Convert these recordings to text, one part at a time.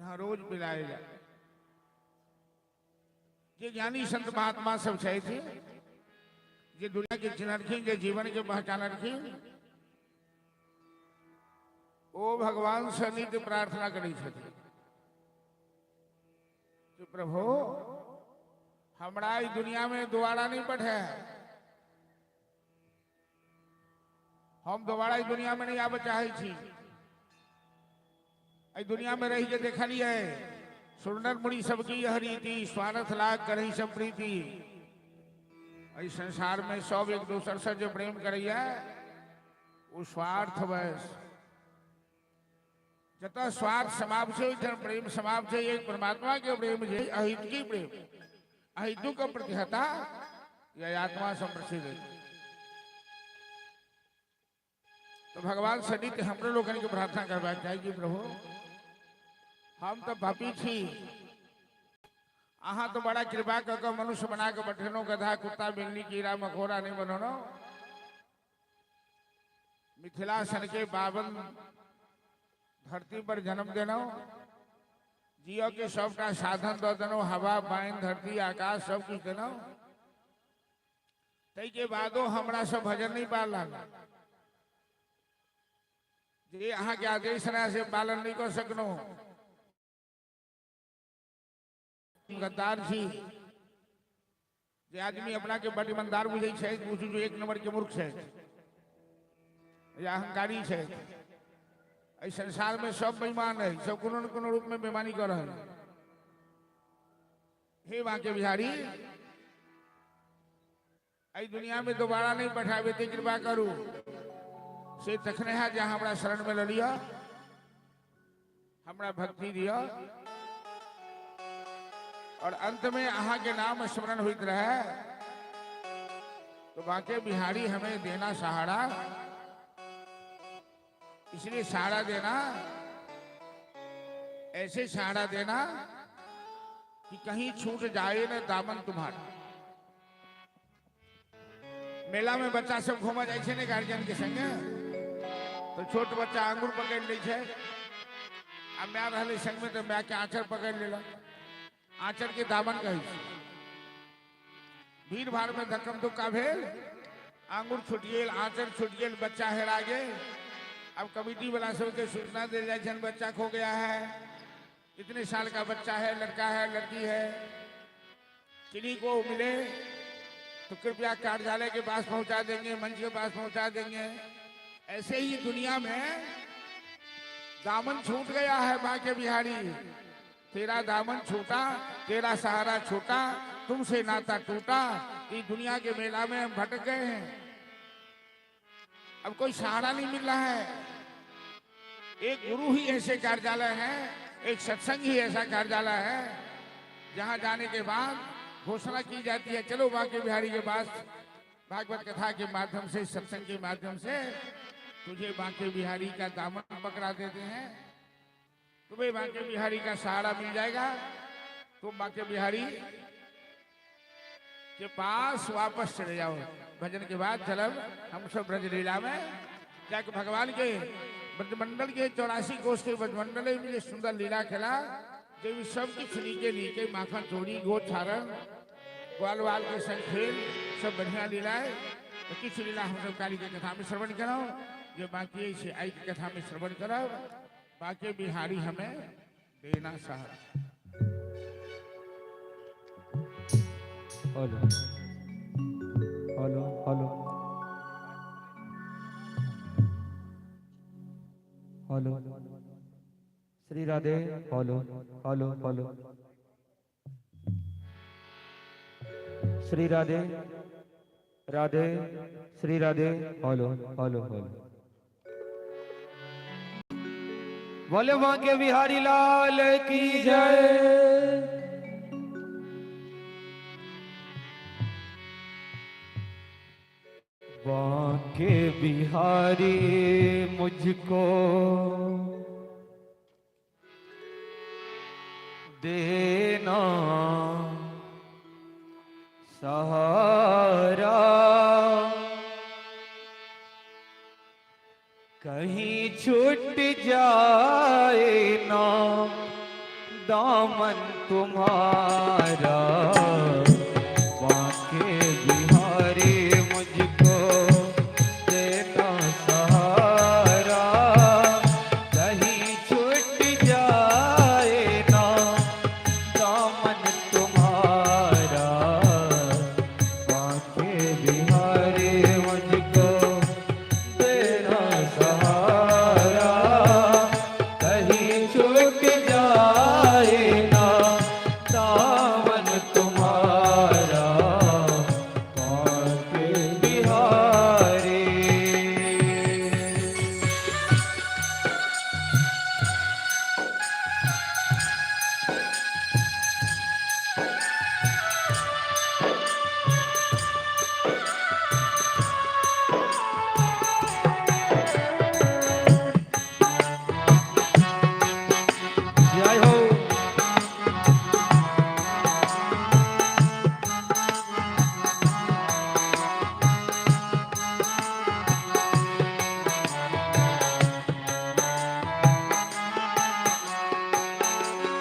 जहाँ रोज पिलाए जाए। जे ज्ञानी संत महात्मा सब छथि, जे दुनिया के चिन्हलखिन, जे जीवन के पहचानलखिन, ओ भगवान से नित्य प्रार्थना करै छथिन कि प्रभु हमरा ई दुनिया में दोबारा नहीं पढ़े, हम दोबारा ई दुनिया में नहीं आबऽ चाहै छी। एहि दुनिया में रहि के देखलियै सुरनर मुनि सबकी यह रीति, स्वार्थ लाग करही सब प्रीति। एहि संसार में सब एक दोसर से जे प्रेम करैया ओ स्वार्थ बस। जतऽ स्वार्थ समाप्त छै ओहिठाम प्रेम समाप्त छै। एक परमात्मा के प्रेम छै अहितुकी प्रेम, अहितुक प्रतिहता यह आत्मा संप्रसिद्ध। तो भगवान से नित्य हमरो लोकनि के प्रार्थना करबाक चाही कि प्रभु हम तो पापी छी, अहाँ तो बड़ा कृपा कऽ कऽ मनुष्य बना कऽ पठेलहुँ, गधा कुत्ता बिल्ली कीड़ा मकोड़ा नहीं बनौलहुँ। मिथिला सन के बावन धरती पर जन्म देलहुँ, जिय के सबटा साधन दऽ देलहुँ, हवा पानि धरती आकाश सब किछु देलहुँ, ताहिके बादो हमरा सब भजन नहीं पार लागल। जे अहाँके आदेश रहए से पालन नहीं कऽ सकलहुँ। गद्दार छी। जे आदमी अपना के बड ईमानदार बुझै छै, बुझू जो एक नंबर के मूर्ख छै या अहंकारी छै। एहि संसार में सब बेईमान है, सब कोनो न कोनो रूप में बेईमानी कर रहल है। हे बांके बिहारी, एहि दुनिया में दोबारा नहीं पठाबे ते कृपा करू। से तखने है जहाँ हमरा शरण में लऽ लिअ, हमरा भक्ति दिअ और अंत में अहाँ के नाम स्मरण होइत रहे तो बांके बिहारी हमें देना सहारा। इसलिए सहारा देना, ऐसे सहारा देना कि कहीं छूट जाए न दामन तुम्हारा। मेला में बच्चा सब घूमऽ जाइ छै ने गार्जियन के संगे, तो छोट बच्चा आंगुर पकड़ि लै छै आ माय रहलै संग में तो माय के आंचर पकड़ि लेलक। आंचर के दामन कहै छै। भीड़ भाड़ में धक्कम धुक्का भेल, आंगुर छूटि गेल, आंचर छूटि गेल, बच्चा हेरा गेल। अब कमिटी वाला सबके सूचना देल जाइ छनि, बच्चा खो गया है, इतने साल का बच्चा है, लड़का है, लड़की है, किन्हीं को मिले तो कृपया कार्यालय के पास पहुंचा देंगे, मंच के पास पहुंचा देंगे। ऐसे ही दुनिया में दामन छूट गया है बांके बिहारी, तेरा दामन छूटा, तेरा सहारा छूटा, तुमसे नाता टूटा। इस दुनिया के मेला में हम भटक गए हैं, अब कोई सहारा नहीं मिल रहा है। एक गुरु ही ऐसे कार्यालय है, एक सत्संग ही ऐसा कार्यालय है जहां जाने के बाद घोषणा की जाती है, चलो बांके बिहारी के पास भागवत कथा के माध्यम से, सत्संग के माध्यम से तुझे बांके बिहारी का दामन पकड़ा देते हैं, तुम्हें बांके बिहारी का सहारा मिल जाएगा, तुम बांके बिहारी के पास वापस चले जाओ। भजन के बाद चलब हम सब ब्रजलीला में जाके भगवान के ब्रजमंडल के 84 कोष के ब्रजमंडल में सुंदर लीला खेला, जब सब कुछ नीके नीके माखन चोरी गो छारन ग्वाल वाल के संग खेल सब बढ़िया लीला है। तो किछु लीला हम सब काली के कथा में श्रवण करब, जो बाकी है आई के कथा में श्रवण करब। बाकी बिहारी हमें देना सहारा। Hello hello hello hello Shri Radhe. Hello hello hello Shri Radhe Radhe Shri Radhe. Hello hello hello. बोले बांके बिहारी लाल की जय। बांके बिहारी मुझको देना सहारा, कहीं छूट जाए ना दामन तुम्हारा। बांके बिहारी मुझको देना सहारा, कहीं छूट जाए ना दामन तुम्हारा। बांके बिहारी मुझको देना सहारा, कहीं छूट जाए ना दामन तुम्हारा। बांके बिहारी। जय हो।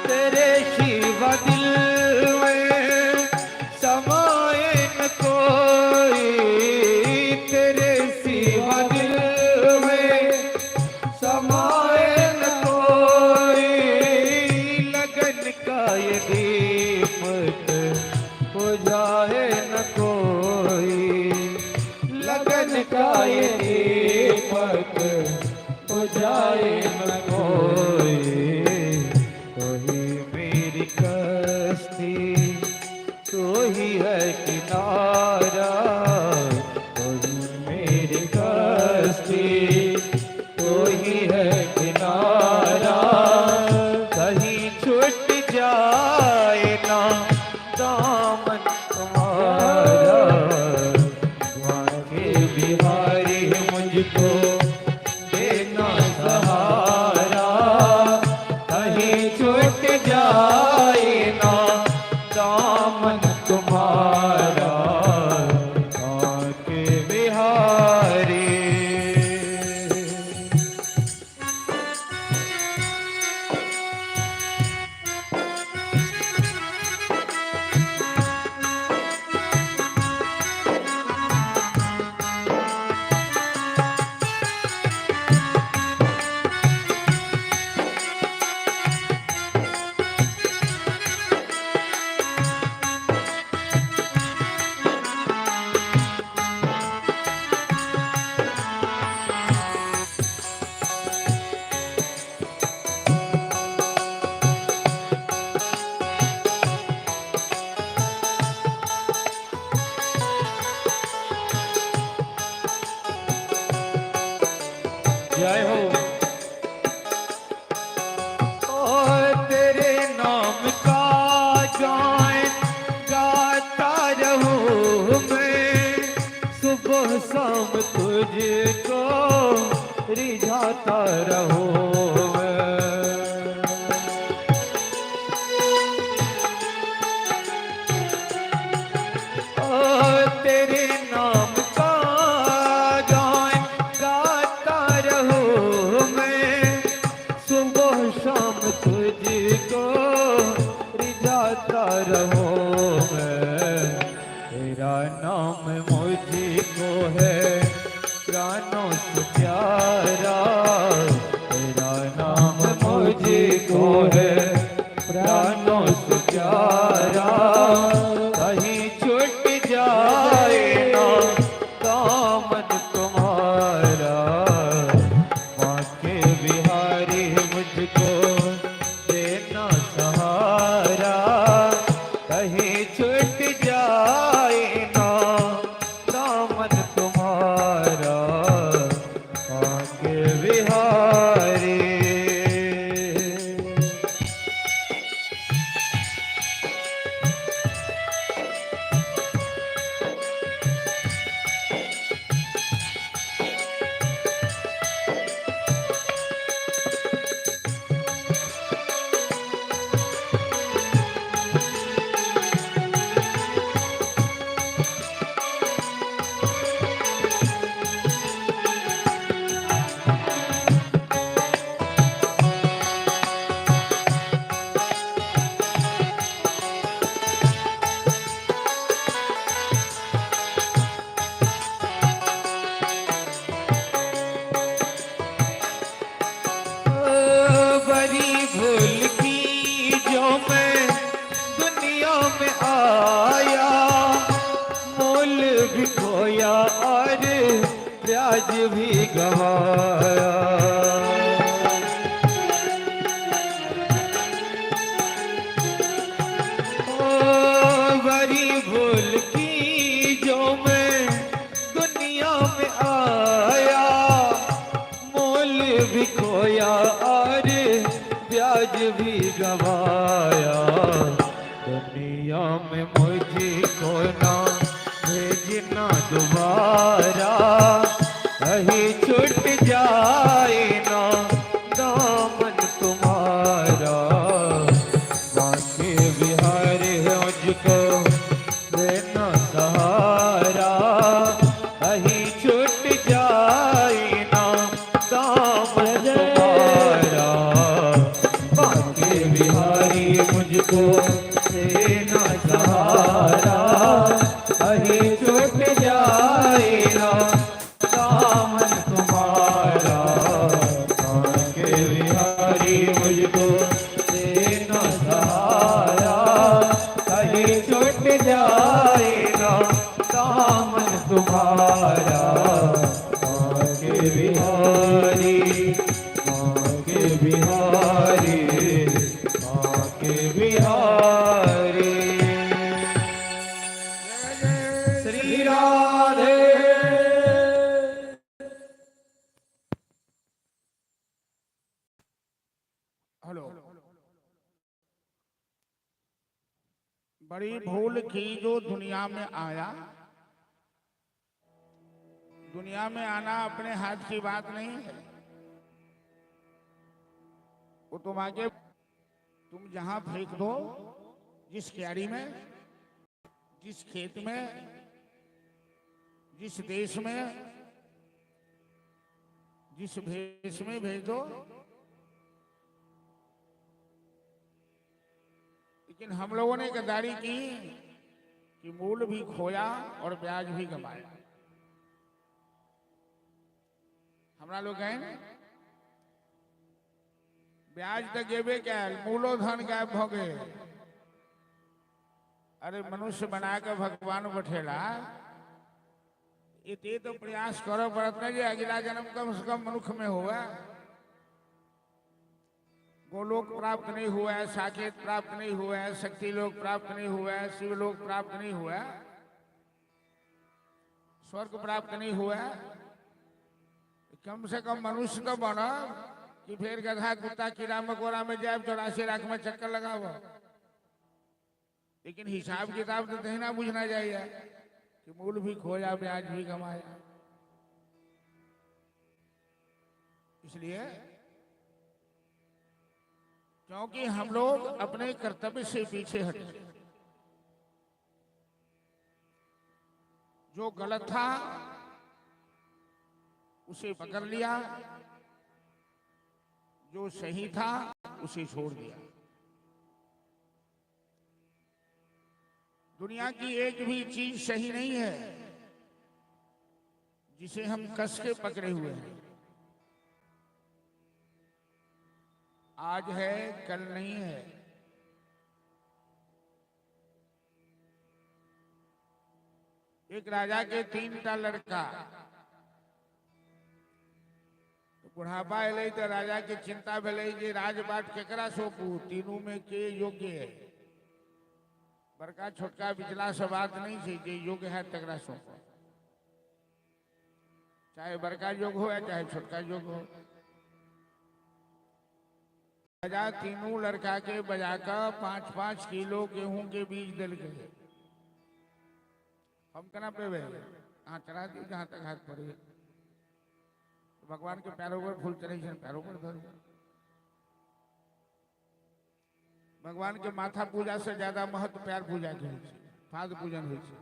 तेरे शिवा दिल में समाए न कोई, तेरे सिवा दिल में समाए न कोई। लगन का ये दीपक बुझाए न कोई, लगन का ये दीपक बुझाए न कोई। तू ही मेरी कश्ती, तू ही है किनारा, तू ही मेरी कश्ती, तू ही है किनारा। कहीं छूट जाए ना दामन तुम्हारा। बांके बिहारी मुझको देना सहारा, कहीं छूट जाए ना दामन तुम्हारा। बांके बिहारी। जय हो। ओ तेरे नाम का गान गाता रहूं मैं, सुबह शाम तुझको रिझाता रहूं मैं। ओ तेरे नाम का गान गाता रहूं मैं, सुबह शाम तुझको रिझाता रहूं मैं। तेरा नाम मुझको है प्राणों से प्यारा, तेरा नाम मुझको है प्राणों से प्यारा। कहीं छूट जाए ना दामन तुम्हारा। बांके बिहारी मुझको देना सहारा, कहीं छूट जाए ना दामन तुम्हारा। बांके बिहारी। में आया, मोल भी खोया और ब्याज भी गवाया। ओ बड़ी भूल की जो मैं दुनिया में आया, मोल भी खोया और ब्याज भी गवाया। दुनिया में मुझको ना भेजना दोबारा, कहीं छूट जाए ना दामन तुम्हारा। बांके बिहारी मुझको देना सहारा, कहीं छूट जाए ना दामन तुम्हारा। बांके बिहारी मुझको देना सहारा, कहीं छूट जाए ना दामन तुम्हारा। बांके बिहारी मुझको देना सहारा, कहीं छूट जाए ना दामन तुम्हारा। बांके बिहारी, बांके बिहारी, बांके बिहारी। जय जय श्री राधे। हेलो। बड़ी भूल की जो दुनिया में आया। दुनिया में आना अपने हाथ की बात नहीं है। वो तुम आगे, तुम जहां फेंक दो, जिस क्यारी में, जिस खेत में, जिस देश में, जिस भेष में भेज दो, लेकिन हम लोगों ने गद्दारी की कि मूल भी खोया और ब्याज भी गंवाया। हमरा लोग गए ब्याज तो गेबे कैल, मूलो धन गायब भ गए। अरे मनुष्य बना के भगवान बैठेला, इते तो प्रयास करो पड़त ना जे अगला जन्म कम से कम मनुष्य में हुआ। गोलोक प्राप्त नहीं हुआ है, साकेत प्राप्त नहीं हुआ है, शक्ति लोक प्राप्त नहीं हुआ है, शिवलोक प्राप्त नहीं हुआ है, स्वर्ग प्राप्त नहीं हुआ है, कम से कम मनुष्य तो बनो कि फिर गधा कुत्ता कीड़ा मकोड़ा में जाए 84 लाख में चक्कर लगाओ। लेकिन हिसाब किताब तो नहीं ना बुझना चाहिए कि मूल भी खोया ब्याज भी कमाया। इसलिए क्योंकि हम लोग अपने कर्तव्य से पीछे हटे, जो गलत था उसे पकड़ लिया, जो सही था उसे छोड़ दिया। दुनिया की एक भी चीज सही नहीं है जिसे हम कस के पकड़े हुए हैं। आज है कल नहीं है। एक राजा के 3 टा लड़का, तो बुढ़ापा एलै तो राजा के चिंता भेलै जे राजपाट केकरा सौंपू, तीनू में के योग्य है। बड़का छोटका बिचला से बात नहीं छै, जे योग्य है तकरा सौंपो, चाहे बड़का योग हो या चाहे छोटका योग हो। राजा तीनों लड़का के बजाकर 5-5 किलो गेहूं के बीज दिल गए। हम कना पेबे, हाँ चढ़ा दियो जहां तक हाथ पड़े। तो भगवान के पैरों पर फूल चढ़े छन, पैरों पर धर। भगवान के माथा पूजा से ज्यादा महत्व पैर पूजा के होइ छै, पाद पूजन होइ छै।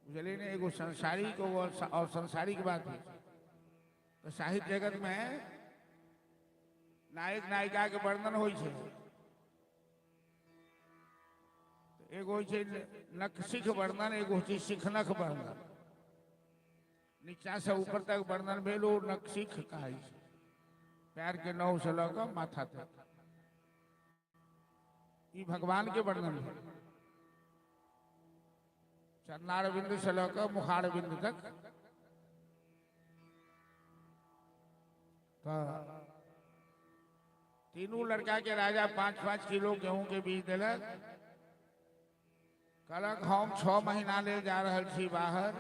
बुझलियै ने? एगो सांसारिक और सांसारिक बात है। तो साहित्य जगत में नायक नायिका के वर्णन होइ छै। एगो होइ छै नखशिख वर्णन, एगो होइ छै शिखनख वर्णन। नीचा से ऊपर तक वर्णन भेल ओ नखशिख कहै छै, पैर के नौ से लऽ कऽ माथा तक। ई भगवान के वर्णन है। चरणारविंद से लऽ कऽ मुखारविंद तक। तऽ तीनू लड़का के राजा 5-5 किलो गेहूं के बीज देलक। कहलक हम 6 महीना ले जा रहल छी बाहर,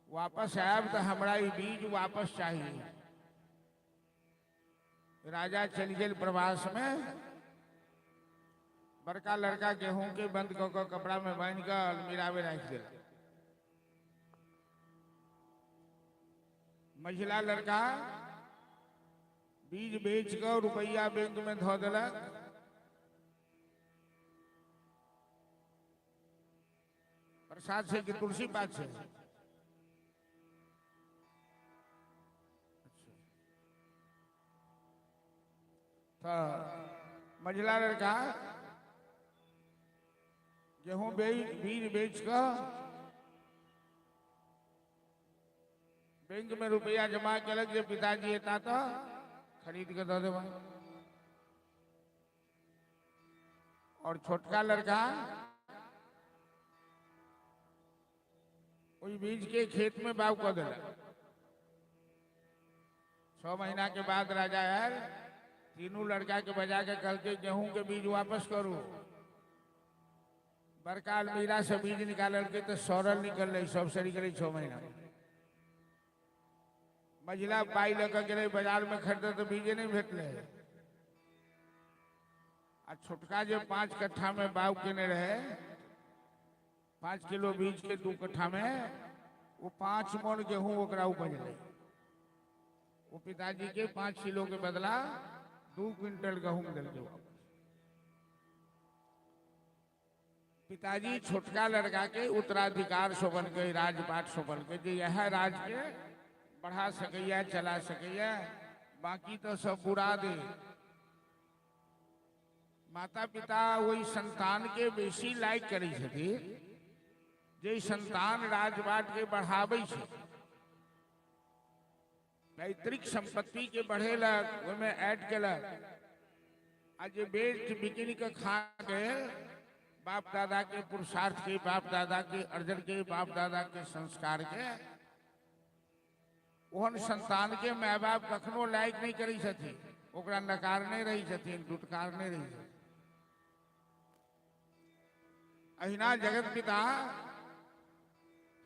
वापस आयब तऽ हमरा ई बीज वापस चाहिए। राजा चलि गेल प्रवास में। बड़का लड़का गेहूं के बंद कऽ कऽ कपड़ा में बान्हि कऽ अलमीरा में राखि देलक। मझिला लड़का बीज बेच कऽ रुपैआ बैंक में धऽ देलक। प्रसाद से कि तुलसी पात से? तऽ मझिला लड़का गेहूं बीज बेच कऽ बैंक में रुपया जमा केलक जे पिताजी एता तऽ खरीद के दऽ देबै। और छोटका लड़का ओहि बीज के खेत में बाग कऽ देलक। 6 महीना के बाद राजा आयल, तीनू लड़का के बजा के कहलकै गेहूं के बीज वापस करू। बड़का अलमीरा से बीज निकाललकै तऽ सड़ल निकललै, सब सड़ि गेलै 6 महीना। मझिला पाइ लऽ कऽ गेलै बाजार में खरीदे तऽ बीजे नहि भेटलै। आ छोटका जे 5 कट्ठा में बाग केने रहे, 5 किलो बीज के 2 कट्ठा में, वो 5 मन गेहूं ओकरा उपजलै। वो पिताजी के 5 किलो के बदला 2 क्विंटल गहूम देलकै वापस। पिताजी छोटका लड़का के उत्तराधिकार सौंपलकै, राजपाट सौंपलकै जे इएह राज के बढ़ा सकैया, चला सकैया, बाकी तो सब बुरा दे। माता पिता वही संतान के बेसी लाइक करै छथिन जे संतान राजपाट के बढ़ाबै छै, पैतृक संपत्ति के बढ़ेलक, ओहिमे ऐड केलक। आ जे बेच बिकिन के खा गेल, बाप दादा के पुरुषार्थ के, बाप दादा के अर्जन के, बाप दादा के संस्कार के, ओहन संतान के my बाप कखनो लाइक नहीं करै छथिन, ओकरा नकारने रहै छथिन, दुटकारने रहै छथिन। अहिना जगत पिता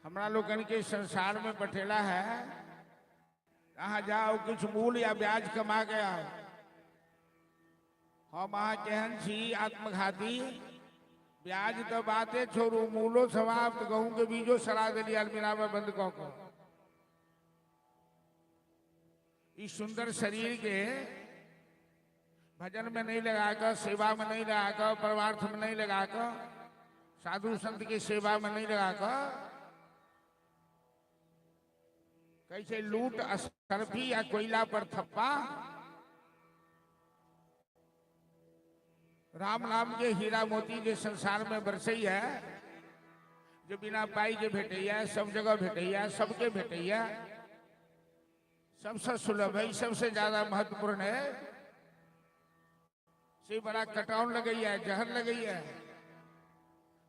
हमरा लोकनि के संसार में पठेला है, अहाँ जाओ किछु मूल या ब्याज कमा के आओ। हम अहाँ केहन छी आत्मघाती, ब्याज तो बाते छोड़ू, मूलो समाप्त, गहूँ के बीजो सड़ा देली अलमीरा में बंद कऽ कऽ। इस सुंदर शरीर के भजन में नहीं लगाकर, सेवा में नहीं लगाकर, परमार्थ में नहीं लगाकर, साधु संत की सेवा में नहीं लगाकर, कैसे लूट असरफी या कोयला पर थप्पा, राम नाम के हीरा मोती जे संसार में बरसई है, जो बिना पाई के भेटैया, सब जगह भेटैया, सबके भेटैया, सबसे सुलभ है, सबसे ज्यादा महत्वपूर्ण है, से बड़ा कटाउन लगैया, जहर लगैया।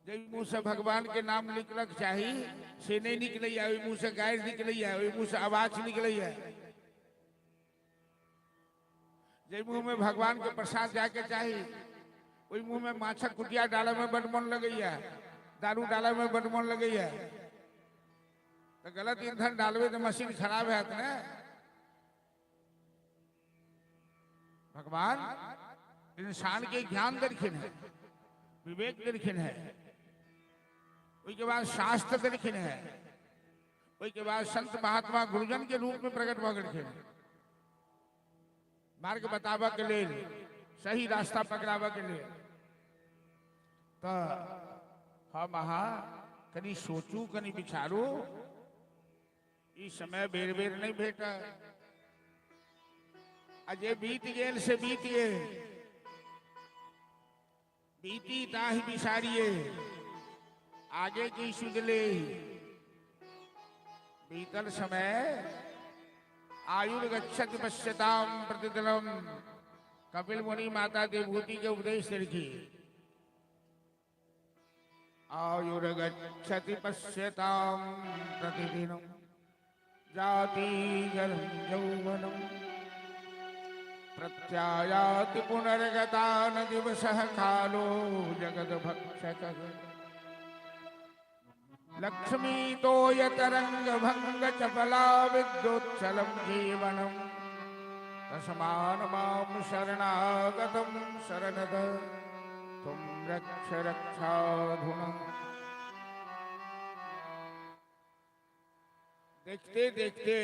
जै मुँह से भगवान के नाम निकलक चाही से नहीं निकलैया, ओहि मुँह से गारि निकलैया, ओहि मुँह से आवाज निकलैया। जै मुँह में भगवान के प्रसाद जाके चाही, ओहि मुँह में माछक कुटिया डाले में बड मन लगैया, दारू डाले में बड मन लगैया। तो गलत ईंधन डालबे तो मशीन खराब हैत ने। भगवान इंसान के ज्ञान देलखिन है, विवेक देलखिन है, ओहिके बाद शास्त्र देलखिन है, ओहिके बाद संत महात्मा गुरुजन के रूप में प्रकट भऽ गेलखिन, मार्ग बताबऽ के लेल, सही रास्ता पकड़ाबऽ के लेल। तऽ हम अहाँ कनि सोचू, कनि विचारू, ई समय बेर बेर नहीं भेटत। आ जे बीत गेल से बीत गेल, बीती ताहि बिसारिए, आगे की सुधले। बीतल समय आयुर्गच्छति पश्यताम प्रतिदिनम, कपिल मुनि माता देवभूति के उपदेश देलखिन। आयुर्गच्छति पश्यतां प्रतिदिनं जाति जलं यौवनं प्रत्यायाति पुनर्गतान दिवसः कालो जगद्भक्षकः। लक्ष्मी तोयतरंग भंग चपला विद्युच्चलं जीवनं तस्मान् मां शरणागतं शरणद तुम रक्ष रक्षाधुना। देखते देखते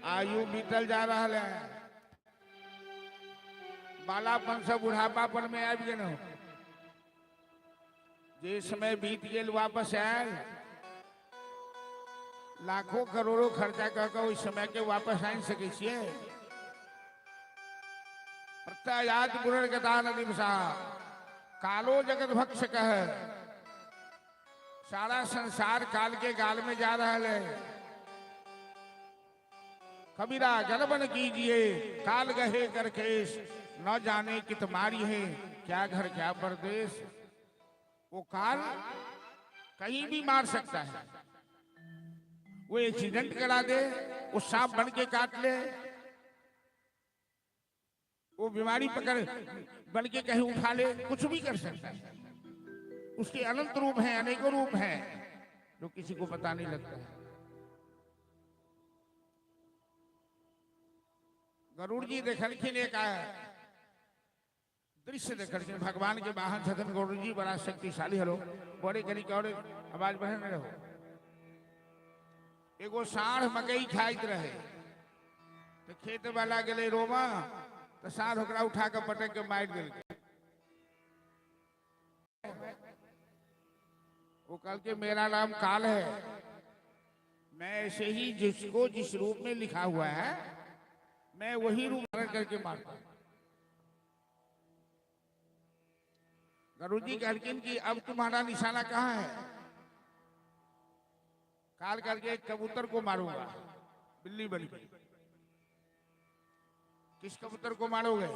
आयु बीतल जा रहा है। बालापन से बुढ़ापापन में आबि गेलहुँ। जे समय बीत गेल वापस आयल, लाखों करोड़ों खर्चा कऽ कऽ ओहि समय के वापस आनि सकै छियै। प्रत्यायात पुनर्गता दिवसा कालो जगत भक्ष कह। सारा संसार काल के गाल में जा रहा है। कबीरा गलबन कीजिए काल गहे कर केश, न जाने कित मारी है क्या घर क्या परदेश। वो काल कहीं भी मार सकता है। वो एक्सीडेंट करा दे, वो सांप बन के काट ले, वो बीमारी पकड़ बन के कहीं उठा ले, कुछ भी कर सकता है। उसके अनंत रूप हैं, अनेकों रूप हैं, जो किसी को पता नहीं लगता है। गरुड़ जी देखलखिन एक दृश्य देखलखिन, भगवान के वाहन छथिन गरुड़ जी, बड़ा शक्तिशाली हलो। बड़े कनी और आवाज बढ़े रहो। एगो साढ़ मकई खाइत रहे तो खेत वाला गेलै रोमा, तो साढ़ ओकरा उठा के पटक के मारि देलकै। वो कहलकै मेरा नाम काल है, मैं ऐसे ही जिसको जिस रूप में लिखा हुआ है मैं वही रूप धारण करके मारता हूं। गरुड़ जी कहलखिन कि अब तुम्हारा निशाना कहाँ है? काल करके एक कबूतर को मारूंगा, बिल्ली बन के। किस कबूतर को मारोगे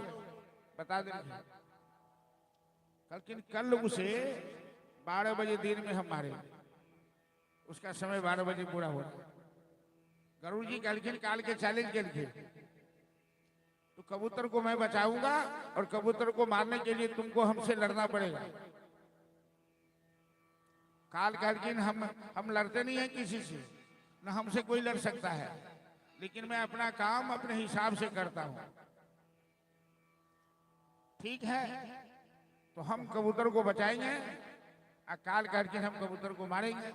बता दे। कहलखिन कल उसे 12 बजे दिन में हम मारेंगे, उसका समय 12 बजे पूरा हो। गरुड़ जी कहलखिन काल के चैलेंज केलखिन, तो कबूतर को मैं बचाऊंगा और कबूतर को मारने के लिए तुमको हमसे लड़ना पड़ेगा। काल कहलखिन हम लड़ते नहीं हैं किसी से, न हमसे कोई लड़ सकता है, लेकिन मैं अपना काम अपने हिसाब से करता हूं। ठीक है, तो हम कबूतर को बचाएंगे और काल कहलखिन हम कबूतर को मारेंगे।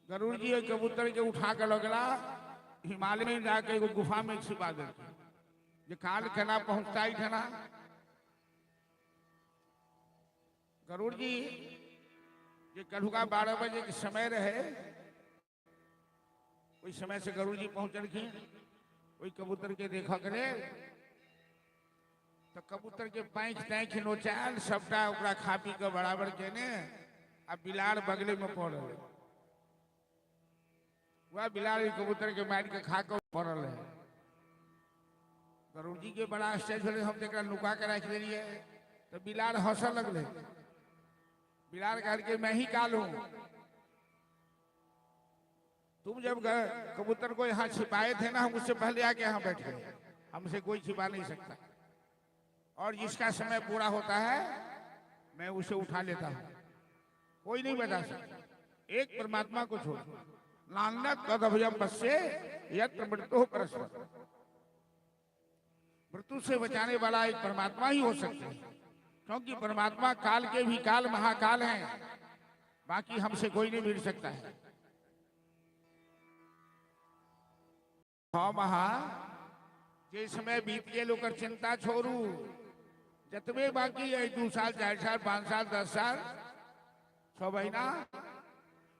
गरुड़ जी कबूतर के उठा के लगला हिमालय में जाके एगो गुफा में छिपा देलखिन, जे काल केना पहुंचता ही ठना। गरुड़ जी जे कलहुका 12 बजे के समय रहे, ओहि समय से गरुड़ जी पहुंचलखिन ओहि कबूतर के देखऽ के लेल। तो कबूतर के पाँखि ताँखि नोचायल सबटा ओकरा खा पी के बराबर केने आ बिलाड़ बगले में पड़ल। वह बिलाड़ कबूतर के मारि के खा के पड़ल है। गरुड़ जी के बड़ा आश्चर्य भेलै, हम तऽ एकरा नुका के राखि देलियै। तो बिलाड़ हंसऽ लगलै। बिलाड़ कहलकै मैं ही काल हूं, तुम जब कबूतर को यहाँ छिपाए थे ना, हम उससे पहले आके यहाँ बैठ गए, हमसे कोई छिपा नहीं सकता, और जिसका समय पूरा होता है मैं उसे उठा लेता हूं, कोई नहीं बचा सकता, एक परमात्मा को छोड़। नान्यत तदभयम पश्ये यत्र मृत्यु परस्पर। मृत्यु से बचाने वाला एक परमात्मा ही हो सकते हैं, क्योंकि परमात्मा काल के भी काल महाकाल हैं, बाकी हमसे कोई नहीं मिल सकता है। हाँ महा जे समय बीत गेल ओकर चिंता छोड़ू, जतबे बाकी है 2 साल 4 साल 5 साल 10 साल 6 महीना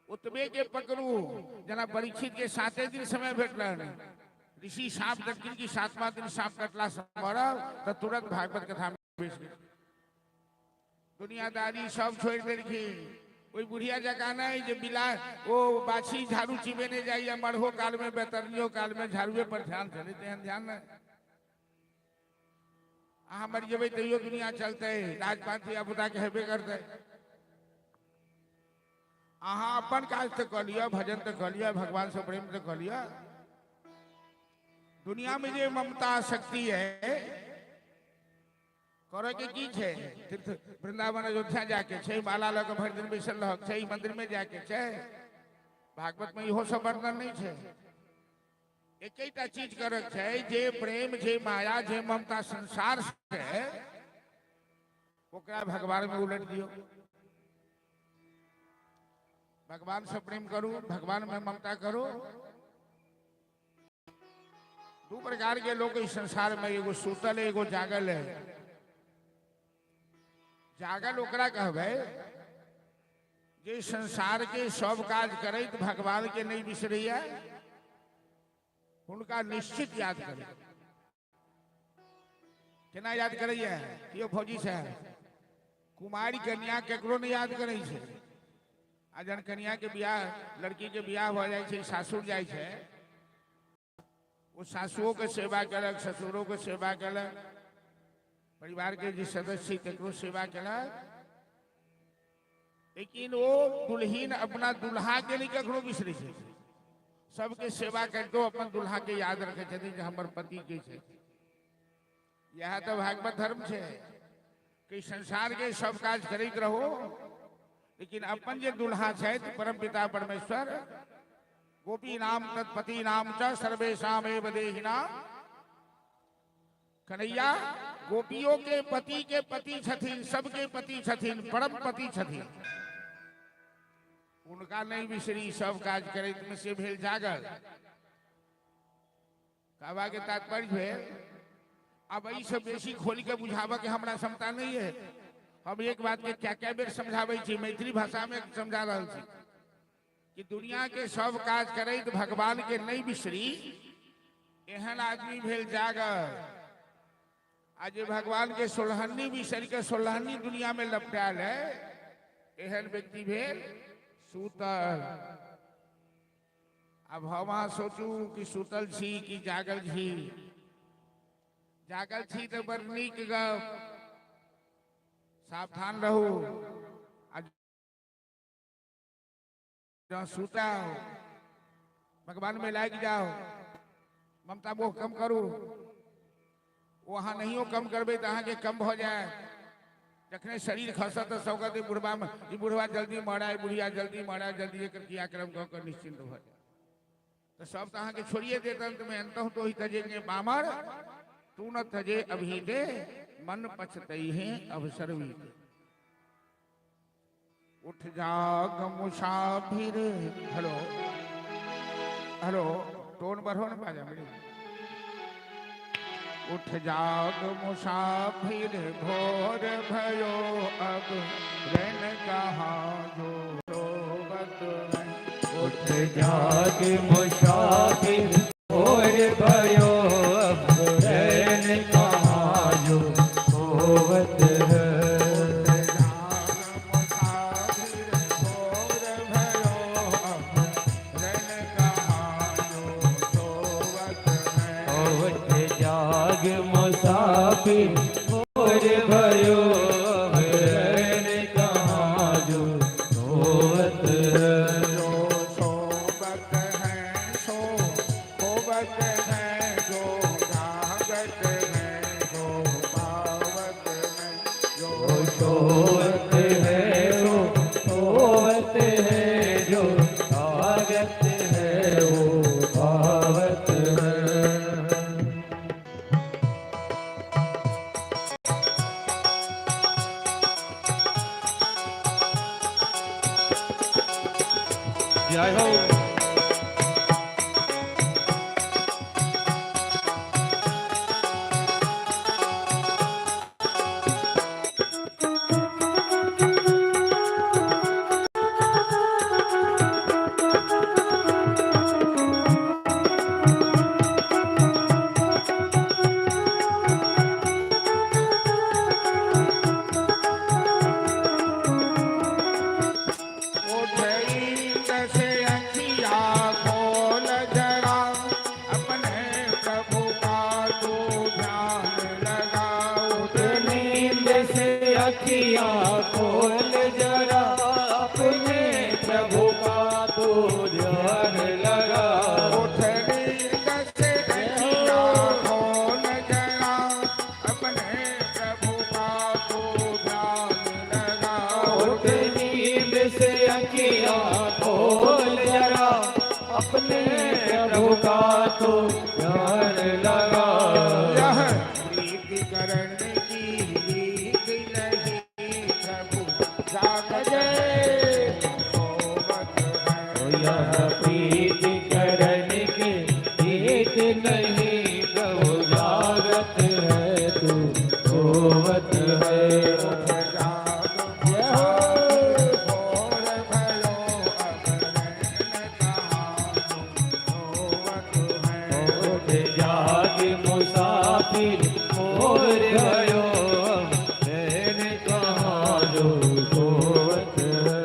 ओतबे के पकड़ू। जना परीक्षित के 7 दिन समय भेटल, ऋषि सांप देखलखिन कि 7वां दिन सांप कटला से मरल, तो तुरंत भागवत कथा में बैस गेल। दुनियादारी सब छोड़ देलखिन। ओहि बुढ़िया जकाँ नहीं जे बिला ओ बाछी झाड़ू चिबेने जाइए, मरहो काल में बेतरनियो काल में झाड़ुए पर ध्यान चले, तेहन ध्यान नहीं। अहाँ मरि जेबै तैयो दुनिया चलतै, राजपाट धिया पुताके हेबे करतै। अहाँ अपन काज तऽ कऽ लिअ, भजन तऽ कऽ लिअ, भगवान से प्रेम तऽ कऽ लिअ। दुनिया में जे ममता शक्ति है, करऽ के की छै? तीर्थ वृंदावन अयोध्या जाके छै, माला लऽ कऽ भरि दिन बैसल रहक छै, मंदिर में जाके छै। भागवत में इहो सब वर्णन नहि छै। एकेटा चीज करक छै, जे प्रेम, जे माया, जे ममता संसार से, ओकरा भगवान में उलट दियौ। भगवान से प्रेम करू, भगवान में ममता करू। दू प्रकार के लोग इस संसार में, एगो सुतल है, एगो जागल है। जागल ओकरा कहबै जे संसार के सब काज करैत भगवान के नहीं बिसरैया, हुनका निश्चित याद करे। केना याद करैया? कियो फौजी साहब, कुमारी कन्या केकरो नहीं याद करै छै। आ जहन कन्या के बियाह, लड़की के बियाह भऽ जाइ छै, सासुर जाइ छै, ओ सासुओ के सेवा केलक, ससुरो के सेवा केलक, परिवार के जे सदस्य छै तकरो सेवा केलक, लेकिन ओ दुल्हीन अपना दुल्हा के नहीं ककरो बिसरै छै। सबके सेवा करितो अपन दुल्हा के याद रखे छथिन जे हमर पति के छै। यह तऽ भागवत धर्म छै कि संसार के सब काज करैत रहो, लेकिन अपन जे दुल्हा छथि परम पिता परमेश्वर, गोपी नाम तत्पति नाम च सर्वेषाम एव देहिनाम, कन्हैया गोपियों के पति के पति छथिन, सबके पति छथिन, परम पति छथिन, उनका नहीं बिसरी, सब काज करैत में से भेल जागल। कहबा के तात्पर्य भेल, अब एहि से बेसी खोल के बुझाबऽ के हमरा क्षमता नहीं है। हम एक बात के क्या क्या बेर समझाबै छी, मैथिली भाषा में समझा रहल छी कि दुनिया के सब काज करैत भगवान के नहीं बिसरी, एहन आदमी भेल जागल। आ जे भगवान के सोलहन्नी बिसरि के सोलहन्नी दुनिया में लपटायल है, एहन व्यक्ति भेल सुतल। अब हम अहाँ सोचू कि सुतल छी कि जागल छी। जागल छी तऽ बड़ नीक गप, सावधान रहू। आ जँ सुताओ, भगवान में लागि जाओ, ममता मोह कम करू। ओ अहाँ नहियो कम करबै तऽ अहाँके कम भऽ जायत। जखने शरीर खसत तऽ सब कहतै बुढ़बा में, ई बुढ़बा जल्दी मरै, बुढ़िया जल्दी मरै, जल्दी एकर क्रियाक्रम कऽ कऽ निश्चिंत भऽ जाय। तऽ सब तऽ अहाँके छोड़िए देत अंतमे। अंतहु तो ही तजेंगे बामर, तू न तजे अभी दे, मन पछतई है अवसर बीते। उठ जाग मुसाफिर। हेलो हेलो, टोन बढ़ो ना बाजा मेरी। उठ जाग मुसाफिर भोर भयो अब, रैन कहाँ जो सोवत है। उठ जाग मुसाफिर भोर भयो अब, रैन कहाँ जो सोवत है। उठ जाग मुसाफिर भोर भयो अब, रैन कहाँ जो सोवत है। उठ जाग मुसाफिर भोर भयो अब, रैन कहाँ जो सोवत है। जो सोवत है सो खोवत है, जो जागत है सो पावत है। जो सोवत है वो सोवत है, जो जागत है वो पावत है। जय हो। प्रभु का तो ध्यान लगा। यह प्रीति करण की रीत नहीं प्रभु जाग गए सोवत है। यह प्रीति करन के रीत नहीं प्रभु जागत है तू सोवत है। उठ जाग मुसाफिर भोर भयो अब रैन कहाँ सोवत है। उठ जाग मुसाफिर मोर भयो रैन कहाँ जो सोवत है।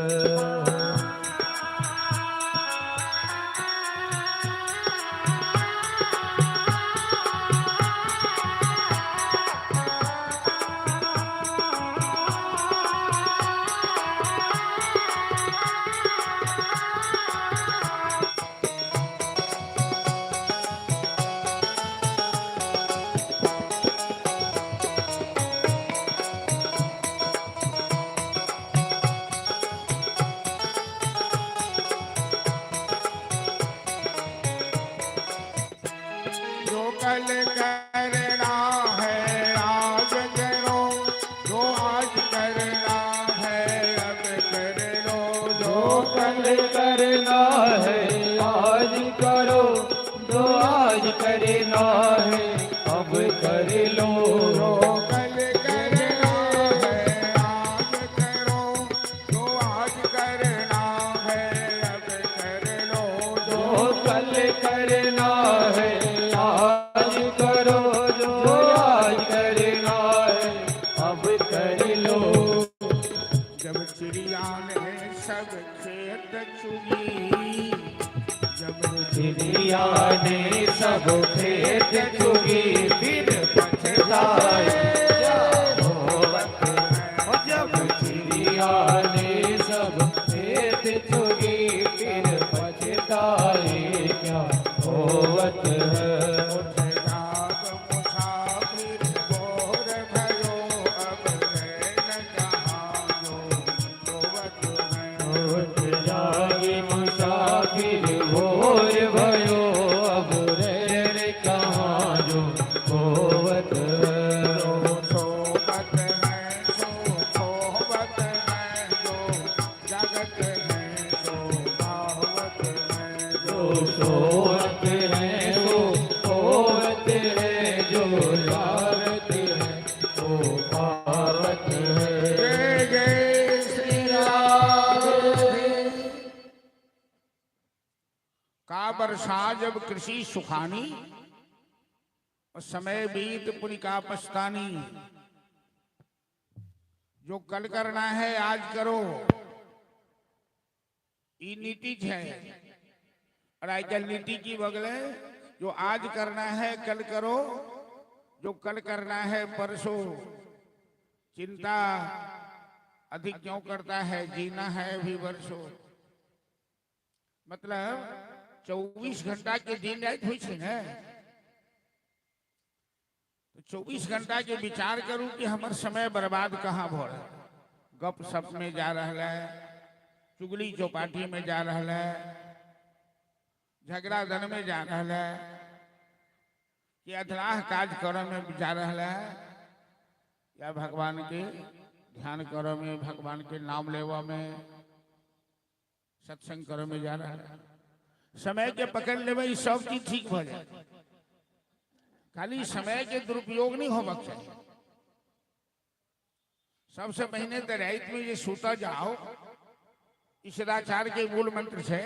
जो कल करना है आज करो, जो आज करना है अब कर लो। जो कल करना है आज करो, जो आज करना है अब कर लो। जो कल करना है आज करो, जो आज करना है अब कर लो। जो कल करना है आज करो, जो आज करना है अब कर लो। जब चिड़िया ने सब खेत चुगी, जब चिड़िया ने सब खेत चुगी फिर पछताए क्या होवत है। जब चिड़िया ने सब खेत चुगी फिर पछताए क्या होवत है। उठ जाग मुसाफिर भोर भयो अब रैन कहाँ जो सोवत है। उठ जागे मुसाफिर भोर भयो अब रैन कहाँ जो होवत है। जो सोवत है सो खोवत है, जो जगत है सो गावत है। जो सोवत है सो खोवत है, जो जागत है सो पावत है। जय जय श्री राम। का वर्षा जब कृषि सुखानी और समय बीत पुनि का पछतानी। जो कल करना है आज करो, ई नीति है। और आजकल नीति की बगले जो आज करना है कल करो, जो कल करना है परसों। चिंता अधिक क्यों करता है, जीना है भी वर्षों। मतलब 24 घंटा के दिन रात होइ छै ने, तो 24 घंटा के विचार करू कि हमर समय बर्बाद कहाँ भ रहल। गप सप में जा रहा है, चुगली चौपाटी में जा रहा है, झगड़ा दन में जा रहा है, कि अधलाह काज करऽ में जा रहा है, या भगवान के ध्यान करऽ में, भगवान के नाम लेवा में, सत्संग करऽ में जा रहा है। समय के पकड़ लेबै, ई सब चीज ठीक भ जाए। खाली समय के दुरुपयोग नहीं होबाक चाही। सबसे पहिने तऽ राति में जे सुतऽ जाओ, ई सदाचार के मूल मंत्र छै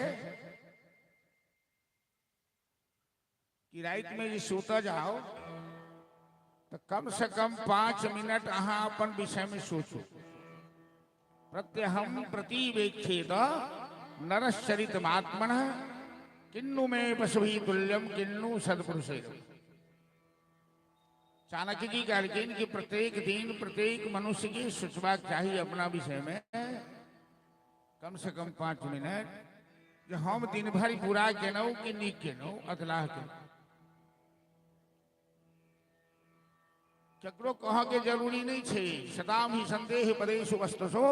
कि राति में जे सुतऽ जाओ तो कम से कम 5 मिनट अहाँ अपन विषय में सोचू। प्रत्यहम प्रतिवेक्षेत नरश्चरितमात्मनः किन्नु में पशुभि तुल्यम किन्नु सत्पुरुषे। चाणक्य जी कहलखिन कि प्रत्येक दिन प्रत्येक मनुष्य के सोचबाक चाही अपना विषय में कम से कम 5 मिनट, जे हम दिन भरि बुरा केलहुँ कि नीक केलहुँ, अधलाह केलहुँ। ककरो कह के जरूरी नहीं छै। सदाम ही संदेह पदेशु वस्तुसो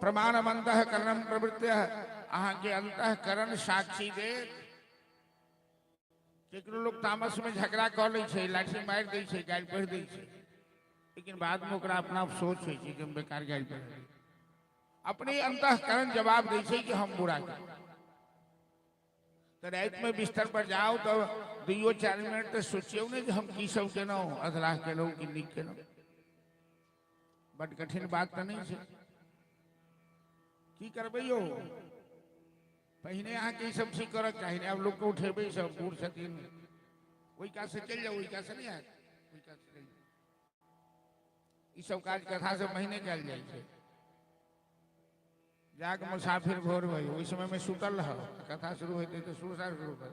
प्रमाणम अंतःकरणम प्रवृत्य। अहाँ के अंतःकरण साक्षी देत। केकरो लोक तामसमे झगड़ा कऽ लै छै, लाठी मारि दै छै, गारि पढ़ि दै छै, लेकिन बादमे ओकरा अपना अफसोस होइ छै कि हम बेकार गारि पढ़ि। अपने अंतःकरण जवाब दै छै कि हम बुरा के। तऽ रातिमे बिस्तर पर जाउ तऽ 2-4 मिनट तऽ सोचियौ ने जे हम की सब केलहुँ, अधलाह केलहुँ कि नीक केलहुँ। बड कठिन बात तऽ नहि छै। की करबै यौ, पहिने अहाँके ई सब ठीक करक चाही ने। आब लोकके उठेबै, सब बूढ़ छथिन, ओहि काज से चलि जाउ, ओहि काज से नहि आयत, ओहि काज से चलि जाउ। ई सब काज कथा से पहिने कयल जाइ छै। जाग मुसाफिर भोर भई, ओहि समय में सुतल रह, कथा शुरू होते तो सुरसार शुरू कर।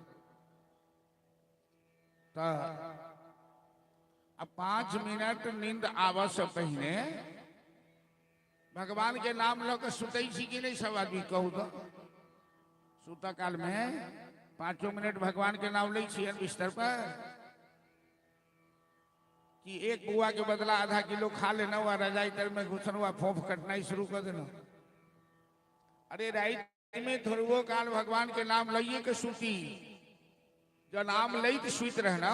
तऽ अब 5 मिनट नींद आबऽ से पहिने भगवान के नाम लऽ कऽ सुतै छी कि नहि सब आदमी कहू तऽ? सुतऽ काल में 5 मिनट भगवान के नाम लै छियनि बिस्तर पर कि एक बुआ के बदला आधा किलो खा लेना आ रजाई तर में घुसनू आ फोफ कटनाइ शुरू कर देना? अरे राति में थोड़बो काल भगवान के नाम लइए के सुती। जो नाम लैत सुति रहना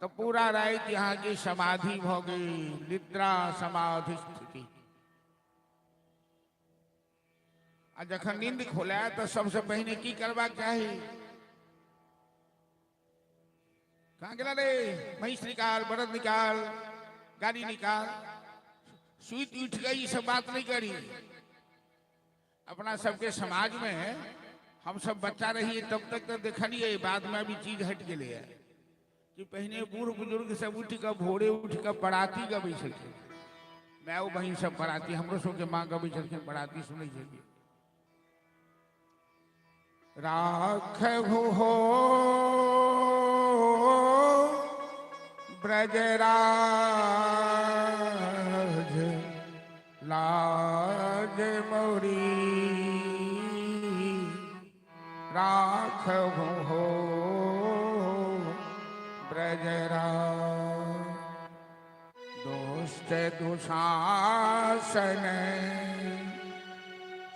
तो पूरा राति यहाँ की समाधि भ गई, निद्रा समाधि स्थिति। आ जखन नींद खोले तो सबसे पहिने की करबाक चाही? कहाँ गेला रे? महीष निकाल, बड़द निकाल, गाड़ी निकाल। सुति उठ गई ई सब बात नहीं करी। अपना सबके समाज में हम सब बच्चा रहिए तब तक तो देखलिए, बाद में अभी चीज हटि गेलै है कि पहिने बूढ़ बुजुर्ग सब उठि कऽ भोरे उठि कऽ बराती गबै छलखिन। माय बहिन सब बराती, हमरो सबके माँ गबै छलखिन, बराती सुनै छलियै। राखबो हो ब्रजराज लाज मौरी, राखबो हो ब्रजराज। दुष्ट दुशासन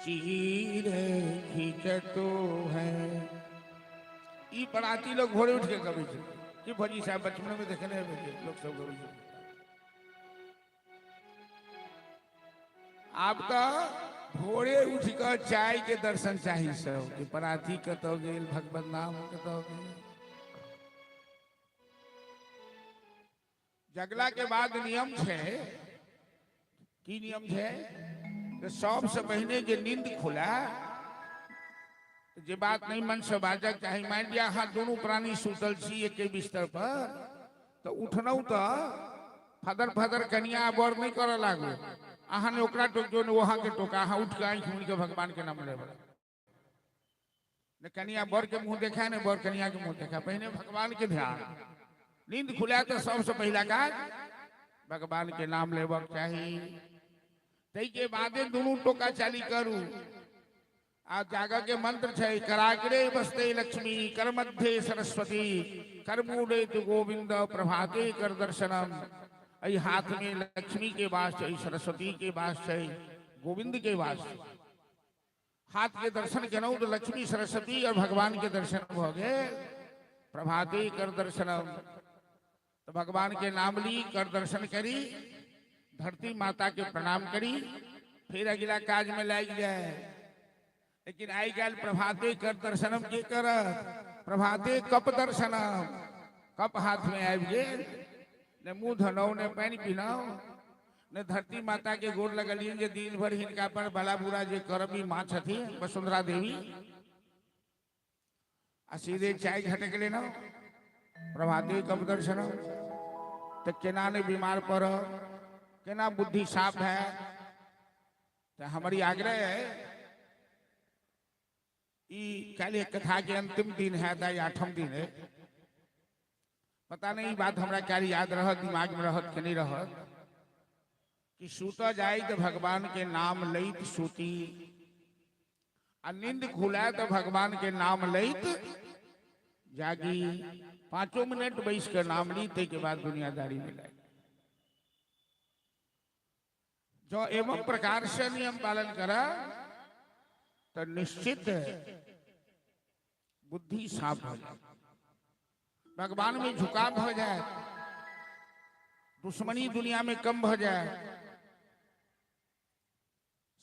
चीर खींचतो है। ई बराती लोग भोरे उठ के गबै छै कि भौजी साहब बचपन में देखने हेबै लोग सब गबै छै। आब तऽ भोरे उठ कऽ चाय के दर्शन चाही सब कि पराती कतऽ गेल, भगवत नाम कतऽ गेल। जगला के बाद नियम छै, की नियम छै? तऽ सबसे पहिने जे नींद खुला, जे बात नहीं मन से बाजक चाही, मानि लिअ अहाँ दुनू प्राणी सुतल छी एके बिस्तर पर, तऽ उठलहुँ तऽ फदर फदर कनिया बर नहीं करऽ लागू। अहाँ ने ओकरा टोकियो ने अहाँके टोका, अहाँ उठि कऽ आँखि मुनि कऽ भगवान के नाम लेबै। ने कनिया बर के मुंह देखा ने बर कनिया के मुंह देखा, पहिने भगवान के ध्यान। नींद खुला तऽ सबसे पहिला काज भगवान के नाम लेबक चाही, ताहिके बादे दुनू टोका चाली करू। आ जागऽ के मंत्र छै, कराग्रे बसते लक्ष्मी, कर मध्य सरस्वती, कर मूले तु गोविंद, प्रभाते कर दर्शनम। एहि हाथ में लक्ष्मी के वास छै, सरस्वती के वास छै, गोविंद के वास छै। हाथ के दर्शन केलहुँ तऽ लक्ष्मी सरस्वती और भगवान के दर्शन भऽ गेल। प्रभाते कर दर्शनम, तऽ भगवान के नाम ली, कर दर्शन करी, धरती माता के प्रणाम करी, फिर अगिला काज में लागि जाए। लेकिन आइ काल्हि प्रभाते कर दर्शनम के करत? प्रभाते कप दर्शनम, कप हाथ में आबि गेल, ने मुँह धोलहुँ ने पानि पीलहुँ ने धरती माता के गोर लगलियनि जे दिन भरि हिनका पर भला बुरा जे करब ई माँ छथिन वसुंधरा देवी, आ सीधे चाय झटक लेलहुँ। प्रभाते कप दर्शनम, तऽ केना नहि बीमार पड़ब, केना बुद्धि साफ हैत? तऽ हमर ई आग्रह है, ई काल्हि कथा के अंतिम दिन है, आइ 8म दिन है। पता नहीं ई बात हमरा काल्हि याद रहत, दिमाग में रहत कि नहीं रहत, कि सुतऽ जाय तऽ भगवान के नाम लैत सुती, आ नींद खुलाय तऽ भगवान के नाम लैत जागी। 5 मिनट बैस के नाम ली, ताहिके बाद दुनियादारी में लागि। जो एवं प्रकार से नियम पालन कर तो निश्चित बुद्धि साफ हो जाए। भगवान में झुकाव भऽ जायत, दुश्मनी दुनिया में कम भऽ जायत।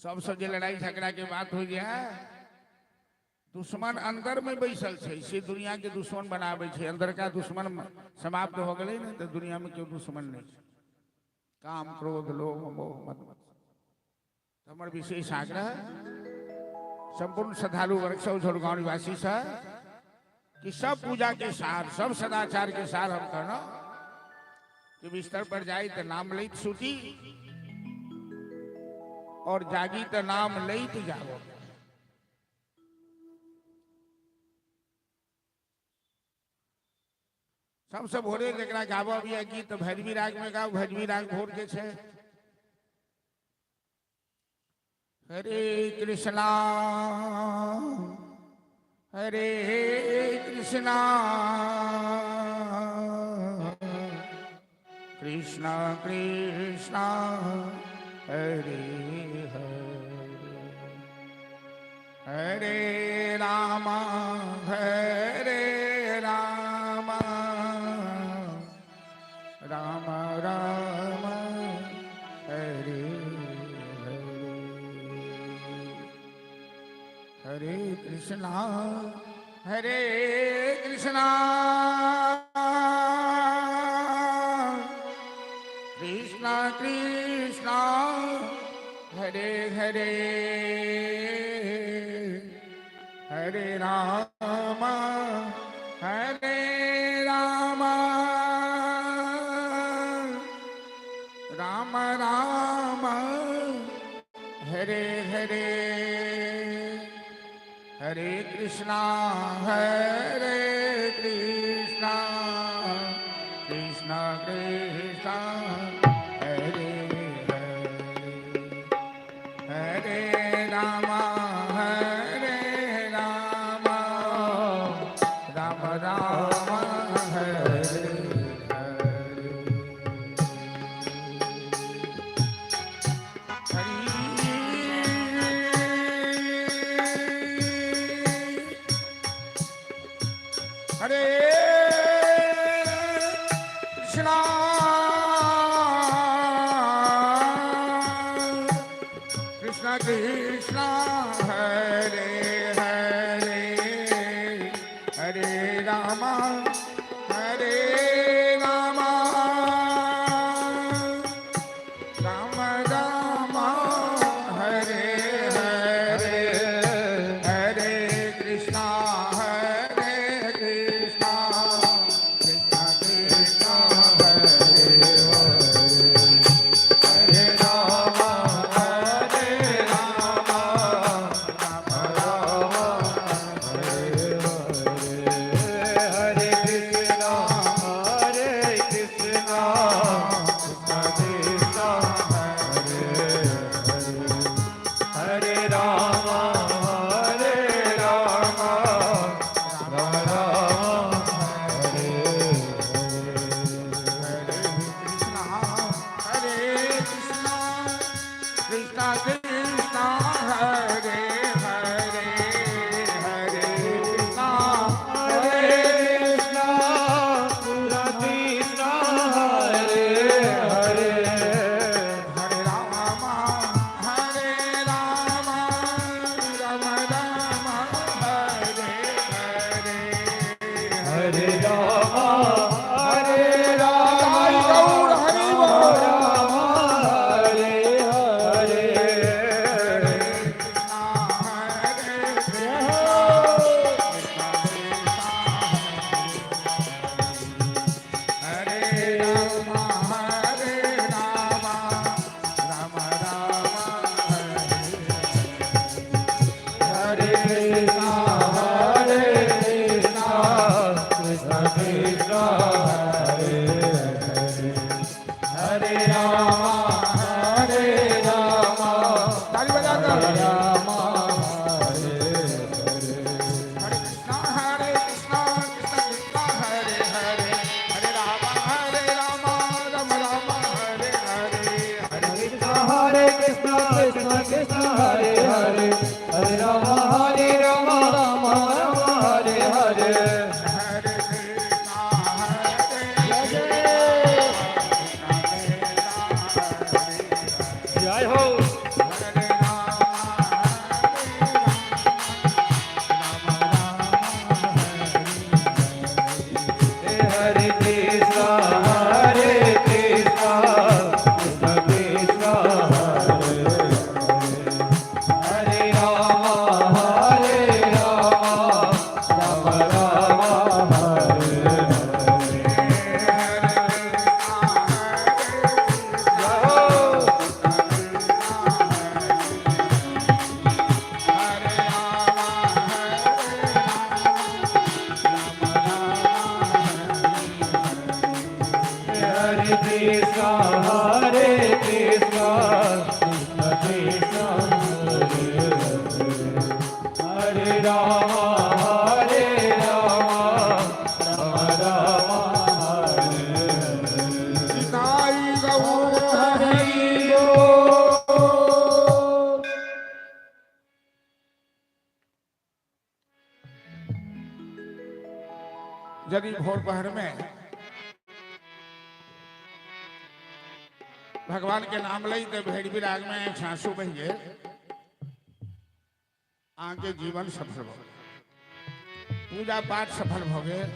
सबसे जे लड़ाई झगड़ा के बात हो जाए, दुश्मन अंदर में बैसल छै, से दुनिया के दुश्मन बनाबै छै। अंदर का दुश्मन समाप्त हो गेलै ने तऽ दुनिया में केओ दुश्मन नहीं छै। काम क्रोध लोभ मोह मद मत्सर। हमर विशेष आग्रह संपूर्ण श्रद्धालु वर्ग सब झोरगांव निवासी से कि सब पूजा के सार, सब सदाचार के सार हम कहना कि बिस्तर पर जाई तो नाम लैत सूती और जागी तो नाम लैत जाओ। सबसे भोरे जकरा गाबऽ अबैया गीत तऽ भैरवी राग में गाओ, भैरवी राग भोर के छै। हरे कृष्णा हरे कृष्णा कृष्णा कृष्णा हरे हरे, हरे राम हरे राम राम राम हरे हरे, हरे कृष्णा हरे कृष्णा कृष्णा कृष्णा हरे हरे, हरे राम हरे राम राम राम हरे हरे, हरे कृष्णा हरे कृष्णा कृष्णा कृष्णा हरे हरे, हरे राम हरे राम राम राम हरे हरे। हरे कृष्णा कृष्णा कृष्णा हरे हरे, हरे राम हरे राम राम राम हरे हरे, हरे कृष्णा हरे कृष्णा कृष्णा कृष्णा हरे हरे, हरे राम हरे राम राम राम हरे हरे, हरे कृष्णा हरे कृष्णा कृष्णा कृष्णा हरे हरे, हरे राम हरे राम राम राम हरे हरे। हरे कृष्णा हरे कृष्णा कृष्णा कृष्णा हरे हरे, हरे कृष्णा हरे कृष्णा कृष्णा हरे हरे, हरे राम हरे राम राम राम हरे हरे, हरे राम हरे राम हरि गौर हरि बोल। राम हरे हरे, कृष्णा हरे कृष्णा हरे राम हरे राम राम राम हरे हरे कृष्णा हरे कृष्णा कृष्णा कृष्णा हरे कृष्णा हरे कृष्णा कृष्ण कृष्णा हरे हरे, हरे राम हरे राम राम राम हरे हरे। हरे कृष्णा हरे कृष्णा कृष्ण कृष्णा हरे हरे, हरे राम हरे राम राम राम हरे हरे। निताई गौर हरि। हरि बोल। यदि भोर पहर में भगवान के नाम लई तो भेड़ विराग में सासू बह गेल, अहाँके जीवन सफल भऽ गेल, पूजा पाठ सफल भऽ गेल,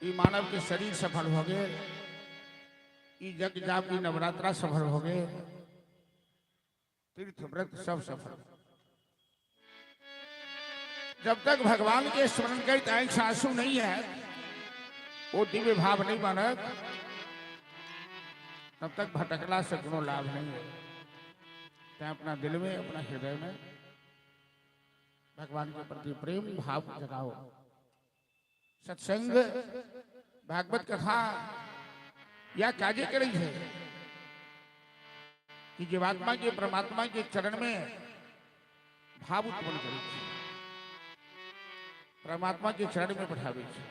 ई मानव के शरीर सफल भऽ गेल, ई यज्ञ जाप ई नवरात्रा सफल भऽ गेल, तीर्थ व्रत सब सफल। जब तक भगवान के स्मरण करते आंखि आंसू नहीं है, वो दिव्य भाव नहीं बनत, तब तक भटकला से कोनो लाभ नहीं है। तें अपना दिल में, अपना हृदय में भगवान के प्रति प्रेम भाव जगाओ। सत्संग, भागवत कथा या काजे करै छै कि जीवात्मा के परमात्मा के चरण में भाव उत्पन्न करै छै, परमात्मा के चरण में पठाबै छै।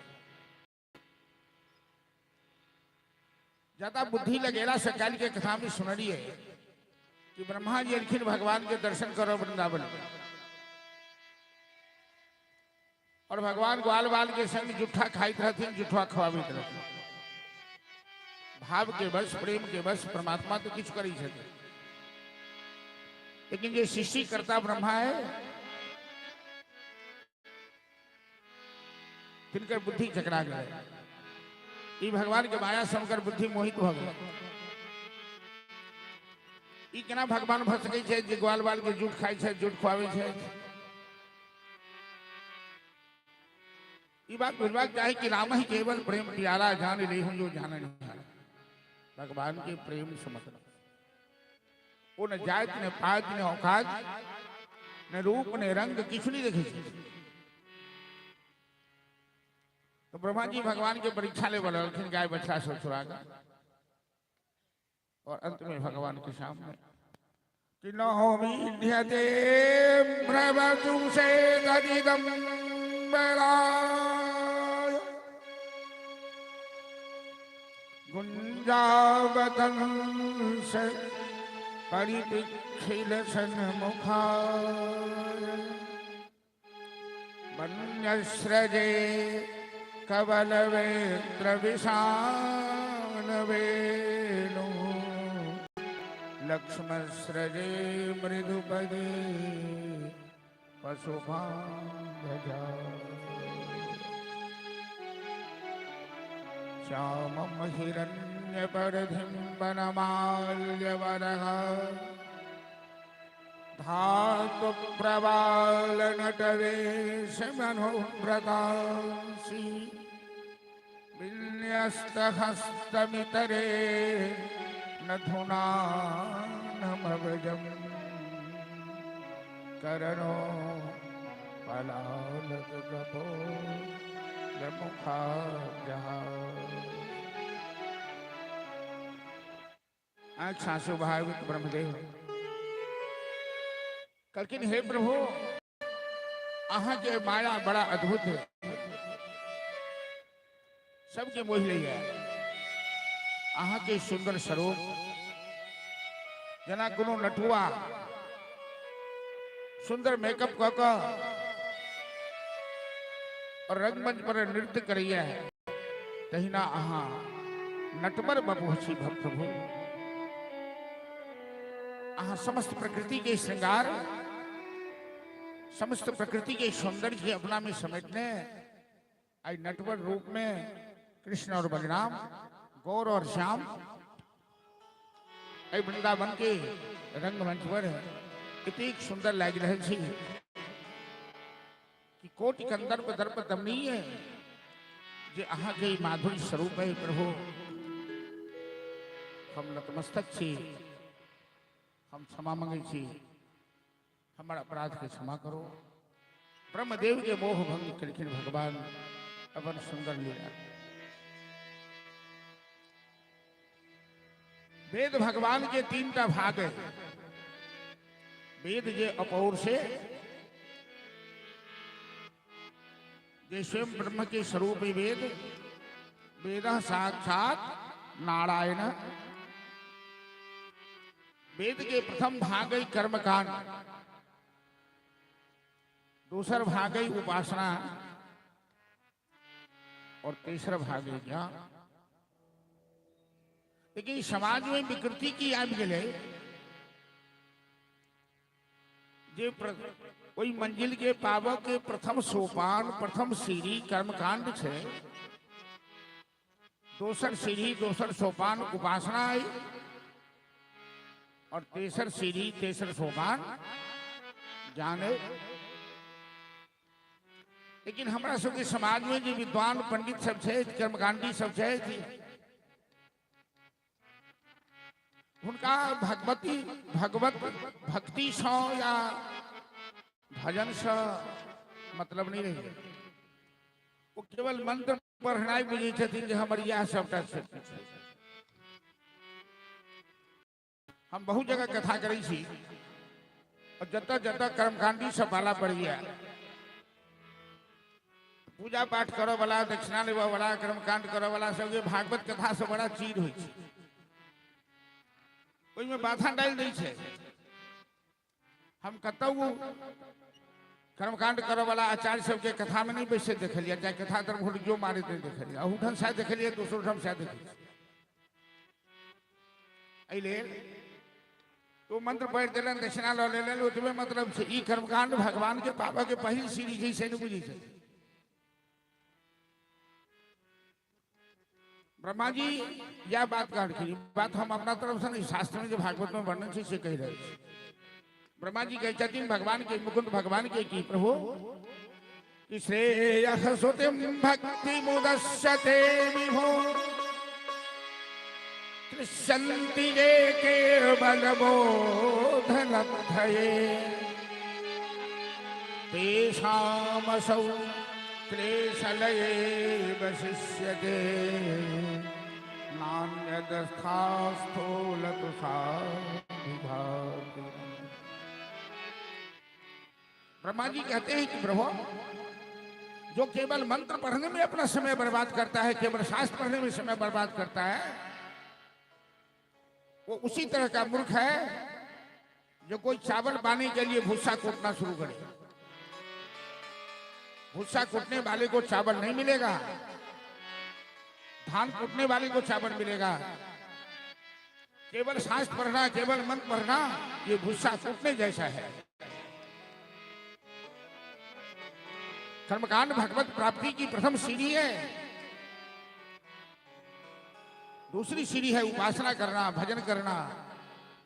ज्यादा बुद्धि लगेला से काल्हि के कथा में सुनलिए कि ब्रह्मा जी एलखिन भगवान के दर्शन करो वृंदावन में, और भगवान ग्वाल बाल के संग जुठा खाइत रहथिन, जुठा खुआबैत रहथिन। भाव के बस, प्रेम के बस परमात्मा तो किछु करै छथिन, लेकिन जे सृष्टि करता ब्रह्मा है तिनकर बुद्धि चकरा गेलै। ई भगवान के माया से हुनकर बुद्धि मोहित भऽ गेलै। ई केना भगवान भऽ सकै छै जे ग्वाल बाल के जूठ खाइ छै, जूठ खुआबै छै? ई बात बुझबाक चाही कि राम ही केवल प्रेम प्यारा, जान ले हूं जो जान नहीं। भगवान के प्रेम से मतलब वो न जात न पात न औकात न रूप न रंग, किछु नहीं देखे छै। तो ब्रह्मा जी भगवान के परीक्षा ले बोललखिन गाय बछड़ा सब छुड़ा के, और अंत में भगवान के सामने कि न होमीध्यते से गुंजावतन से परिपिखिल सन्मुखाय वन्यस्रजे कवलवेत्र विषाण वेणु लक्ष्मस्रजे मृदुपदे पशुभांगजा श्यामं हिरण्यपरिधिं वनमाल्यवरः धातुप्रवालनटवेशमनुव्रतांसि विन्यस्तहस्तमितरे नधुनानमवजम् करणो पलालकगपो मुखाब्जः। आंख सासु भावित ब्रह्मदेव कहलखिन, हे प्रभु, अहाँ के माया बड़ा अद्भुत है, सबके मोहि लैया। अहाँ के सुंदर स्वरूप जेना कोनो नटुआ सुंदर मेकअप कऽ कऽ और रंगमंच पर नृत्य करैया है, तहिना अहाँ नटवर बपु छी प्रभु। अहाँ समस्त प्रकृति के श्रृंगार, समस्त प्रकृति के सौंदर्य के अपना में समेटने आई नटवर रूप में कृष्ण और बलराम, गौर और श्याम एहि वृंदावन के रंगमंच पर इतेक सुंदर लागि रहल छी कि कोटि कंदर्प दर्प दमनीय जे अहाँ के ई माधुर्य स्वरूप है प्रभु। हम नतमस्तक छी, हम क्षमा मंगै छी, हमर अपराध के क्षमा करो। ब्रह्मदेव के मोह भंग केलखिन भगवान अपन सुंदर लीला। वेद भगवान के तीन टा भाग है। वेद जे अपौर से जे स्वयं ब्रह्म के स्वरूप ही वेद, वेद साक्षात नारायण। वेद के प्रथम भाग है कर्मकांड, दूसर भाग है उपासना और तीसरा भाग है ज्ञान। लेकिन समाज में विकृति की आबि गेलै जे ओहि मंजिल के पाबऽ के प्रथम सोपान, प्रथम सीढ़ी कर्मकांड छै, दोसर सीढ़ी दोसर सोपान उपासना है और तेसर सीढ़ी तेसर सोपान ज्ञान है। लेकिन हमरा सबके समाज में जे विद्वान पंडित सब छै, कर्मकांडी सब छै, हुनका भगवती भगवत भक्ति सँ या भजन सँ मतलब नहीं रही। वो केवल मंत्र पढ़नाइ बुझै छथिन जे हमर इएह सबटा छै। हम बहुत जगह कथा करै छी और जतऽ जतऽ कर्मकांडी सब वाला पड़ैया, पूजा पाठ करऽ वाला, दक्षिणा लेबऽ वाला, कर्मकांड करऽ वाला सबके भागवत कथा से बड़ा चीज होइ छै, ओहिमे बाधा डालि दै छै। हम कतहु कर्मकांड करऽ वाला आचार्य सबके कथा में नहीं बैसे देखलियै, चाहे कथा धर्म घोटियो मारैत नहीं देखलियै, अहूठाम शायद देखलियै, दोसरो ठाम शायद देखलियै। एहि लेल तो मंत्र पढ़ि देलनि, दक्षिणा लऽ लेलनि, ओतबे मतलब छै। ई कर्मकांड भगवान के पाबऽ के पहिल सीढ़ी छै, से नहि बुझै छै। ब्रह्मा जी यह बात कहलखिन, ई बात हम अपना तरफ से नहीं, शास्त्र में जे भागवत में वर्णन छै से कहि रहल छी। ब्रह्मा जी कहै छथिन भगवान के, मुकुंद भगवान के की प्रभु कि श्रेयः श्रुतिं भक्ति मुदस्यते विभो तृष्यन्ति ये केवलबोधलब्धये तेषामसौ क्लेशलये वशिष्यते नान्यदस्थास्थूलतुषाभिभाति। ब्रह्मा जी कहते हैं कि प्रभु, जो केवल मंत्र पढ़ने में अपना समय बर्बाद करता है, केवल शास्त्र पढ़ने में समय बर्बाद करता है, वो उसी तरह का मूर्ख है जो कोई चावल पाने के लिए भूसा कूटना शुरू करे। भूसा कूटने वाले को चावल नहीं मिलेगा, धान कूटने वाले को चावल मिलेगा। केवल शास्त्र पढ़ना, केवल मंत्र पढ़ना, ये भूसा कूटने जैसा है। कर्मकांड भगवत प्राप्ति की प्रथम सीढ़ी है। दूसरी सीढ़ी है उपासना करना, भजन करना,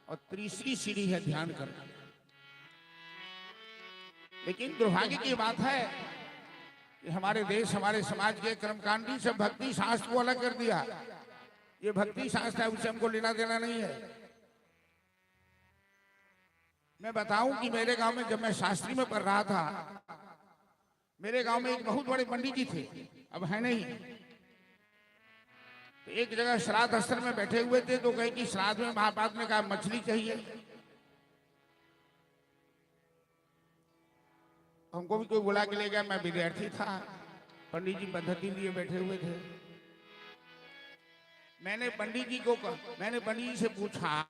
और तीसरी सीढ़ी है ध्यान करना। लेकिन दुर्भाग्य की बात है कि हमारे देश, हमारे समाज के कर्मकांडी सब भक्ति शास्त्र को अलग कर दिया। ये भक्ति शास्त्र है, उसे हमको लेना देना नहीं है। मैं बताऊं कि मेरे गांव में जब मैं शास्त्री में पढ़ रहा था, मेरे गांव में एक बहुत बड़े पंडित जी थे, अब है नहीं। तो एक जगह श्राद्ध स्थल में बैठे हुए थे, तो कहे कि श्राद्ध में महापात ने कहा मछली चाहिए। हमको भी कोई बुला के ले गया, मैं विद्यार्थी था, पंडित जी पद्धति लिए बैठे हुए थे। मैंने पंडित जी को मैंने पंडित जी से पूछा,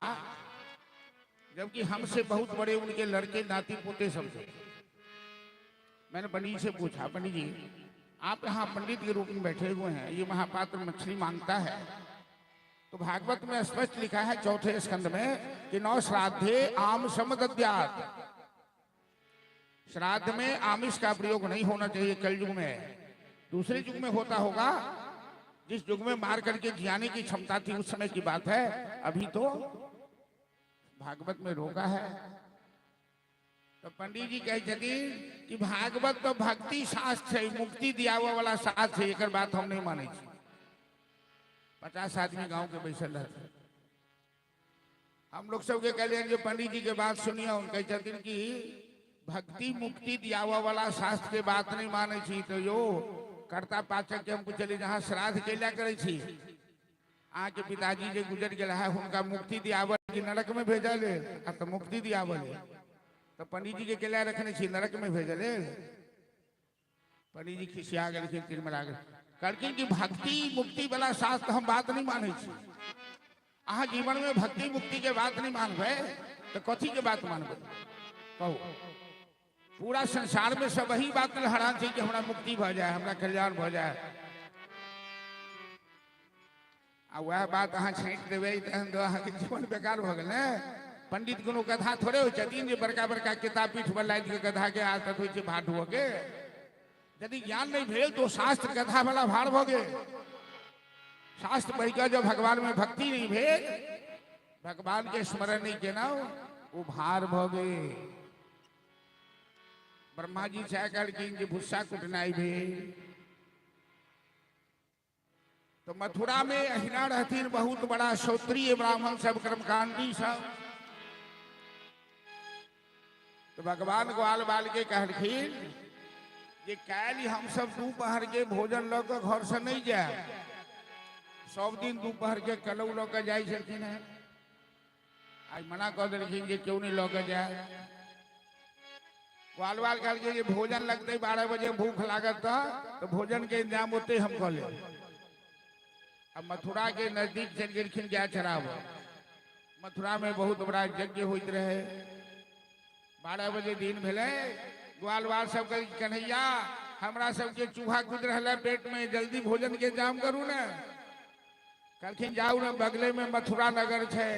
जबकि हमसे बहुत बड़े उनके लड़के नाती पोते सब थे। मैंने पंडित जी से पूछा, पंडित जी आप यहाँ पंडित के रूप में बैठे हुए हैं, ये महापात्र मछली मांगता है, तो भागवत में स्पष्ट लिखा है चौथे स्कंद में कि नौ श्राद्धे आम समदद्यात, श्राद्ध में आमिष का प्रयोग नहीं होना चाहिए कलयुग में। दूसरे युग में होता होगा, जिस युग में मार करके जियाने की क्षमता थी उस समय की बात है। अभी तो भागवत में रोका है। तो पंडित जी कहै छथिन कि भागवत तो भक्ति शास्त्र है, मुक्ति दियावे वाला शास्त्र है, एकर बात हम नहीं मानै छी। 50 आदमी गांव के बैसल रहते, हम लोग सबके कहलियनि जे पंडित जी के बात सुनिए। कहै छथिन कि भक्ति मुक्ति दियावे वाला शास्त्र के बात नहीं मानै छी। तो यो कर्ता पाचक के हम पूछलियै जहाँ श्राद्ध कैला करै छी, अहाँके पिताजी जे गुजर गेल है हुनका मुक्ति दियावल कि नरक में भेजल? आ तो मुक्ति दियावल है। तो पंडित जी के केला रखने छी, नरक में भेजल? पंडित जी खिसिया गेलखिन, तिरमिरा गेल, कहलखिन कि भक्ति मुक्ति वाला शास्त्र हम बात नहीं मानै छी। अहाँ जीवन में भक्ति मुक्ति के बात नहीं मानबै तो कथी के बात मानबै कहू? पूरा संसार में सब वही बात हैरान छै कि हमरा मुक्ति भऽ जाए, हमरा कल्याण भऽ जाए। आ वएह बात अहाँ छाँटि देबै तहन तऽ अहाँके जीवन बेकार भऽ गेल ने। पंडित कोनो गधा थोड़े होइ छथिन जे बड़का बड़का किताब पीठ पर लादि के गधा के आदत होइ छै भार ढोअ के। यदि ज्ञान नहीं भेल तो शास्त्र गधा वाला भार भऽ गेल। शास्त्र पढ़ि कऽ जब भगवान में भक्ति नहीं भेल, भगवान के स्मरण नहीं केलहुँ, ओ भार भऽ गेल। ब्रह्मा जी सएह कहलखिन जे भुस्सा कुटनाइ भेल। तो मथुरा में अहिना रहथिन बहुत बड़ा श्रोत्रिय ब्राह्मण सब, कर्मकांडी सब। तो भगवान ग्वाल बाल के कहलखिन जे काल्हि हम सब दोपहर के भोजन लऽ कऽ घर से नहीं जायब। सब दिन दोपहर के कलौ लऽ कऽ जाइ छलखिन हेँ, आइ मना कऽ देलखिन जे केओ नहीं लऽ कऽ जाय। ग्वाल बाल कहलखिन जे भोजन लगतै 12 बजे, भूख लागत तऽ भोजन के इंतजाम ओते हम कऽ लेब। अब मथुरा के नजदीक चलि गेलखिन गाय चराबऽ। मथुरा में बहुत बड़ा यज्ञ होइत रहे। 12 बजे दिन भेलै, ग्वाल बाल सब कहलखिन कन्हैया हमरा सबके चूहा कूद रहल है पेट में, जल्दी भोजन के इंतजाम करू ने। कहलखिन जाउ ने, बगले में मथुरा नगर छै,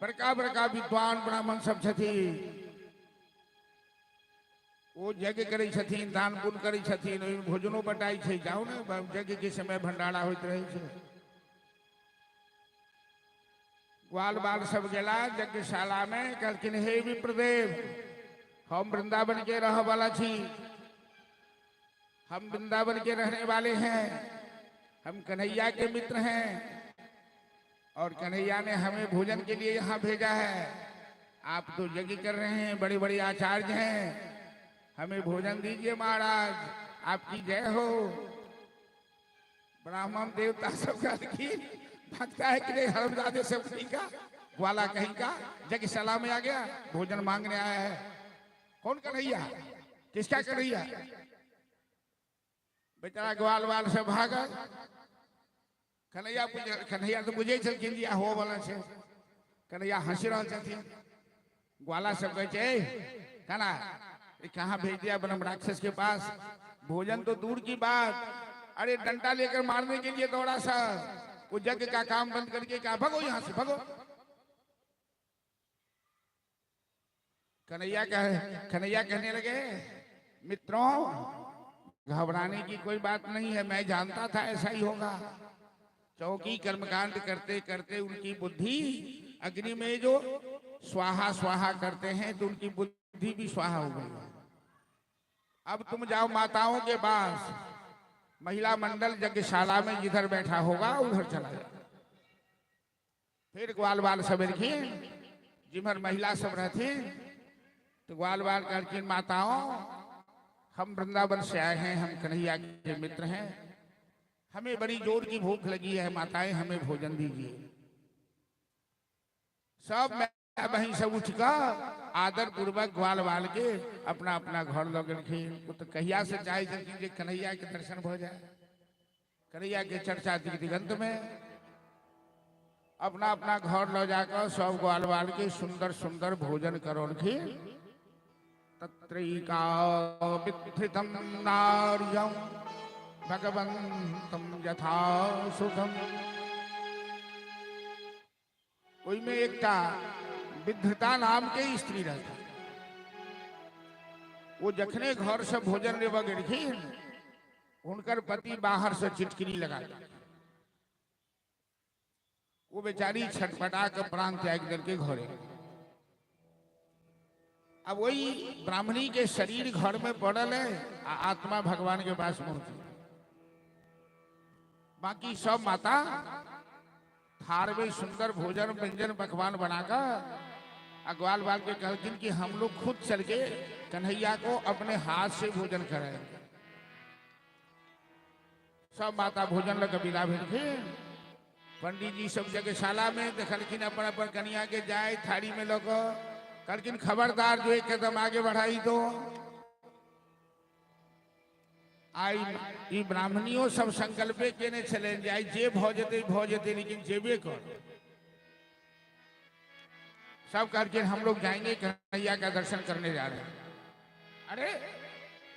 बड़का बड़का विद्वान ब्राह्मण सब छथिन, ओ यज्ञ करै छथिन, दान पुण्य करै छथिन, ओहिमे भोजनो बटाइ छै, जाउ ने, यज्ञ के समय भंडारा होइत रहै छै। ग्वाल बाल सब गेला यज्ञशाला में, कहलखिन हे विप्रदेव, हम वृंदावन के रह वाला छी, हम वृंदावन के रहने वाले हैं, हम कन्हैया के मित्र हैं और कन्हैया ने हमें भोजन के लिए यहाँ भेजा है। आप तो यज्ञ कर रहे हैं, बड़े बड़े आचार्य हैं, हमें भोजन दीजिए महाराज, आपकी जय हो। ब्राह्मण देवता सब कहलखिन भक्ता है कि नहीं, हरमजादे सब कहीं का, ग्वाला कहीं का, यज्ञशाला में आ गया, भोजन मांगने आया है। कौन कन्हैया, किसका कन्हैया? बेचारा ग्वाल वाल से भागल। कन्हैया कन्हैया तो बुझै छलखिन जे हो वाला छै। कन्हैया हंसि रहल छथिन। ग्वाला सब कहै छै, ए कना कहाँ भेज दिया ब्रह्म राक्षस के पास, भोजन तो दूर की बात, अरे डंडा लेकर मारने के लिए दौड़ा सा, वो यज्ञ का काम बंद करके कहा भगो यहाँ से भगो। कन्हैया कहने लगे मित्रों घबराने की कोई बात नहीं है, मैं जानता था ऐसा ही होगा। चौकी कर्मकांड करते करते उनकी बुद्धि अग्नि में जो स्वाहा स्वाहा करते हैं तो उनकी बुद्धि भी स्वाहा हो गई। अब तुम जाओ माताओं के पास, महिला मंडल यज्ञशाला में जिधर बैठा होगा उधर चला जाओ। फिर ग्वाल बाल सब एलखिन, जिम्हर महिला सब रहथिन, तो ग्वाल बाल कहलखिन माताओं हम वृंदावन से आए हैं, हम कन्हैया के मित्र हैं, हमें बड़ी जोर की भूख लगी है, माताएं हमें भोजन दीजिए। सब वहीं से उठ कर आदर पूर्वक ग्वाल बाल के अपना अपना घर लऽ गेलखिन। ओ तऽ कहिया से चाहे छलखिन जे कन्हैया के दर्शन भऽ जाए, कन्हैया के चर्चा दिगंत में। अपना अपना घर लऽ जाकर सब ग्वाल बाल के सुंदर सुंदर भोजन करौलखिन। तत्रैका विधृतं नार्यं भगवन्तं यथा सुखम। ओहिमे एकटा विधृता नाम के स्त्री रहथिन। ओ जखने घर से भोजन लेबऽ गेलखिन, हुनकर पति बाहर से चिटकिरी लगा देलकै। वो बेचारी छटपटा के प्राण त्याग देलकै घरे। अब वही ब्राह्मणी के शरीर घर में पड़ल है आ आत्मा भगवान के पास पहुंची। बाकी सब माता थार में सुंदर भोजन व्यंजन पकवान बनाकर आ ग्वाल बाल के कहलखिन कि हम लोग खुद चल के कन्हैया को अपने हाथ से भोजन कराएंगे। सब माता भोजन लग विदा भेलखिन। पंडित जी सब यज्ञशाला में देखलखिन अपन अपन कन्या के जाय थाली में लऽ कऽ, कहलखिन खबरदार जो एक कदम आगे बढ़ाई तो। आई ई ब्राह्मणियों सब संकल्पे केने छलनि जे आई जे भऽ जेतै भऽ जेतै, लेकिन जेबे कर। सब कहलखिन हम लोग जाएंगे, कन्हैया का दर्शन करने जा रहे हैं। अरे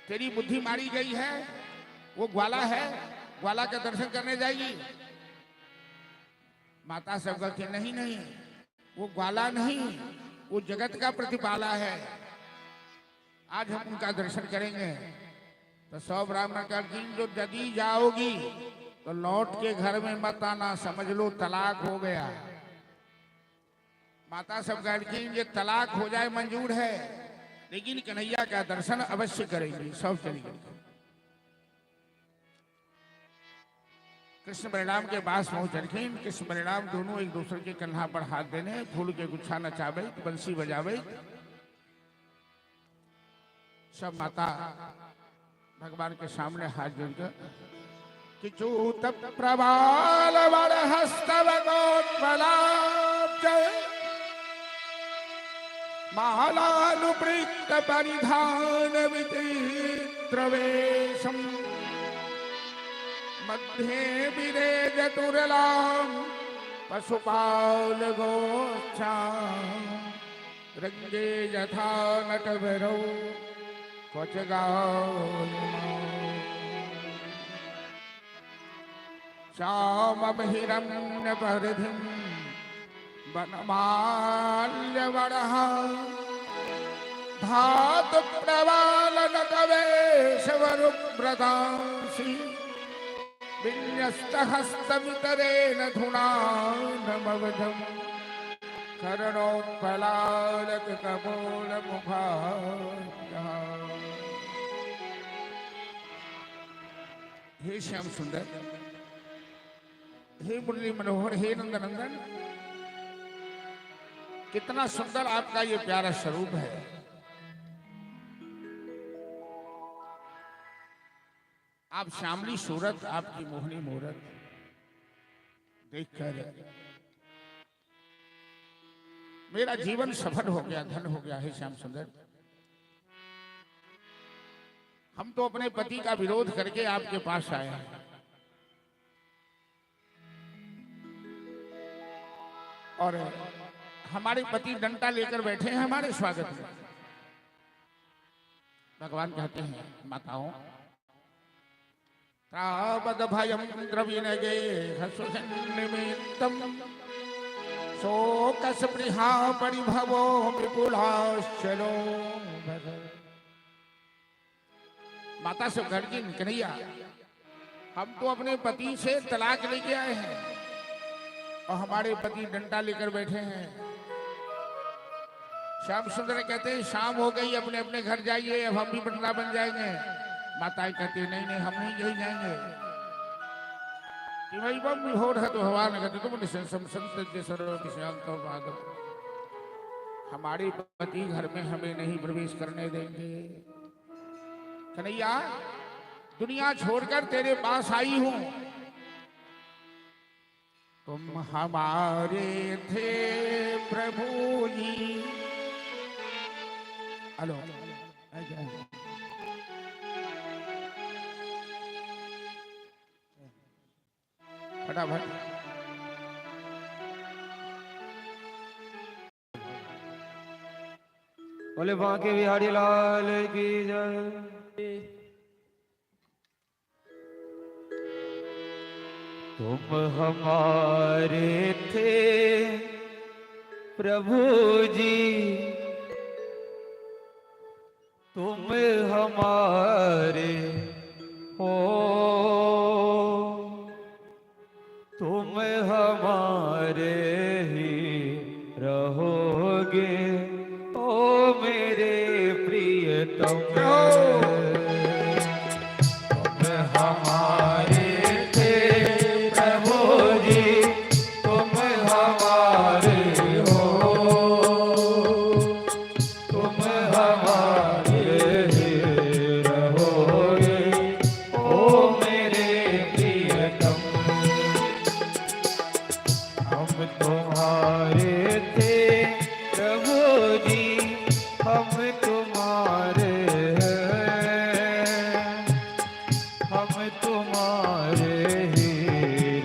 तेरी बुद्धि मारी गई है, वो ग्वाला है, ग्वाला का दर्शन करने जाएगी। माता सब कहलखिन नहीं नहीं, वो ग्वाला नहीं, वो जगत का प्रतिपाला है, आज हम उनका दर्शन करेंगे। तो सब ब्राह्मण कहलखिन जो यदि जाओगी तो लौट के घर में मत आना, समझ लो तलाक हो गया। माता सब कहलखिन ये तलाक हो जाए मंजूर है, लेकिन कन्हैया का दर्शन अवश्य करेंगे। सब चली गई। कृष्ण बलराम के पास पहुंचलखिन। कृष्ण बलराम दोनों एक दूसरे के कंधा पर हाथ देने, फूल के गुच्छा नचावे, बंसी बजावे। सब माता भगवान के सामने हाथ जोड़कर किचूत प्रबाल वर हस्तवगोत्पलाब्ज मालानुपृक्त परिधान विचित्र वेशम मध्ये विरेजतुरलां पशुपाल गोच्छा रंगे यथा नटभरौ क्वच गायमानौ। श्यामहिरण्य परिधिं वनमाल्यवरः धातु प्रवालनकवेशवरुव्रतांसि विन्यस्तहस्तमितरेण धुनानमवधं करणोत्पलालक कपोलमुखाभ्यः। हे श्याम सुंदर, हे मुरली मनोहर, हे नंदनंदन, कितना सुंदर आपका ये प्यारा स्वरूप है। आप श्यामली सूरत, आपकी मोहनी मूरत देखकर मेरा जीवन सफल हो गया, धन हो गया। है श्याम सुंदर, हम तो अपने पति का विरोध करके आपके पास आए हैं। और हमारे पति डंडा लेकर बैठे हैं हमारे स्वागत में। भगवान कहते हैं माताओं, तावद भयं द्रविणगेहसुनिमित्तं शोकस्पृहा परिभवो विपुलाश्चलो। माता से घर की कन्हैया, हम तो अपने पति से तलाक लेके आए हैं और हमारे पति डंडा लेकर बैठे हैं। श्याम सुंदर कहते हैं शाम हो गई, अपने अपने घर जाइए, अब हम भी वृंदावन जाएंगे। माताएं कहती है नहीं नहीं, हम नहीं यही जाएंगे। कि भाई बम विभोर है तो भगवान कहते तुम सर्व। हमारे पति घर में हमें नहीं प्रवेश करने देंगे। कन्हैया, दुनिया छोड़कर तेरे पास आई हूं, तुम हमारे थे प्रभु जी। हेलो, फटाफट। बोले बांके बिहारी लाल की जय। तुम हमारे थे प्रभु जी, तुम हमारे हो। तुम हमारे ही रहोगे, ओ मेरे प्रियतम। तुम हमारे थे प्रभु जी, तुम हमारे हो, तुम हमारे ही रहोगे, ओ मेरे प्रियतम। हम तुम्हारे थे प्रभु जी, हम तुम्हारे हैं, हम तुम्हारे ही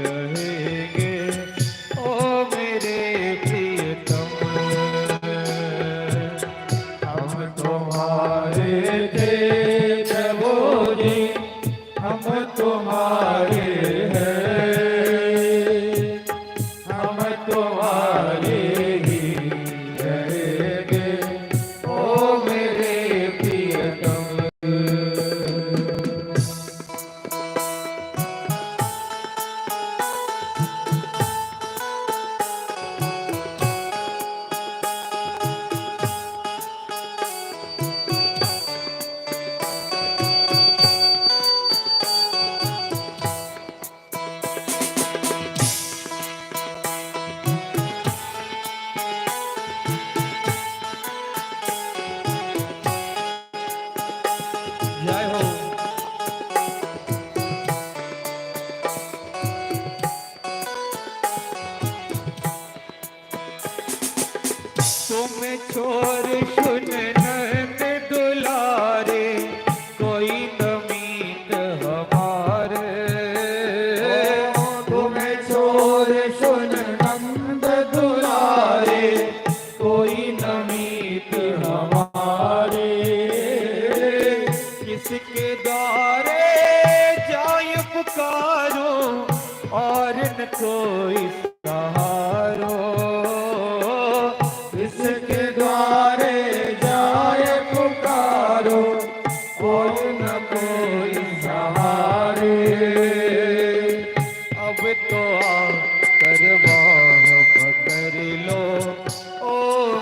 रहेंगे, ओ मेरे प्रियतम। हम तुम्हारे थे प्रभु जी, हम तुम्हारे हैं, हम तुम्हारे ही रहेंगे, ओ मेरे प्रियतम। जय हो। तुम छोर सुन नंद दुलारे, कोई न मीत हमारे। तुम्हें छोर सुन नंद दुलारे, कोई न मीत हमारे। किसके द्वारे जाय पुकारो, और न कोई सहारो। किसके द्वारे जाए पुकारो, कोई न कोई सहारे। अब तो आकर बाह पकड़ लो, ओ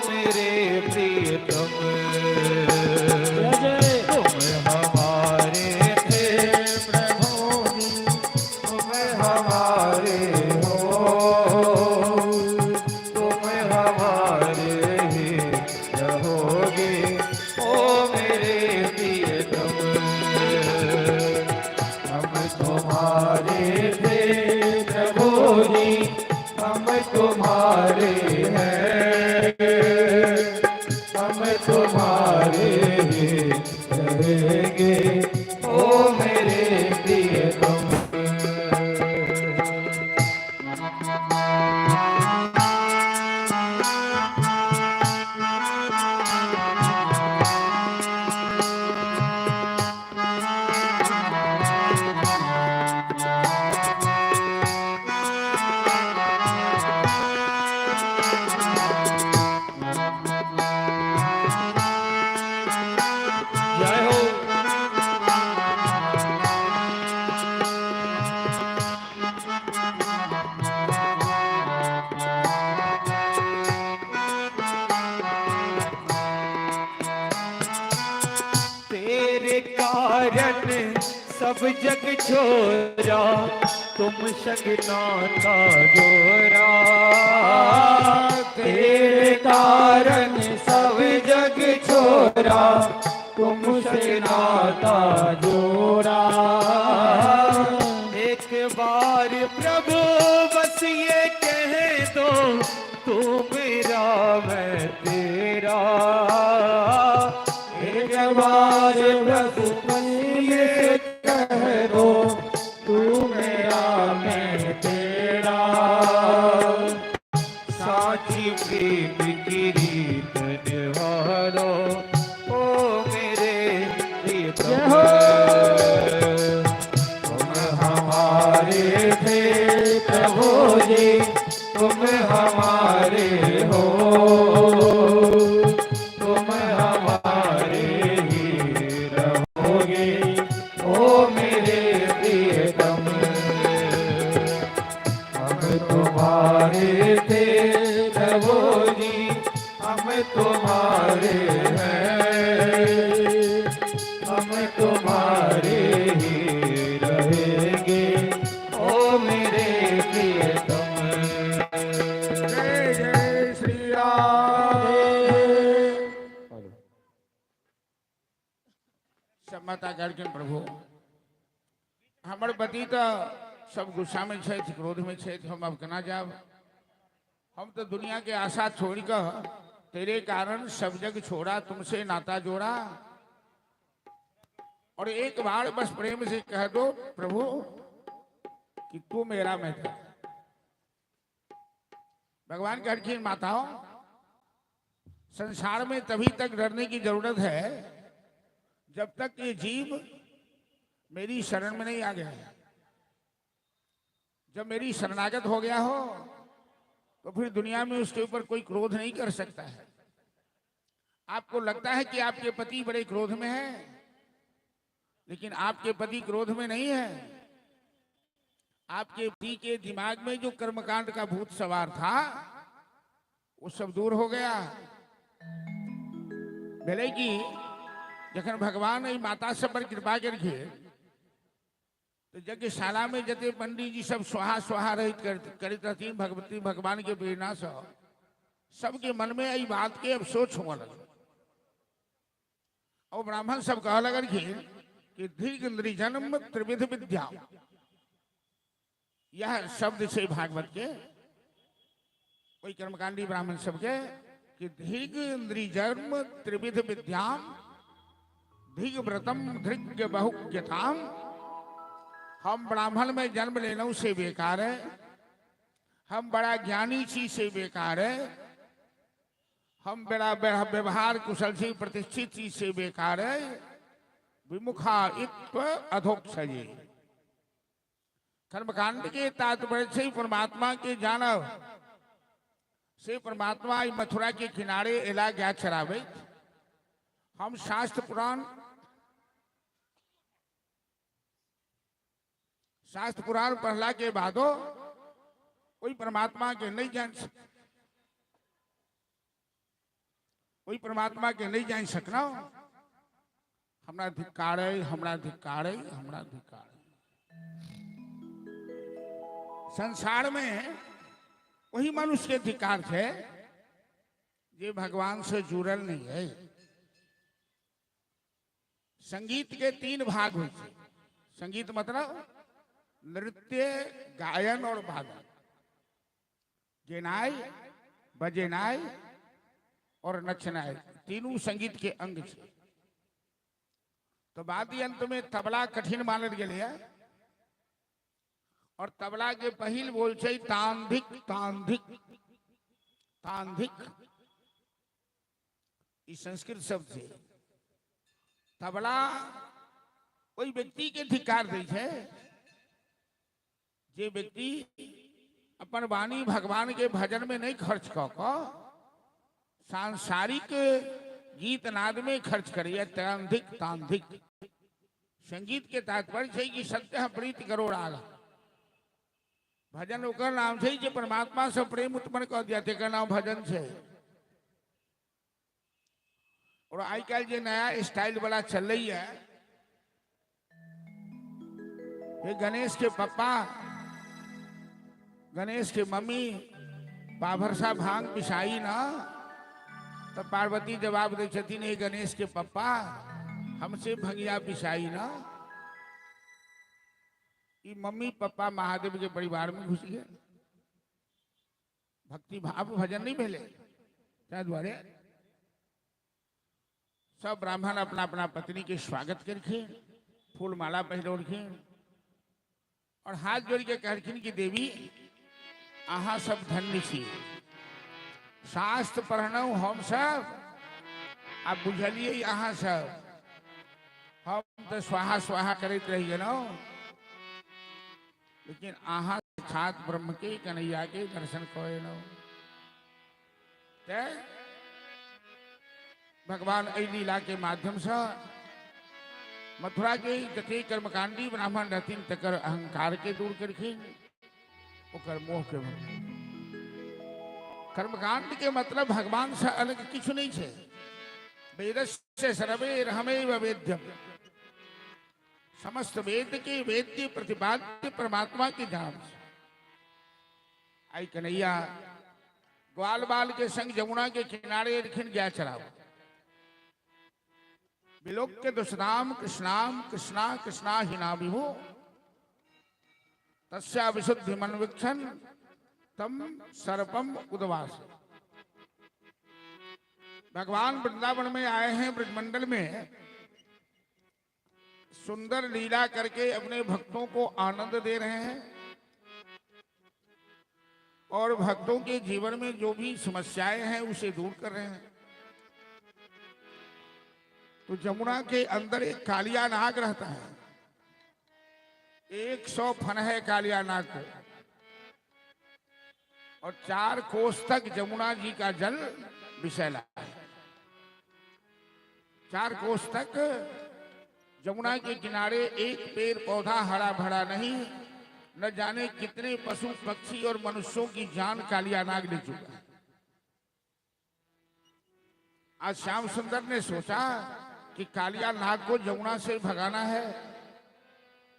मेरे प्रियतम। तुम हमारे थे प्रभु जी, तुम हमारे हो, तुम हमारे ही रहोगे, ओ मेरे प्रियतम। हम तुम्हारे थे प्रभु जी, हम तुम्हारे हैं, हम तुम्हारे ही रहेंगे, ओ मेरे प्रियतम। जय हो। तेरे कारण सब जग छोरा, तुम संग नाता जोरा। तेरे कारण सब जग छोरा, तुमसे नाता जोड़ा। एक बार प्रभु बस ये कह दो, तू मेरा मैं तेरा। एक बार प्रभु ये कह दो, तू मेरा मैं तेरा। साची प्रीत की रीत निभा लो, ओ मेरे प्रियतम। तुम हमारे थे प्रभु जी, तुम हमारे हो, तुम हमारे ही रहोगे, ओ मेरे प्रियतम। हम तुम्हारे हैं, हम तुम्हारे ही रहेंगे, ओ मेरे प्रियतम। जय जय श्री राम। सब माता कहलखिन, प्रभु, हमर पति तऽ सब गुस्सा में छथि, क्रोध में छथि, हम अब केना जायब? हम तो दुनिया के आशा छोड़ कऽ, तेरे कारण सब जग छोड़ा, तुमसे नाता जोड़ा, और एक बार बस प्रेम से कह दो प्रभु कि तू मेरा, मैं तेरा। भगवान कहलखिन, माताओं, संसार में तभी तक डरने की जरूरत है जब तक ये जीव मेरी शरण में नहीं आ गया है। जब मेरी शरणागत हो गया हो तो फिर दुनिया में उसके ऊपर कोई क्रोध नहीं कर सकता है। आपको लगता है कि आपके पति बड़े क्रोध में हैं, लेकिन आपके पति क्रोध में नहीं है। आपके पति के दिमाग में जो कर्मकांड का भूत सवार था, वो सब दूर हो गया। भेलै कि जखन भगवान एहि माता सब पर कृपा केलखिन तऽ यज्ञशाला में जते पंडित जी सब स्वाहा स्वाहा रहित करैत रहथिन, भगवती भगवान के प्रेरणा से सबके मन में एहि बात के अफसोस होने लगल और ब्राह्मण सब कह लगलखिन कि दीर्घ नृजन्म त्रिविध विद्या, यह शब्द छै भागवत के, ओहि कर्मकांडी ब्राह्मण सबके कि दीर्घ नृजन्म त्रिविध विद्याम दीर्घ व्रतम दीर्घ बहुज्ञताम। हम ब्राह्मण में जन्म लेलहुं से बेकार है, हम बड़ा ज्ञानी छी से बेकार है, हम बड़ा बड़ा व्यवहार कुशल छी, प्रतिष्ठित छी से बेकार है। विमुखा इत्व अधोक्षजे। कर्मकांड के तात्पर्य से परमात्मा के जानब से परमात्मा ई मथुरा के किनारे एला गाय चरावे। हम शास्त्र पुराण पढ़ला के बादो कोई परमात्मा के नहीं जान, कोई परमात्मा के नहीं जान सकना। हमरा धिक्कार है, हमरा धिक्कार है, हमरा धिक्कार है। संसार में वही मनुष्य के धिक्कार है जे भगवान से जुड़ल नहीं है। संगीत के तीन भाग होइ छै। संगीत मतलब नृत्य, गायन और वादन। गेनाइ, बजेनाइ और नचनाइ, तीनू संगीत के अंग छै। तो वाद्य यंत्र में तबला कठिन मानल गेलै है और तबला के पहिल बोल छै तांधिक तांधिक तांधिक। ई संस्कृत शब्द छै। तबला ओहि व्यक्ति के धिक्कार दै छै जे व्यक्ति अपन वाणी भगवान के भजन में नहीं खर्च कऽ कऽ सांसारिक गीत नाद में खर्च करैया। तांधिक तांधिक। संगीत के तात्पर्य छै कि सत्य प्रीति करो राग। भजन ओकर नाम छै जे परमात्मा से प्रेम उत्पन्न कऽ दिया, तेकर नाम भजन छै। और आइ काल्हि जे नया स्टाइल वाला चलैया, हे गणेश के पप्पा, गणेश के मम्मी, पाभरसा भांग पिसाई ना। तो पार्वती जवाब दै छथिन, हे गणेश के पप्पा, हमसे भंगिया पिसाई ना। ई मम्मी पप्पा महादेव के परिवार में घुस गए। भक्ति भाव भजन नहीं भेले। ताहि दुआरे सब ब्राह्मण अपना अपना पत्नी के स्वागत केलखिन, फूल माला पहिरौलखिन और हाथ जोड़ के कहलखिन कि देवी, अहाँ सब धन्य छी। शास्त्र पढ़लहुँ हम सब आ बुझलियै अहाँ सब। हम तऽ स्वाहा स्वाहा करैत रहि गेलहुँ, लेकिन अहाँ साक्षात ब्रह्म के, कन्हैया के दर्शन कऽ एलहुँ। तें भगवान एहि लीला के माध्यम से मथुरा के जते कर्मकांडी ब्राह्मण रहथिन तकर अहंकार के दूर केलखिन, ओकर मोह के भंग। कर्मकांड के मतलब भगवान से अलग किछु नहीं छै। वेदस्य सर्वैरहमेव वेद्यम, समस्त वेद के वेद्य प्रतिपाद्य परमात्मा के जान छै। आई कन्हैया ग्वाल बाल के संग जमुना के किनारे एलखिन गाय चराव। विलोक्य दुष्नाम कृष्णाम कृष्णा कृष्णा हिना विभु तस्या विशुद्धि मनवीक्षण तम सर्पम उदवास। भगवान वृंदावन में आए हैं, ब्रजमंडल में सुंदर लीला करके अपने भक्तों को आनंद दे रहे हैं और भक्तों के जीवन में जो भी समस्याएं हैं उसे दूर कर रहे हैं। तो जमुना के अंदर एक कालिया नाग रहता है, 100 फन है कालिया नाग को, और 4 कोस तक जमुना जी का जल विषैला है। 4 कोस तक जमुना के किनारे एक पेड़ पौधा हरा भरा नहीं, न जाने कितने पशु पक्षी और मनुष्यों की जान कालिया नाग ले चुका है। आज श्याम सुंदर ने सोचा कि कालिया नाग को जमुना से भगाना है,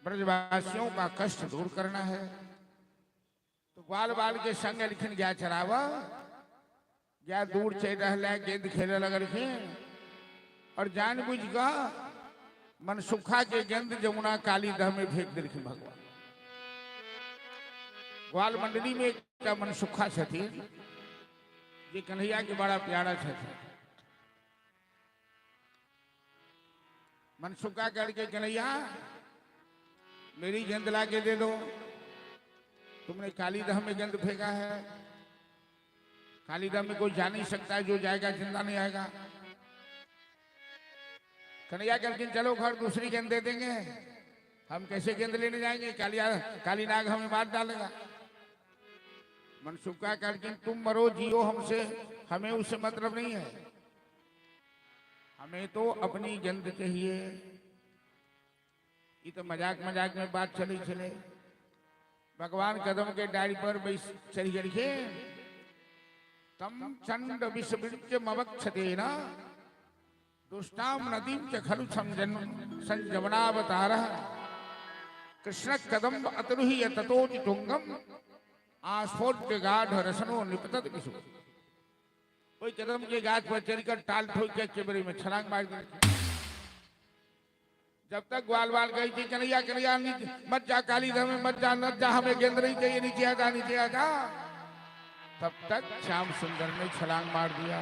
ब्रजवासियों का कष्ट दूर करना है। तो ग्वाल बाल के संग एलखिन गाय चरावा, गाय दूर चल रहा, गेंद खेले लगलखिन और जान बुझ का मनसुखा के गेंद जमुना काली दह में फेंक दिलखिन भगवान। ग्वाल मंडली में एक मनसुखा छथिन जे कन्हैया के बड़ा प्यारा छथिन। मनसुखा करके कन्हैया मेरी गेंद ला के दे दो, तुमने काली दह में गेंद फेंका है, काली दह में कोई जा नहीं सकता है, जो जाएगा जिंदा नहीं आएगा। कन्हैया कहलखिन चलो घर दूसरी गेंद दे देंगे, हम कैसे गेंद लेने जाएंगे, कालिया काली नाग हमें मार डालेगा। मनसुखा कहलखिन तुम मरो जियो हमसे, हमें उससे मतलब नहीं है, हमें तो अपनी गेंद चाहिए। ये तो मजाक मजाक में बात चली चले। भगवान कदम के डाली पर बैस चली गेलखिन। तम चंड विषवृक्ष मवक्षतेन दुष्टाम नदीम च खलु संजवनावतार कृष्ण कदम अतरुहि ततोति तुंगम आस्फोट्य गाढ़ रसनो निपतत किशु। ओहि कदम के गाछ पर चढ़कर टाल ठोक के केबरी में छलांग मार देलखिन। जब तक ग्वाल बाल गई थी कन्हैया कन्हैया मत जा काली धर में मत जा, मत जा, हमें गेंद नहीं चाहिए, नीचे आ जा, नीचे आ जा, तब तक श्याम सुंदर ने छलांग मार दिया।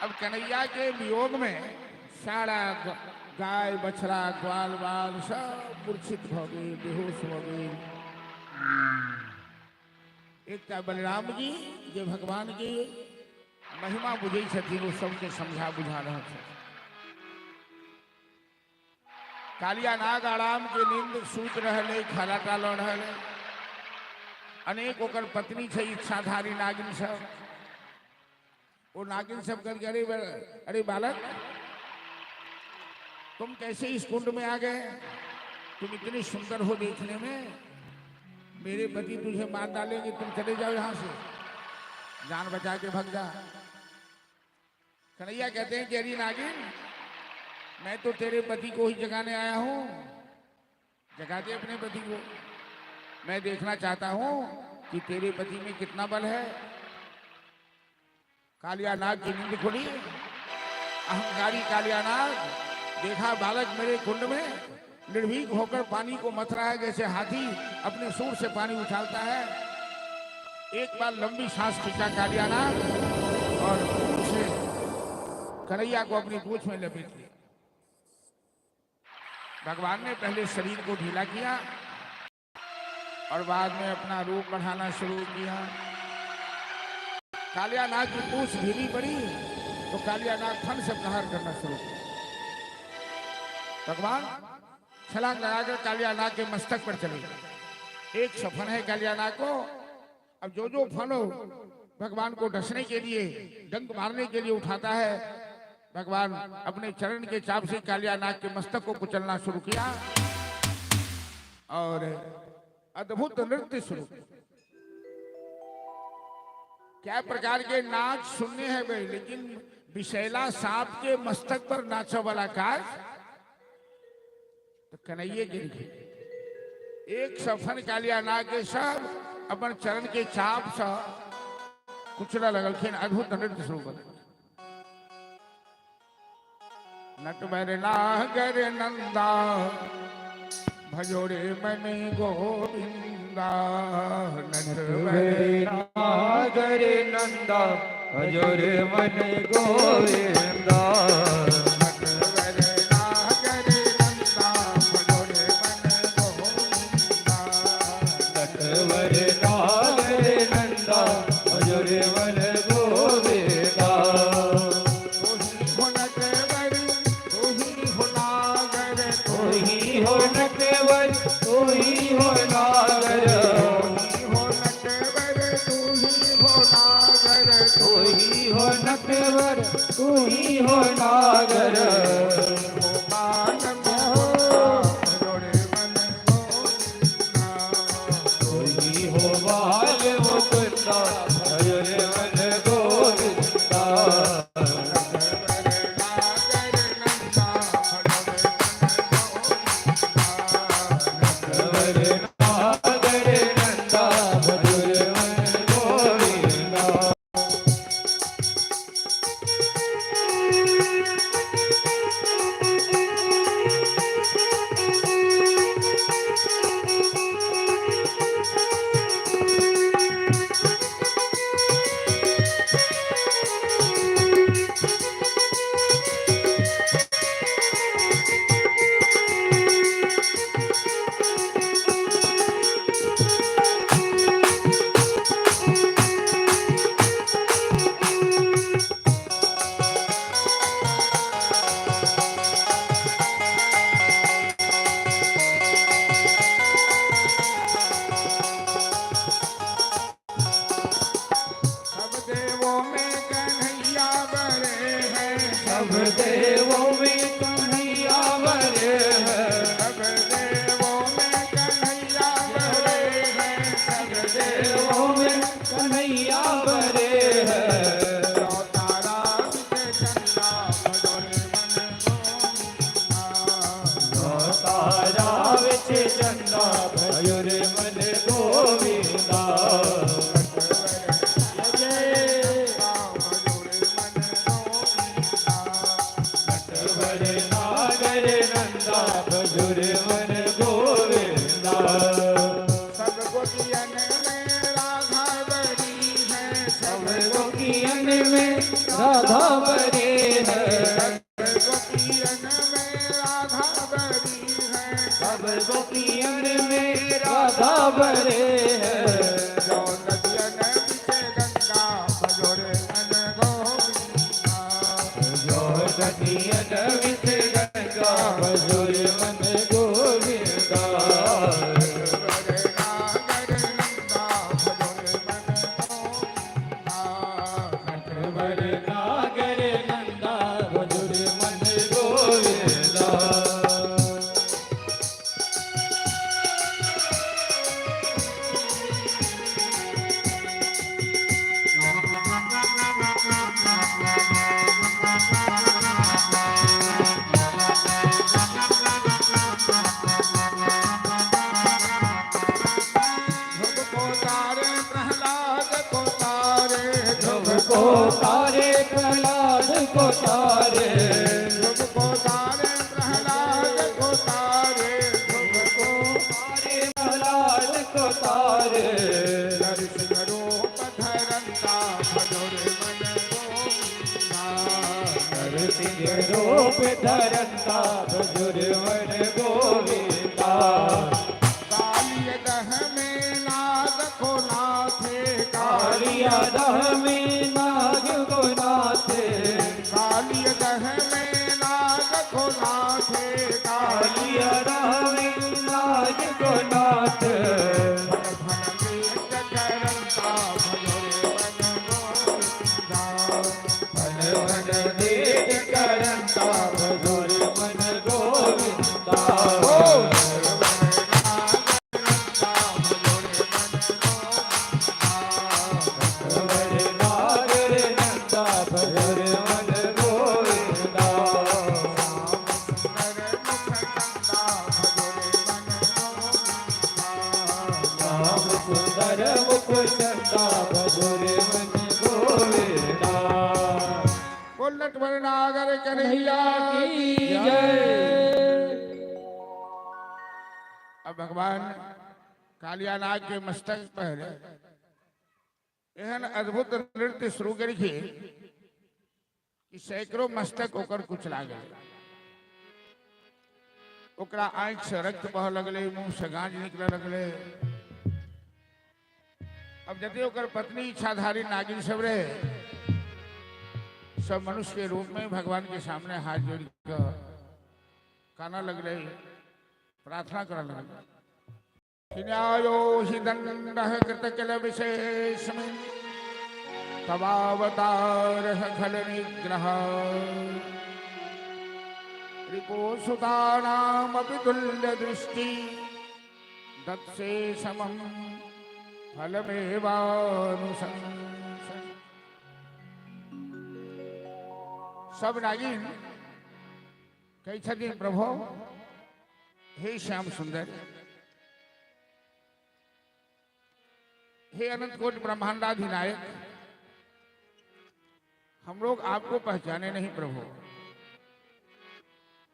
अब कन्हैया के वियोग में सारा गाय बछड़ा ग्वाल बाल सब मूर्छित हो गए, बेहोश हो गए। एक बलराम जी जे भगवान के महिमा बुझै छथिन, ओ सबके समझा बुझा रहल छथिन। कालिया नाग आराम के नींद सूत रहले, खराटा लऽ रहले। अनेक ओकर पत्नी छै इच्छाधारी नागिन सब। वो नागिन सब करके अरे अरे बालक तुम कैसे इस कुंड में आ गए, तुम इतनी सुंदर हो देखने में, मेरे पति तुझे मार डालेंगे, तुम चले जाओ यहां से, जान बचा के भग जा। कन्हैया कहते हैं कि अरे नागिन मैं तो तेरे पति को ही जगाने आया हूं, जगा दे अपने पति को, मैं देखना चाहता हूं कि तेरे पति में कितना बल है। कालिया नाग की नींद खुली, अहंकारी कालिया नाग देखा बालक मेरे कुंड में निर्भीक होकर पानी को मथ रहा है, जैसे हाथी अपने सूर से पानी उछालता है। एक बार लंबी सांस खींचा कालिया नाग और उसे कन्हैया को अपनी पूंछ में लपेट लिया। भगवान ने पहले शरीर को ढीला किया और बाद में अपना रूप बढ़ाना शुरू किया। कालिया नाग की पूंछ ढीली पड़ी तो कालिया नाग फन से प्रहार करना शुरू किया। भगवान छलांग लगाकर कालिया नाग के मस्तक पर चले गए। एक सफन है कालिया नाग को। अब जो जो फन भगवान को डसने के लिए, डंक मारने के लिए उठाता है, भगवान अपने चरण के चाप से कालिया नाग के मस्तक को कुचलना शुरू किया और अद्भुत नृत्य शुरू किया। क्या प्रकार के नाच सुनने हैं भाई, लेकिन विषैला सांप के मस्तक पर नाचो वाला काज तो कन्हैये गिर गए। एक सफन कालिया नाग के सब अपन चरण के चाप से कुचला लगलखिन, अद्भुत नृत्य शुरू कर। नटवर नागर नंदा भजोरे मन गोविंदा, नटवर नागर नंदा भजोर मन गोविंदा, नटवर नागर नंदा भजोरे मन गोविंदा, नटवर नागर नंदा भजोर मन गोविंदा। तू ही हो नटवर, तू ही हो नागर, तू तू ही हो नटवर, तू ही हो नागर, ही हो नटवर, तू ही हो नागर, तू ही हो नटवर, तू ही हो नागर, हो बाल मोरा भजोरे मन गोविंदा। तू ही हो बाल मुकुंदा भजोर मन गोविंदा। नटवर नागर नंदा भजोरे मन गोविंदा, नटवर नागर नंदा भजोर मन गोविंदा। सब देवों में कन्हैया बड़े हैं, सब देवों में कन्हैया बड़े हैं, सब देवों में कन्हैया बड़े हैं, सब देवों में कन्हैया बड़े हैं। देवों तारा के चंदा भजोरे मन गोविंदा। नौ तारा विच चंदा भजोर मन गोविंदा। नटवर नागर नंदा भजोर मन गोविंदा। सब गोपियन में राधा बड़ी है, सब गोपियन में राधा बड़े हैं, सब गोपियन में राधा बड़ी है, सब गोपियन में राधा बड़े हैं। जो नदियन बिच गंगा भजोरे मन गोविंदा। जो नदियन विच गंगा भजोर मन गोविंदा। नटवर नागर नंदा भजोरे मन गोविंदा। नटवर नागर नंदा भजोर मन गोविंदा। ध्रुव को तारे प्रहलाद को तारे, ध्रुव को तारे प्रहलाद को तारे, ध्रुव को तारे प्रहलाद को तारे, ध्रुव को तारे प्रहलाद को तारे। नरसिंह रूप धरंता भजोरे मन गोविंदा। नरसिंह रूप धरंता भजुर मन गोविंदा। कालिय दह में नाग को नाथे, कालिया दह में नाग को नाथे, कालिय दह में नाग को नाथे, कालिया दह में नाग को नाथ। भन भन नृत्य करंता भजोरे मन गोविंदा। भन भन देख करंता भजुर मन गोविंदा। नटवर नागर नंदा भजोरे मन गोविंदा। नटवर मुख चंदा मधुर मन गोविंदा। बोल नटवर नागर कन्हैया की जय। अब भगवान कालियानाग के मस्तक पर एहन अद्भुत नृत्य शुरू करके कि सैकड़ों मस्तक ओकर कुचला गए। ओकरा आंखि से रक्त बह लगले, मुंह से गांज निकले लगले। अब जते ओकर पत्नी इच्छाधारी नागिन सब रहे, सब मनुष्य के रूप में भगवान के सामने हाथ जोड़ कर काना लगले, प्रार्थना कर लगले। न्यायो हि दंडः कृत किल विशेषमिन् तवावतार खल निग्रह रिपोसुतानामपि तुल्य दृष्टि दत्से समम फलमेवानुशंस। सब नागिन कहै छथिन, प्रभु हे श्याम सुंदर, हे अनंत कोटि ब्रह्मांडाधिनायक, हम लोग आपको पहचाने नहीं प्रभु।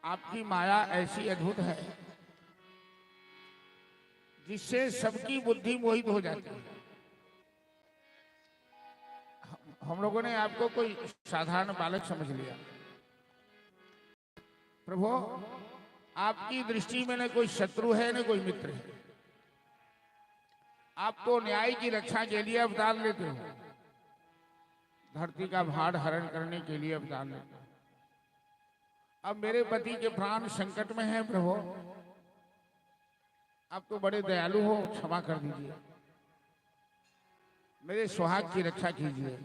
आपकी माया ऐसी अद्भुत है जिससे सबकी बुद्धि मोहित हो जाती है। हम लोगों ने आपको कोई साधारण बालक समझ लिया। प्रभु आपकी दृष्टि में न कोई शत्रु है न कोई मित्र है। आप तो न्याय की रक्षा के लिए अवतार लेते हो, धरती का भार हरण करने के लिए अवतार लेते हो। अब मेरे पति के प्राण संकट में हैं प्रभु, आप तो बड़े दयालु हो, क्षमा कर दीजिए, मेरे सुहाग की रक्षा कीजिए।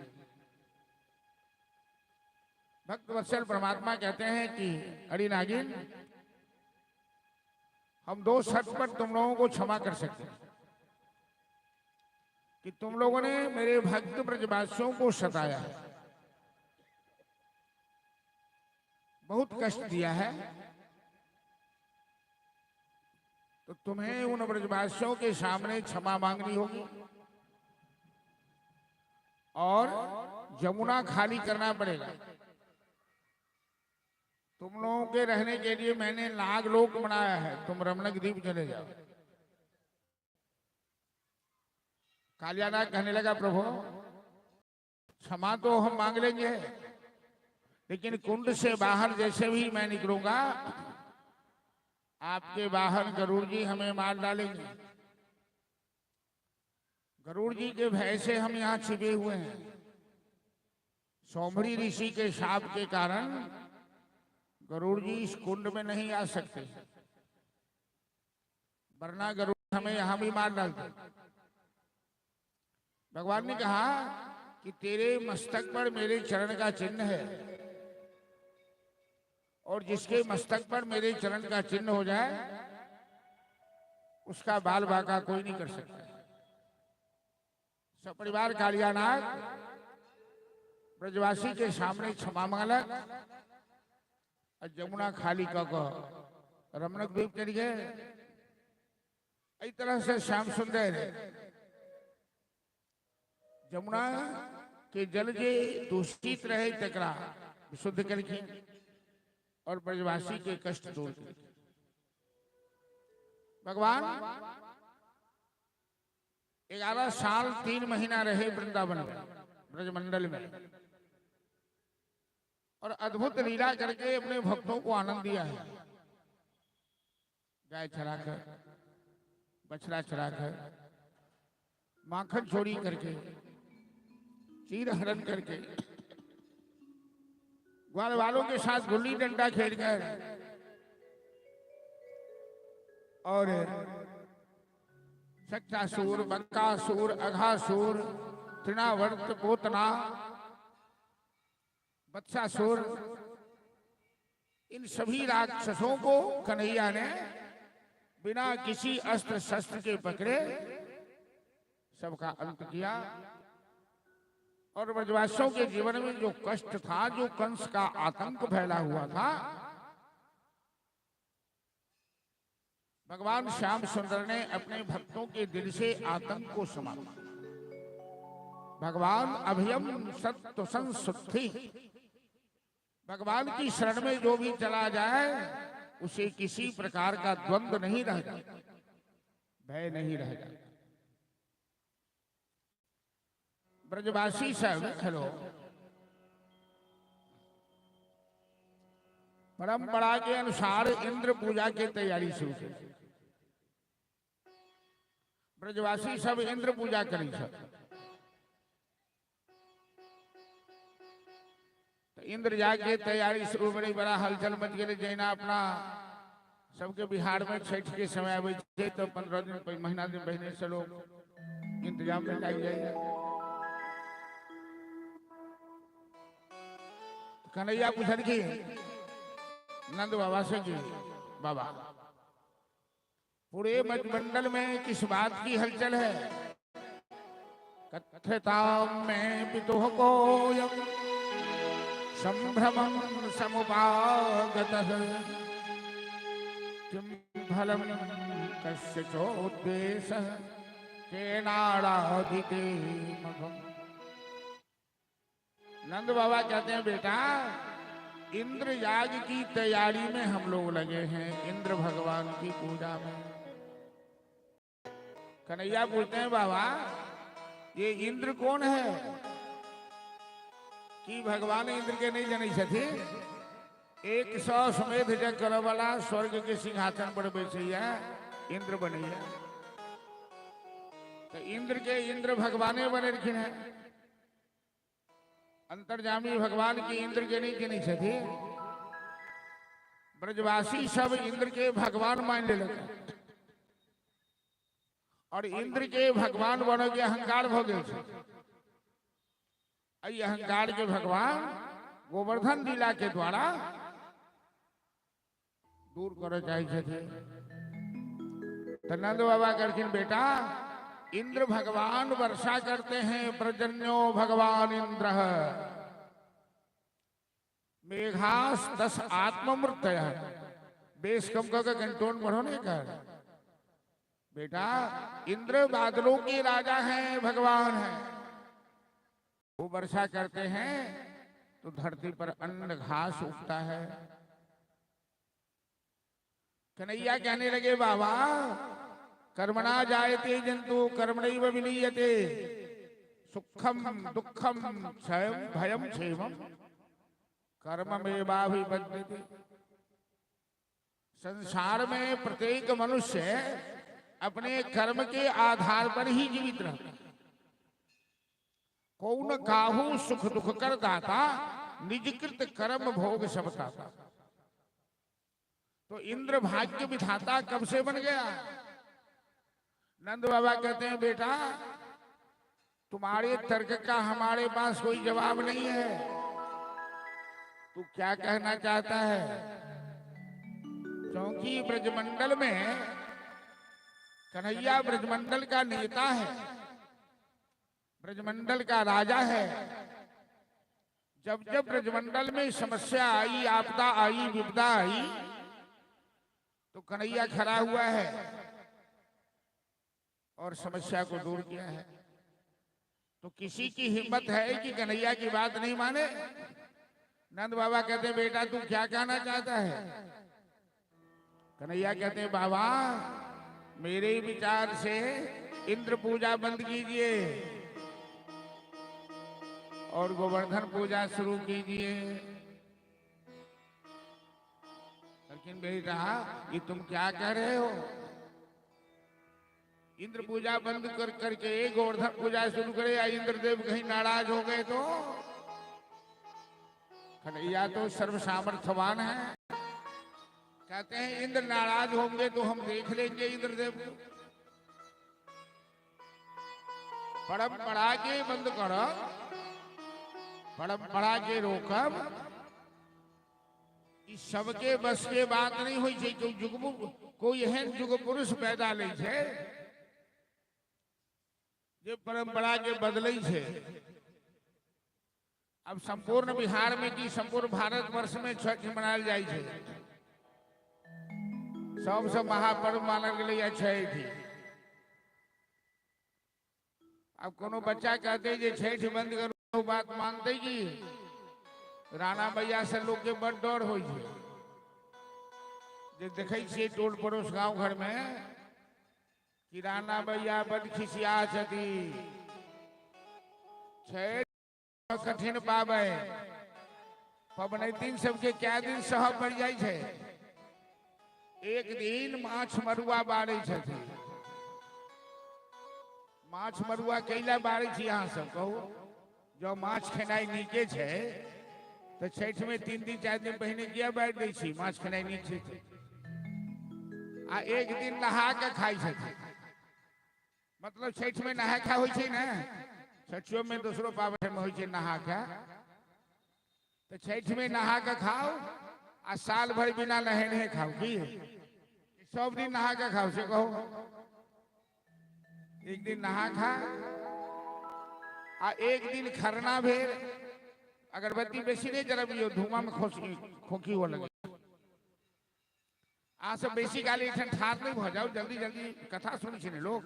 भक्त वत्सल परमात्मा कहते हैं कि अरे नागिन, हम दो शर्त पर तुम लोगों को क्षमा कर सकते हैं कि तुम लोगों ने मेरे भक्त ब्रजवासियों को सताया है, बहुत कष्ट दिया है, तो तुम्हें उन ब्रजवासियों के सामने क्षमा मांगनी होगी और जमुना खाली करना पड़ेगा। तुम लोगों के रहने के लिए मैंने नागलोक बनाया है, तुम रमणक द्वीप चले जाओ। कालियानाग कहने लगा, प्रभु क्षमा तो हम मांग लेंगे, लेकिन कुंड से बाहर जैसे भी मैं निकलूंगा, आपके वाहन गरुड़ जी हमें मार डालेंगे। गरुड़ जी के भय से हम यहाँ छिपे हुए हैं। सौभरी ऋषि के शाप के कारण गरुड़ जी इस कुंड में नहीं आ सकते, वरना गरुड़ हमें यहाँ भी मार डालते। भगवान ने कहा कि तेरे मस्तक पर मेरे चरण का चिन्ह है, और जिसके मस्तक पर मेरे चरण का चिन्ह हो जाए उसका बाल बाका कोई नहीं कर सकता। सपरिवार कालियानाग ब्रजवासी के सामने क्षमा मांगलक और जमुना खाली क रमणक द्वीप चल गए। इस तरह से श्याम सुंदर जमुना के जल जे दूषित रहे तकरा शुद्ध करके और ब्रजवासी के कष्ट दूर करके। भगवान 11 साल 3 महीना रहे वृंदावन में, ब्रजमंडल में, और अद्भुत लीला करके अपने भक्तों को आनंद दिया है। गाय चराकर, बछड़ा चराकर, माखन चोरी करके, चीर हरण करके, ग्वाल वालों के साथ गुल्ली डंडा खेलकर और शक्तासुर, बक्कासुर, अघासुर, तृणावर्त, पोतना, बत्सासुर, इन सभी राक्षसों को कन्हैया ने बिना किसी अस्त्र शस्त्र के पकड़े सबका अंत किया। और ब्रजवासियों के जीवन में जो कष्ट था, जो कंस का आतंक फैला हुआ था, भगवान श्याम सुंदर ने अपने भक्तों के दिल से आतंक को समाप्त। भगवान अभयम सत्व संशुद्धि, भगवान की शरण में जो भी चला जाए उसे किसी प्रकार का द्वंद्व नहीं रह जाता, भय नहीं रह जाता। ब्रजवासी सब हेलो परंपरा के अनुसार इंद्र पूजा की तैयारी शुरू की। ब्रजवासी सब इंद्र पूजा करी सब। तो इंद्र जाके तैयारी शुरू बड़ी बड़ा हलचल मच गए। जहिना अपना सबके बिहार में छठ के समय आबै छै तो 15 दिन महीना दिन पहले से लोग इंतजाम में लागि जाइए। कन्हैया पूछलखिन नंद बाबा से जी बाबा पूरे ब्रजमंडल में किस बात की हलचल है? कथताम में पितुः कोयम संभ्रमं समुपागतः किं फलं कस्य चोद्देशः केनाराधिते मघम्। नंद बाबा कहते हैं बेटा इंद्र याग की तैयारी में हम लोग लगे हैं, इंद्र भगवान की पूजा में। कन्हैया पूछते हैं बाबा ये इंद्र कौन है? कि भगवान इंद्र के नहीं जनै छथिन? 100 समेत यज्ञ करे वाला स्वर्ग के सिंहासन पर बैसैया इंद्र बनैया। तो इंद्र के इंद्र भगवाने बनेलखिन है। अंतर्जामी भगवान की इंद्र के नहीं जनै छथिन। ब्रजवासी सब इंद्र के भगवान मान लेलक और इंद्र के भगवान बन के अहंकार भ गेल छै। एहि अहंकार के भगवान गोवर्धन लीला के द्वारा दूर करऽ चाहै छथिन। तो नंद बाबा कहलखिन बेटा इंद्र भगवान वर्षा करते हैं, प्रजन्यो भगवान इंद्र मेघास 10 आत्ममूर्तय। बेस कम कर कंट्रोल बढ़ो नहीं कर। बेटा इंद्र बादलों के राजा हैं, भगवान हैं, वो वर्षा करते हैं तो धरती पर अन्न घास उगता है। कन्हैया कहने लगे बाबा कर्मणा जायते जंतु कर्मणैव विलीयते सुखम दुखम क्षयम भयम क्षेमम कर्ममेवाभिबध्यते। संसार में प्रत्येक मनुष्य अपने कर्म के आधार पर ही जीवित रहता है। कौन काहू सुख दुख कर दाता निजकृत कर्म भोग सब ताता। तो इंद्र भाग्य विधाता कब से बन गया? नंद बाबा कहते हैं बेटा तुम्हारे तर्क का हमारे पास कोई जवाब नहीं है, तू क्या कहना चाहता है? क्योंकि ब्रजमंडल में कन्हैया ब्रजमंडल का नेता है, ब्रजमंडल का राजा है। जब जब ब्रजमंडल में समस्या आई, आपदा आई, विपदा आई तो कन्हैया खड़ा हुआ है और समस्या को दूर किया है। तो किसी की हिम्मत है कि कन्हैया की बात नहीं माने? नंद बाबा कहते हैं बेटा तू क्या कहना चाहता है? कन्हैया कहते हैं बाबा मेरे विचार से इंद्र पूजा बंद कीजिए और गोवर्धन पूजा शुरू कीजिए। लेकिन बेटा ये तुम क्या कह रहे हो? इंद्र पूजा बंद कर करके गोवर्धन पूजा शुरू करे या इंद्रदेव कहीं नाराज हो गए तो? कन्हैया तो सर्व सामर्थ्यवान है। कहते हैं इंद्र नाराज होंगे तो हम देख लेंगे इंद्रदेव को। परंपरा के बंद करो, परंपरा के रोकब, इस सबके बस के बात नहीं हुई छै। कोई एहन जुग पुरुष पैदा नहीं छै जे परंपरा के बदलै छै। अब संपूर्ण बिहार में की संपूर्ण भारतवर्ष में छठ मनायल जाइ छै। सबसँ महापर्व मानल गेलैए छठि। आब कोनो बच्चा कहतै जे छठि बंद करू, बात मानतै की? राणा मैया से लोक के बड़ डर होइ छै। जे देखै छियै टोल पड़ोस गाँव घर में कि राणा मैया बड खिसिया छथिन। छठि कठिन पाबनि, पबनैतिन सबके कए दिन सहऽ पड़ि जाइ छै। एक दिन माछ मरुआ बारै छथिन। माछ मरुआ कैला बारै छी अहाँ सब कहू? जँ माछ खेनाइ नीके छै तऽ छठिमे 3 दिन 4 दिन पहिने किया बारि दै छी? माछ खेनाइ नीक छै तऽ। आ एक दिन नहा के खाइ छथिन। मतलब छठिमे नहा खा होइ छै ने, छठियोमे दोसरो पाबनिमे होइ छै नहा खा। तऽ छठिमे नहा के खाउ आ साल भरि बिना नहेने खाउ की सब दिन नहा के खाउ से कहू? एक दिन नहा खा आ एक दिन खरना भेल। अगरबत्ती बेसी नहि जरबियौ, धुआं में खोखी हुअ लगे। अहाँ सब बेसी काल एहिठाम ठाढ़ नहि भऽ जाउ, जल्दी जल्दी कथा सुनै छै ने लोक।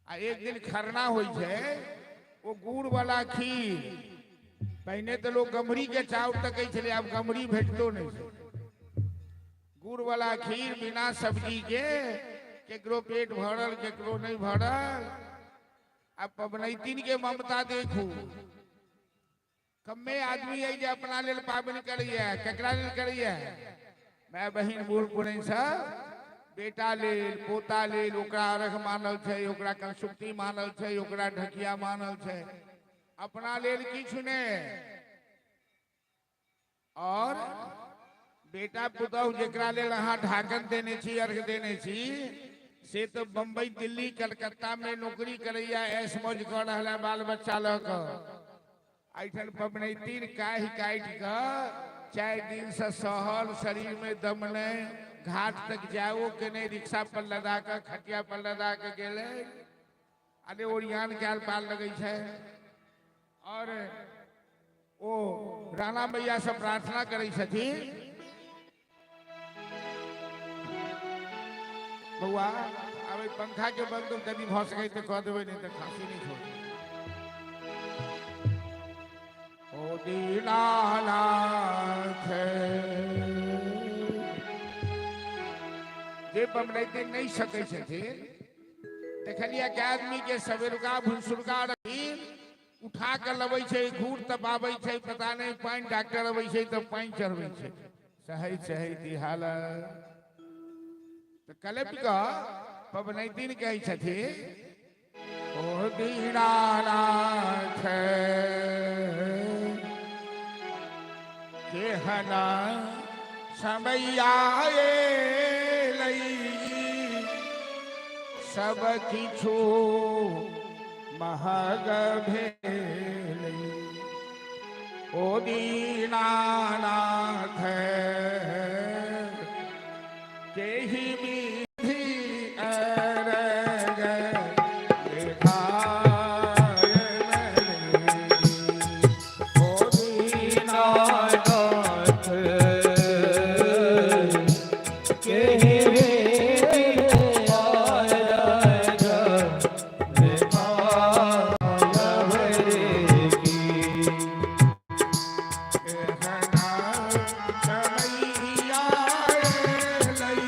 आ एक दिन खरना होइ छै, ओ गुड़ वाला खीर। पहिने तऽ लोक गमरी के चाउर तकै छलै, आब गमरी भेटतो नहि छै। गुड़ वाला खीर बिना सब्जी के, केकरो पेट भरल केकरो नहि भरल। आ पबनैतिन के ममता देखू, कमे आदमी है जे अपना लेल पाबनि करैया। केकरा लेल करैया? माय बहिन बूढ़ पुरैन सब बेटा लेल पोता लेल। ओकरा अर्घ मानल छै, ओकरा कंसुक्ति मानल छै, ओकरा ढकिया मानल छै, अपना लेल किछु नहि। और बेटा पुतहु जेकरा लेल अहाँ ढाकन देने छी, अर्घ देने छी, से तऽ बम्बई दिल्ली कलकत्ता में नौकरी करैया, ऐश मौज कऽ रहल है बाल बच्चा लऽ कऽ। एहिठाम पबनैतिन काहि काटि कऽ 4 दिन से सहल, शरीर में दम नहि, घाट तक जाओ के नहि, रिक्शा पर लदा कऽ खटिया पर लदा कऽ गेलै। अरे ओरियान कयल पार लगै छै। और ओ राणा मैया से प्रार्थना करै छथिन। बौआ आब एहि पंखा के बंद यदि भऽ सकै तऽ कऽ देबै, नहि तऽ खांसी नहि छोड़तै। ओ दीनानाथ, जे पबनैतिन नहि सकै छथिन, देखलियै के आदमी के सवेरुका भुनसुरका रखी उठा के लबै छै, घूर तपाबै छै, पता नहि पानि डॉक्टर अबै छै तऽ पानि चढ़बै छै, सहैत सहैत ई हालत। तऽ कलपि कऽ पबनैतिन कहै छथिन, ओ दीनानाथ केहना समैया एलै, सब किछु महग भेलै। ओ दीनानाथ केहि विधि अर्घ देखाय मेरी। ओ दीनानाथ केहि विधि अर्घ देखाय की। केहना समैया एलै,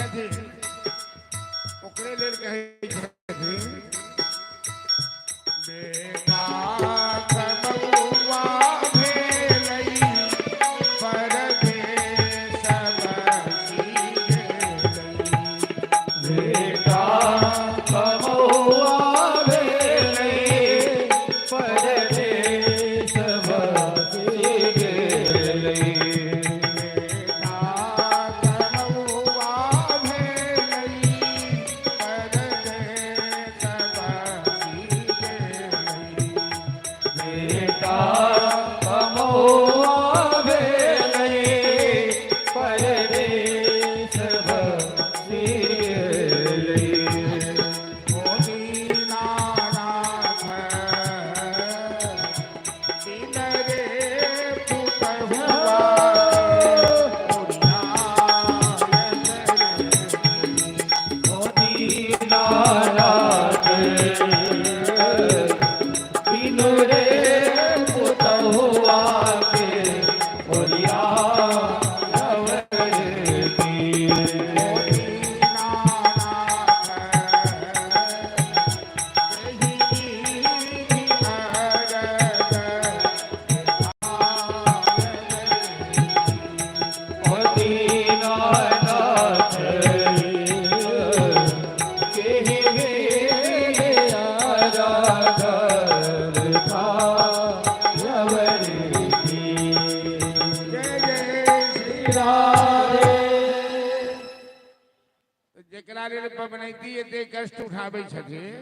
छथिन, ओकरे लेल कहै छथिन, बेटा कमौआ भेलै परदेस बसी गेलै। बेटा कमौआ भेलै परदेस बसि गेलै। बेटा कमौआ भेलै परदेस बसी गेलै। बेटा कमौआ भेलै परदेस बसि गेलै। ओ दीनानाथ बिन रे पुतहुआ ओरियायत रे। ओ दीनानाथ बिनु रे पुतहुआ के ओरिया ओ दीनानाथ एहि विधि अरग ओ दीनानाथ केहि वेले आराधन था। जय जय श्री राधे। जेकरा लेल पबनैती एते कष्ट उठाबै छथिन,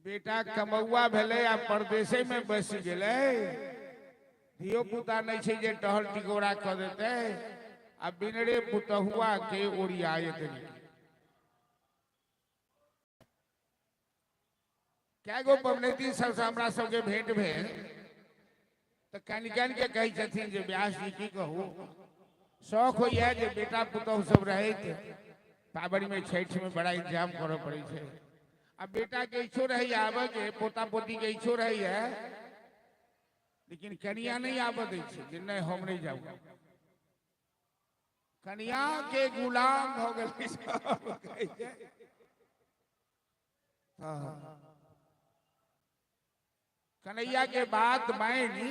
बेटा कमौआ भेलै आ परदेसे में बसि गेलै, धियो पुता नहि छै जे टहल टिकोरा कऽ देतै, आ बिनरे पुतहुआ के ओरियायत नहि। कए गो पबनैती सबसँ हमरा सबके भेंट भेल तऽ कानि कानि के कहै छथिन जे व्यास जी की कहू, शौक होइए जे बेटा पुतहु सब रहैत, पाबनि में छठि में बड़ा इंतजाम करऽ पड़ै छै, आ बेटा के इच्छो रहैए आबऽ के, पोता पोती के इच्छो रहैए, लेकिन कनिया नहि आबऽ दै छै जे नहि हम नहि जाउ। कनिया के गुलाम भऽ गेलै सब कहै छै। हँ। कन्हैया के बात मानि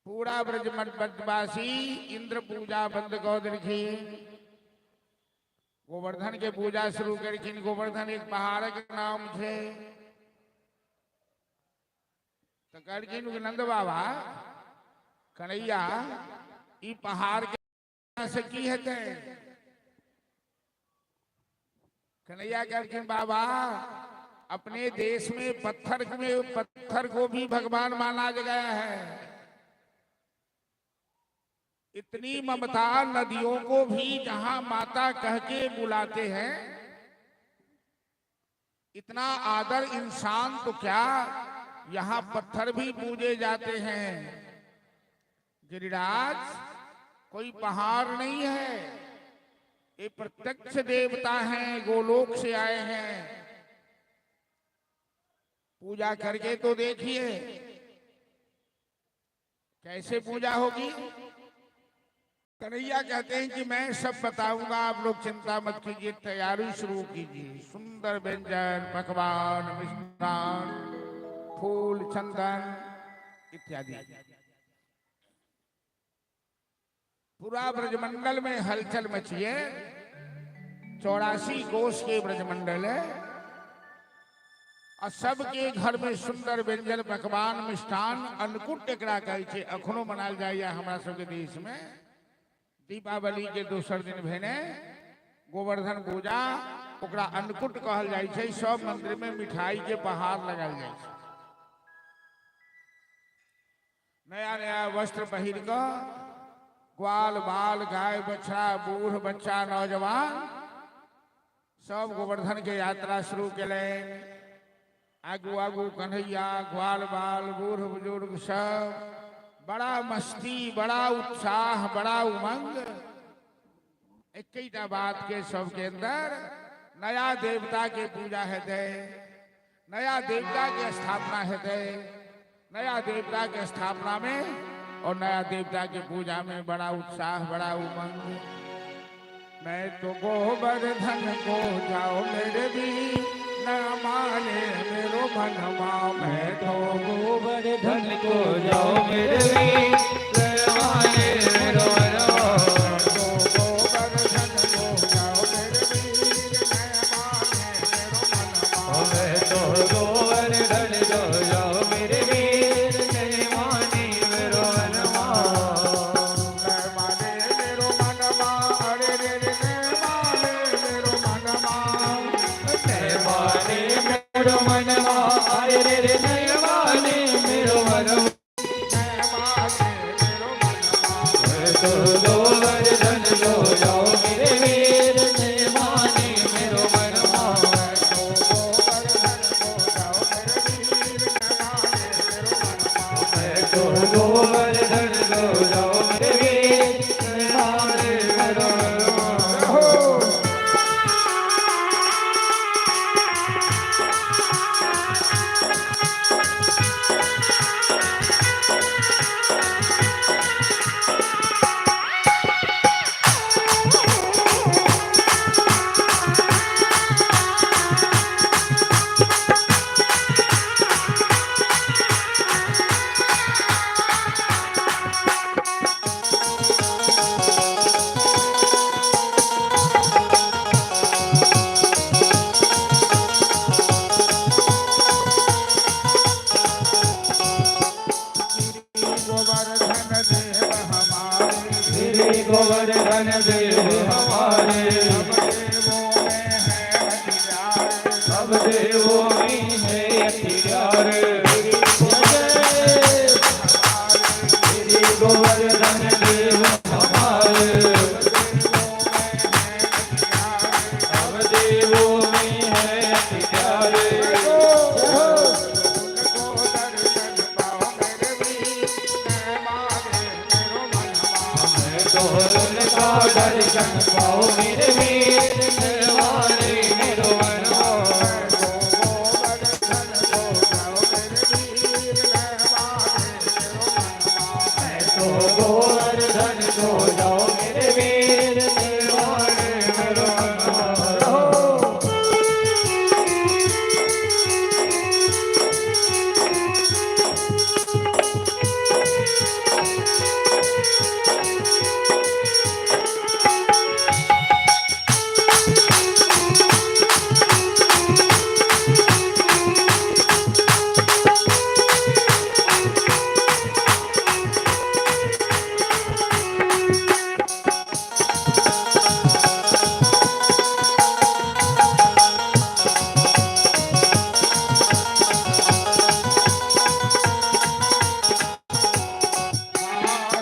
पूरा ब्रजवासी इंद्र पूजा बंद कऽ देलखिन, गोवर्धन के पूजा शुरू केलखिन। गोवर्धन एक पहाड़क नाम छै। तऽ कहलखिन नंद बाबा, कन्हैया ई पहाड़ के से की हेतै? कन्हैया कहलखिन बाबा, अपने देश में पत्थर में पत्थर को भी भगवान माना गया है। इतनी ममता नदियों को भी जहां माता कह के बुलाते हैं, इतना आदर इंसान तो क्या, यहाँ पत्थर भी पूजे जाते हैं। गिरिराज कोई पहाड़ नहीं है, ये प्रत्यक्ष देवता हैं, गोलोक से आए हैं। पूजा करके तो देखिए कैसे पूजा होगी। कन्हैया कहते हैं कि मैं सब बताऊंगा, आप लोग चिंता मत कीजिए, तैयारी शुरू कीजिए। सुंदर व्यंजन, पकवान, मिष्ठान, फूल, चंदन इत्यादि। पूरा ब्रजमंडल में हलचल मची है। 84 कोस के ब्रजमंडल है और सबके घर में सुंदर व्यंजन, पकवान, मिष्ठान, अन्नकूट एकरा कहै छै, अखनो मनायल जाइए हमरा सबके देश में। दीपावली के दोसर दिन भेने गोवर्धन पूजा, ओकरा अन्नकूट कहल जाइ छै। सब मंदिर में मिठाई के पहाड़ लगायल जाइ छै। नया नया वस्त्र पहिर कऽ ग्वाल बाल, गाय बछड़ा, बूढ़ बच्चा, नौजवान सब गोवर्धन के यात्रा शुरू केलनि। आगू आगू कन्हैया, ग्वाल बाल, बूढ़ बुजुर्ग सब, बड़ा मस्ती, बड़ा उत्साह, बड़ा उमंग। एकटा बात के सबके अंदर, नया देवता के पूजा हेतै, नया देवता के स्थापना हेतै। नया देवता के स्थापना में और नया देवता के पूजा में बड़ा उत्साह, बड़ा उमंग। मैं तो गोवर्धन को जाओ मेरे भी न माने मेरो मनमा। मैं तो गोवर्धन को जाओ मेरे वीर, माने मेरो मनवा। मैं तो गोवर्धन को जाओ मेरे वीर, न माने मेरो मनमा। मैं तो गोवर्धन को जाओ मेरे वीर, नहीं माने मेरो मनवा। न माने मेरो मनमा, अरे रे रे न माने मेरो मनमा। नहीं माने मेरो मनवा, अरे रे रे नहीं माने मेरो मनवा। न माने मेरो मनमा। मैं तो गोवर्धन को जाओ मेरे वीर, नहीं माने मेरो मनवा। मैं तो गोवर्धन को जाओ मेरे वीर, न माने मेरो मनमा। मैं तो गोवर्धन को जाओ मेरे वीर, नहीं माने मेरो मनवा। हो। गिरि गोवर्धन देव हमारे, श्री गोवर्धन देव हमारे, सब देवों में है अति प्यारे। सब देवों में है अति प्यारे। हमारे श्री गोवर्धन देव हमारे, देवों में है अति प्यारे। सब देवों में है अति प्यारे। उनको दर्शन पाओ मेरे वीर, न माने मेरो मनमा। मैं तो उनका दर्शन पाओ मेरे वीर, नहीं माने मेरो मनवा। मैं तो गोवर्धन को जाओ मेरे वीर, न माने मेरो मनमा। मैं तो गोवर्धन को जाओ मेरे वीर, नहीं माने मेरो मनवा।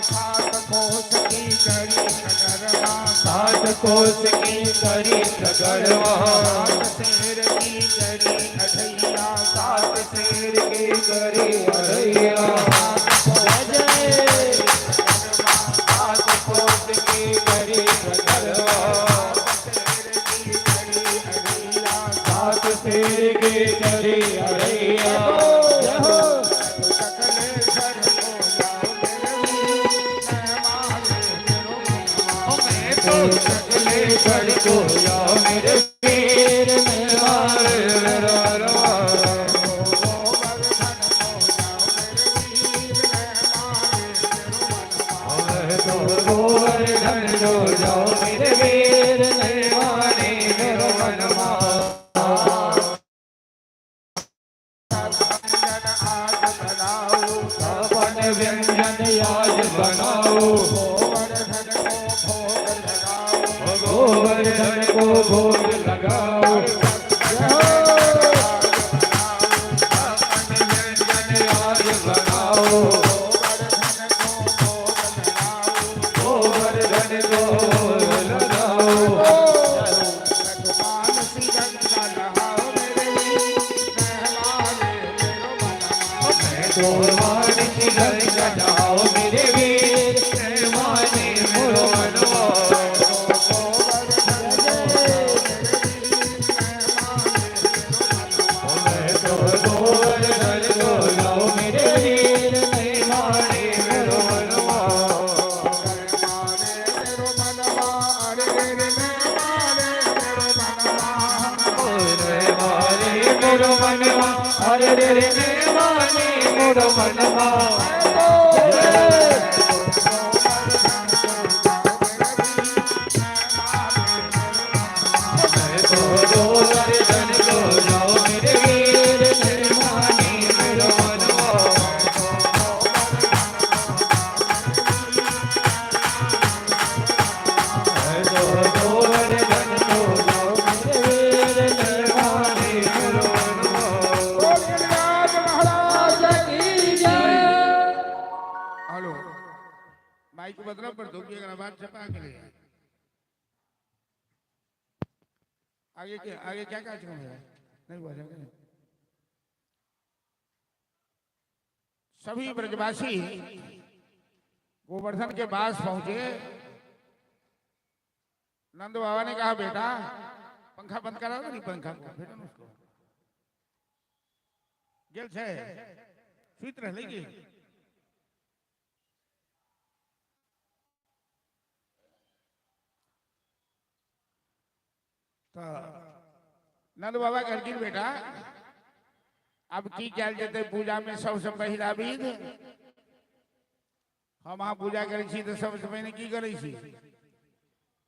सात कोस की करी सगरमा, सात कोस की करी सगरवा, सात शेर की करी अढ़ैया, सात शेर की करी अरैया, सात कोस की करी सगरवा, शेर की करी अढ़ैया, सात शेर की करी अरैया। सकलेश्वर को जाओ मेरे वीर, न माने मेरो मनमा। मैं तो सकलेश्वर को जाओ मेरे वीर, नहीं माने मेरो मनवा। गोवर्धन को जाओ मेरे वीर, न माने मेरो मनमा। मैं तो गोवर्धन को जाओ मेरे वीर, नहीं माने मेरो मनवा। व्यंजन आज बनाओ, अपन व्यंजन आज बनाओ, गोवर्धन को भोग लगाओ। गोवर्धन को भोग लगाओ। अपन व्यंजन आज बनाओ, गोवर्धन को भोग लगाओ। गोवर्धन को भोग लगाओ। मोर मनवा, अरे रे रे मानी मोर मनवा। मैं तो गोवर्धन को जाओ मेरे वीर, नहीं मानी मेरो मनवा। मैं तो गोवर्धन को जाओ मेरे वीर, नहीं मानी मेरो मनवा। बोल गिरिराज महाराज की जय। हेलो, माइक बदला पर दो कि अगर आवाज छपा के ले आगे क्या, आगे क्या कार्यक्रम है? नहीं हुआ है। सभी ब्रजवासी गोवर्धन के पास पहुंचे। नंद बाबा ने कहा बेटा पंखा बंद करा दो, नहीं पंखा बेटा उसको गेल छे सुइत रहले की। तो नंद बाबा कहलखिन बेटा अब की कयल जेतै पूजा में सबसे पहिला विध? हम अहाँ पूजा करै छी तऽ सबसे पहिने की करै छी?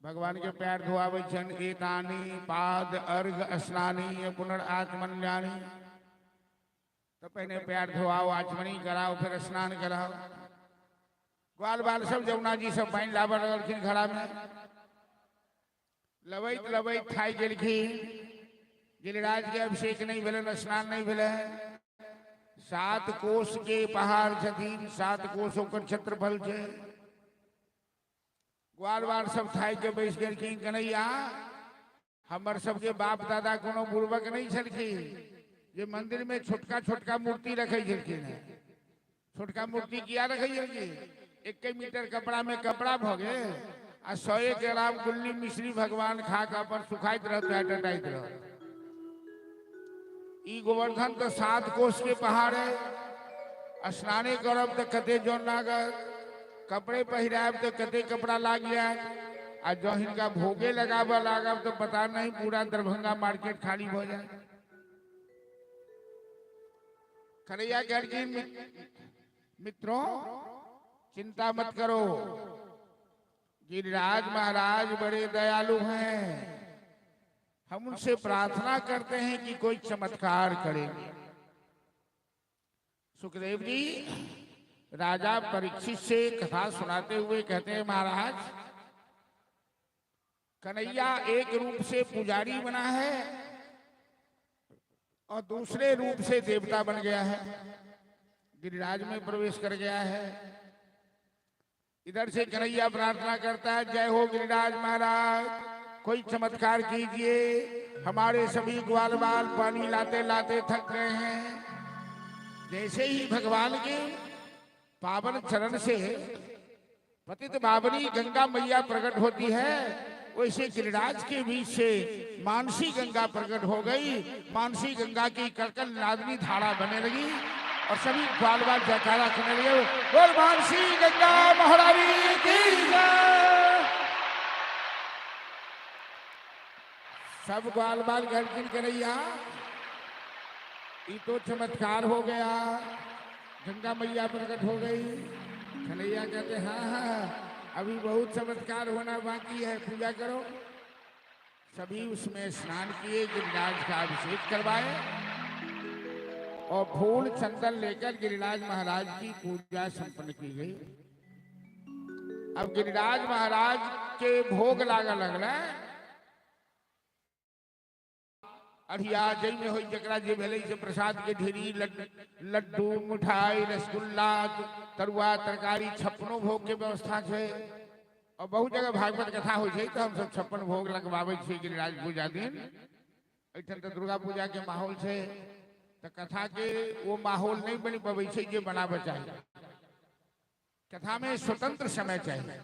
भगवान के पैर धोआबै छनि। एतानी पाद अर्घ स्नानी पुनर्आचमन्यानि। तो पहिने पैर धोआओ, आचमनी कराओ, फिर स्नान कराओ। ग्वाल बाल सब जमुना जी सब पानि लाबऽ लगलखिन घड़ा में। लबैत लबैत थाकि गेलखिन। गिरिराज के अभिषेक नहीं भेलन, स्नान नहीं भेलै। 7 कोस के पहाड़ छथिन, 7 कोस ओकर क्षेत्रफल छै। ग्वाल बाल सब थाकि के बैस गेलखिन। कन्हैया हमर सबके बाप दादा कोनो बुड़बक नहीं छलखिन जे मंदिर में छोटका छोटका मूर्ति रखै छलखिन। छोटका मूर्ति किया रखै छलखिन? 1 मीटर कपड़ा में कपड़ा भऽ गेल आ 100 ग्राम गुल्ली मिश्री भगवान खा के अपन सुखाइत रहत, टटाइत रहत। ई गोवर्धन तो 7 कोस के पहाड़ है। स्नाने करब तो कते जन लागत, कपड़े पहिरायब तो कते कपड़ा लाग जायत, आ जँ हिनका भोगे लगाबऽ लागब तो पता नहीं पूरा दरभंगा मार्केट खाली भऽ जाए। कन्हैया कहलखिन मित्रों चिंता मत करो, गिरिराज महाराज बड़े दयालु हैं, हम उनसे प्रार्थना करते हैं कि कोई चमत्कार करेंगे। सुखदेव जी राजा परीक्षित से कथा सुनाते हुए कहते हैं महाराज कन्हैया एक रूप से पुजारी बना है और दूसरे रूप से देवता बन गया है, गिरिराज में प्रवेश कर गया है। इधर से कन्हैया प्रार्थना करता है जय हो गिरिराज महाराज, कोई चमत्कार कीजिए, हमारे सभी ग्वाल बाल पानी लाते लाते थक गए हैं। जैसे ही भगवान के पावन चरण से पतित पावनी गंगा मैया प्रकट होती है, वैसे गिरिराज के बीच से मानसी गंगा प्रकट हो गई। मानसी गंगा की कलकल नादनी धारा बने लगी और सभी ग्वाल बाल जयकारा करने लगे, बोल मानसी गंगा महारानी की जय। सब ग्वाल बाल कहलखिन कन्हैया ई तो चमत्कार हो गया, गंगा मैया प्रकट हो गई। कन्हैया कहते हाँ हाँ अभी बहुत चमत्कार होना बाकी है, पूजा करो। सभी उसमें स्नान किए, गिरिराज का अभिषेक करवाए और फूल चंदन लेकर गिरिराज महाराज की पूजा संपन्न की गई। अब गिरिराज महाराज के भोग लागल लगल अढ़िया जैमे हो जकरा जे भेलै से प्रसाद के ढेरी, लड्डू मिठाई रसगुल्ला तरुआ तरकारी 56 भोग के व्यवस्था छै। और बहुत जगह भागवत कथा होइ छै तो हम सब 56 भोग लगवाबै छियै गिरिराज पूजा दिन। एहिठाम तऽ दुर्गा पूजा के माहौल छै तऽ कथा के वो माहौल नहीं बनि पबै छै जे बनाबऽ चाही। कथा में स्वतंत्र समय चाही,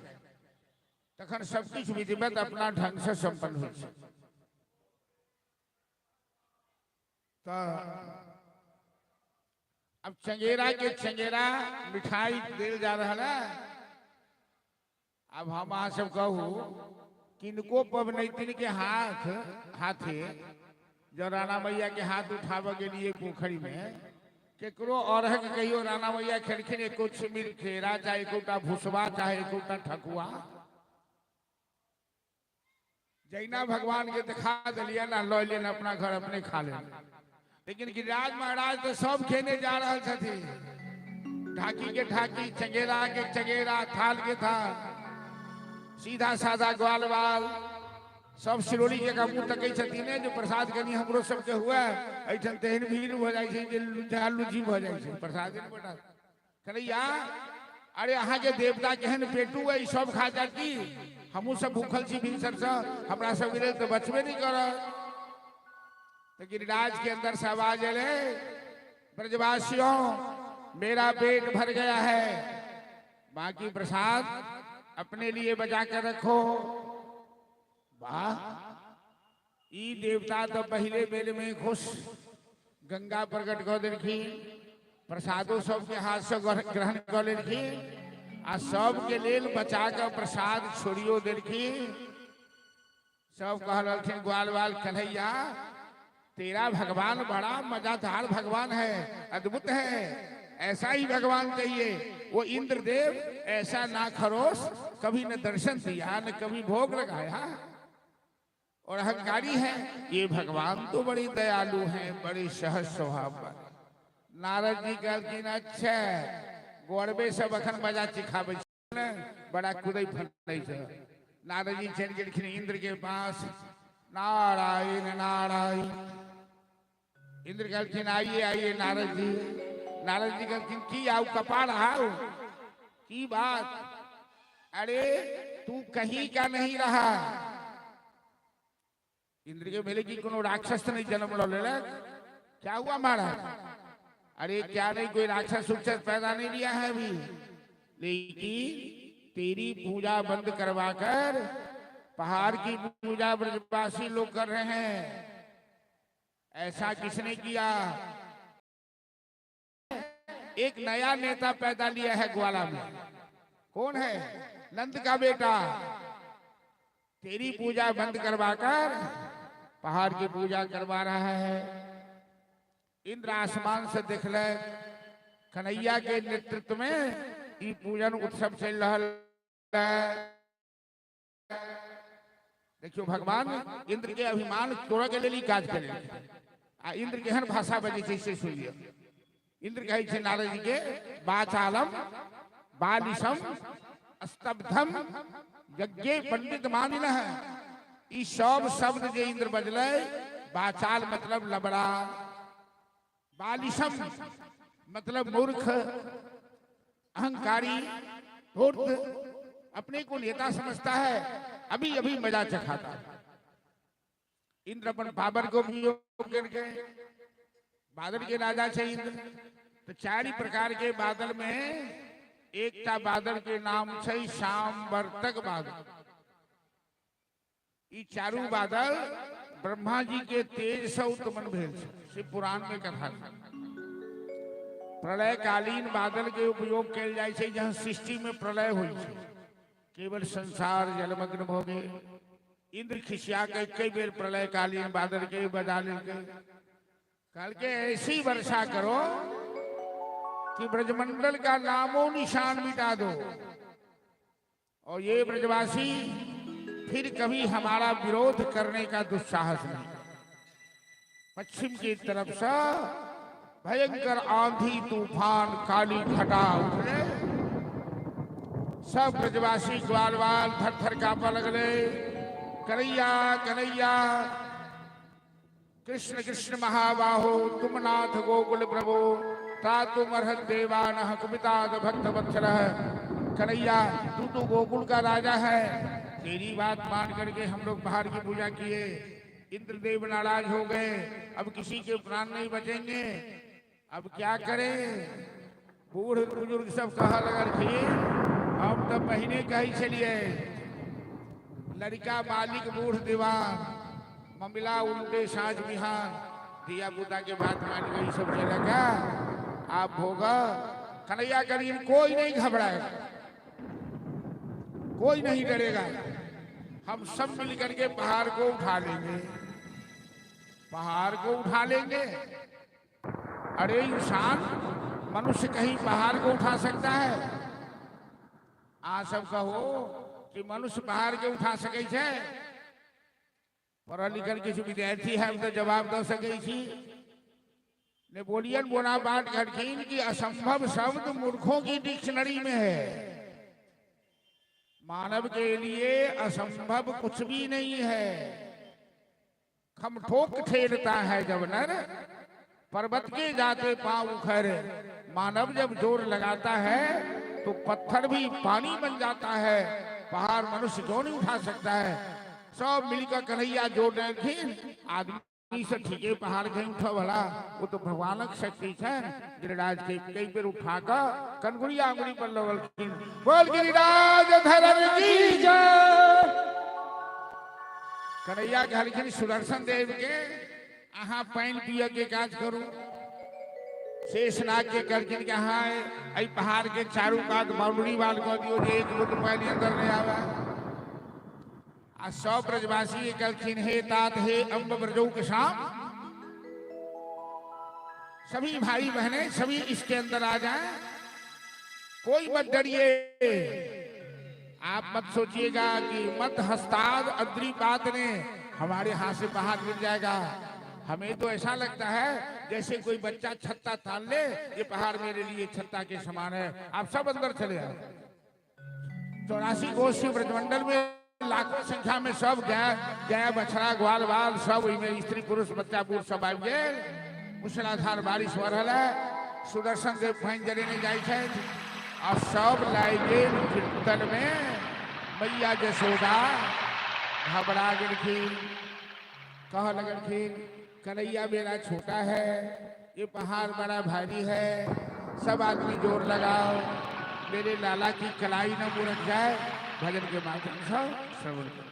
तखन सब किछु विधिवत अपना ढंग से संपन्न होइ छै। तो अब चंगेरा के चंगेरा मिठाई देल जा रहा है। अब हम अहाँ सब कहू किनको पबनैतिन के हाथ हाथे जब राणा मैया के हाथ उठाबऽ गेलियै पोखरि में, केकरो अरहक कहियो राणा मैया खेलखिन एको छिमिर केरा, चाहे एकोटा भुसबा, चाहे एकोटा ठकुआ? जैना भगवान के देखा दिलियन आ लऽ लेन अपना घर, अपने खा लेन। लेकिन गिरिराज महाराज तो सब खेने जा रहल छथिन, ढाकी के ढाकी, चंगेरा के चंगेरा, थाल के थाल। सीधा साधा ग्वाल बाल सब सिरोली के मुँह तकै छथिन ने, जे प्रसाद कनि हमरो सबके हुए। एहिठाम तेहन भीड़ भऽ जाइ छै जे लुझा लुझी भऽ जाइ छै, प्रसाद नहि भेटत। कन्हैया, अरे अहाँके देवता केहन पेटू अइ, सब खा जात की? हमहूँ सब भूखल छी भिनसरसँ, हमरा सबके लेल तऽ बचबे नहि करत। तऽ गिरिराज के अंदर से आवाज एलै, ब्रजवासियों मेरा पेट भर गया है, बाकी प्रसाद अपने लिए बचा कर रखो। वाह, ई देवता तो पहले बेर में खुश, गंगा प्रकट कऽ देलखिन, प्रसादो सबके हाथ से ग्रहण कऽ लेलखिन आ सबके लेल बचा कऽ प्रसाद छोड़ियो देलखिन। सब कह रहलखिन ग्वाल बाल, कन्हैया तेरा भगवान बड़ा मजादार भगवान है, अद्भुत है, ऐसा ही भगवान चाहिए। वो इंद्रदेव ऐसा ना खरोश, कभी न दर्शन दिया न कभी भोग लगाया और अहंकारी है। ये भगवान तो बड़ी दयालु हैं, बड़े सहज स्वभाव वाले। नारद जी कहलखिन, अच्छा गोरबे सब अखन मजा चिखाबै छै ने, बड़ा कुदै फनै छै। नारद जी चलि गेलखिन इंद्र के पास। नारायण नारायण। इंद्र कहलखिन, आइए आइए नारद जी। नारद जी कहलखिन, की आऊ कपार आऊ, की बात? अरे तू कहीं का नहीं रहा। इंद्र के भेले कि कोनो राक्षस नहीं जन्म ल लेलक। क्या हुआ महाराज? अरे क्या नहीं, कोई राक्षस उक्षस पैदा नहीं लिया है अभी, लेकिन तेरी पूजा बंद करवाकर पहाड़ की पूजा ब्रजवासी लोग कर रहे हैं। ऐसा किसने किया? एक नया नेता पैदा लिया है ग्वाला में। कौन है? नंद का बेटा। तेरी पूजा बंद करवाकर पहाड़ की पूजा करवा रहा है। इंद्र आसमान से देख ले, कन्हैया के नेतृत्व में ई पूजन उत्सव चल रहा है। देखियो, भगवान इंद्र के अभिमान तोड़े के लेल ई काज केले आ इंद्र केहन भाषा बजै छै से सुनि लिअ। इंद्र कहै छै नारद जी के, बाचालम बालिशम स्तब्धम यज्ञे पंडित मानिन। ई सब शब्द जे इंद्र बजलै, बाचाल मतलब लबड़ा, बालिशम मतलब मूर्ख, अहंकारी, धूर्त, अपने को नेता समझता है, अभी अभी मजा चखाता है। इंद्र अपन पावर को उपयोग करके, बादल के राजा छै इंद्र, तो चारि प्रकार के बादल में एकटा बादल के नाम छै सांवर्तक बादल। ई चारू बादल ब्रह्मा जी के तेज से उत्पन्न भेल छै, से पुराण में कथा छै। प्रलयकालीन बादल के उपयोग कयल जाइ छै जहाँ सृष्टि में प्रलय होइ छै, केवल संसार जलमग्न भऽ गेल। इंद्र खिसिया के कई बेर प्रलयकालीन बादल के बजा लेलकै, कहलकै ऐसी वर्षा करो कि ब्रजमंडल का नामो निशान मिटा दो और ये ब्रजवासी फिर कभी हमारा विरोध करने का दुस्साहस नहीं। पश्चिम की तरफ से भयंकर आंधी तूफान काली घटा उठले, सब ब्रजवासी ग्वाल बाल थर थर कांपा लगले। कन्हैया कन्हैया, कृष्ण कृष्ण महाबाहो, तुम नाथ गोकुल प्रभु, त्रातुम अर्हत देवानः कुपिताद भक्त वत्सल। कन्हैया तू तो गोकुल का राजा है, तेरी बात मान करके हम लोग बाहर की पूजा किए, इंद्रदेव नाराज हो गए, अब किसी के प्राण नहीं बचेंगे, अब क्या करें? बूढ़ बुजुर्ग सब कह लगलखिन, हम तो पहिने कहै छलियै, लड़का मालिक बूढ़ दीवान, ममिला उल्टे साँझ बिहान। धिया पुता के बात मान के ई सब चलक, आप भोग। कन्हैया करीब कोई नहीं घबराएगा, कोई नहीं डरेगा, हम सब मिल करके पहाड़ को उठा लेंगे। पहाड़ को उठा लेंगे। अरे इंसान, मनुष्य कहीं पहाड़ को उठा सकता है? आ सब कहो कि मनुष्य पहाड़ के उठा सकै छै? पढ़ल लिखल किछु विद्यार्थी है तो जवाब दऽ सकै छी। नेपोलियन बोनापार्ट कहलखिन कि असंभव शब्द मूर्खों की डिक्शनरी में है, मानव के लिए असंभव कुछ भी नहीं है। खमठोक ठेलता है जब नर, पर्वत के जाते पांव उखड़। मानव जब जोर लगाता है तो पत्थर भी पानी बन जाता है, पहाड़ मनुष्य क्यों नहीं उठा सकता है? सब मिलकर कन्हैया जोड़ देलखिन। आदमी से ठीके पहाड़ के उठा भला, वो तो भगवानक शक्ति छै। गिरिराज के कई बेर उठा कऽ कनगुड़िया अंगुरी पर लगलखिन। बोल गिरिराज धरन की जय। कन्हैया कहलखिन सुदर्शन देव के, अहाँ पानि पिय के काज करू। शेषनाग के कहलखिन कि अहाँ एहि पहाड़ के चारू कात बाउंड्री वाल कऽ दियौ जे एक बूंद पानि अंदर नहीं आवे। आ सब ब्रजवासी के कहलखिन, हे तात, हे अम्ब ब्रजो के शाम, सभी भाई बहने सभी इसके अंदर आ जाएं, कोई मत डरिए। आप मत सोचिएगा कि मत हस्ताद अद्रिपात ने हमारे हाथ से पहाड़ गिर जाएगा। हमें तो ऐसा लगता है जैसे कोई बच्चा छत्ता तान ले, ये पहाड़ मेरे लिए छत्ता के समान है। आप सब अंदर चले आओ। 84 कोस ब्रजमंडल में लाखों संख्या में सब गाय गाय बछड़ा ग्वाल बाल सब ओहिमे स्त्री पुरुष बच्चा बूढ़ सब आबि गेल। मूसलाधार बारिश भऽ रहल है। सुदर्शन देव पानि जरेने जाइ छथि आ सब लागि गेल कीर्तन में। मैया जसोदा घबरा गेलखिन, कह लगलखिन, कन्हैया मेरा छोटा है, ये पहाड़ बड़ा भारी है, सब आदमी जोर लगाओ, मेरे लाला की कलाई न मुरक जाए। भजन के माध्यम से श्रवण करो।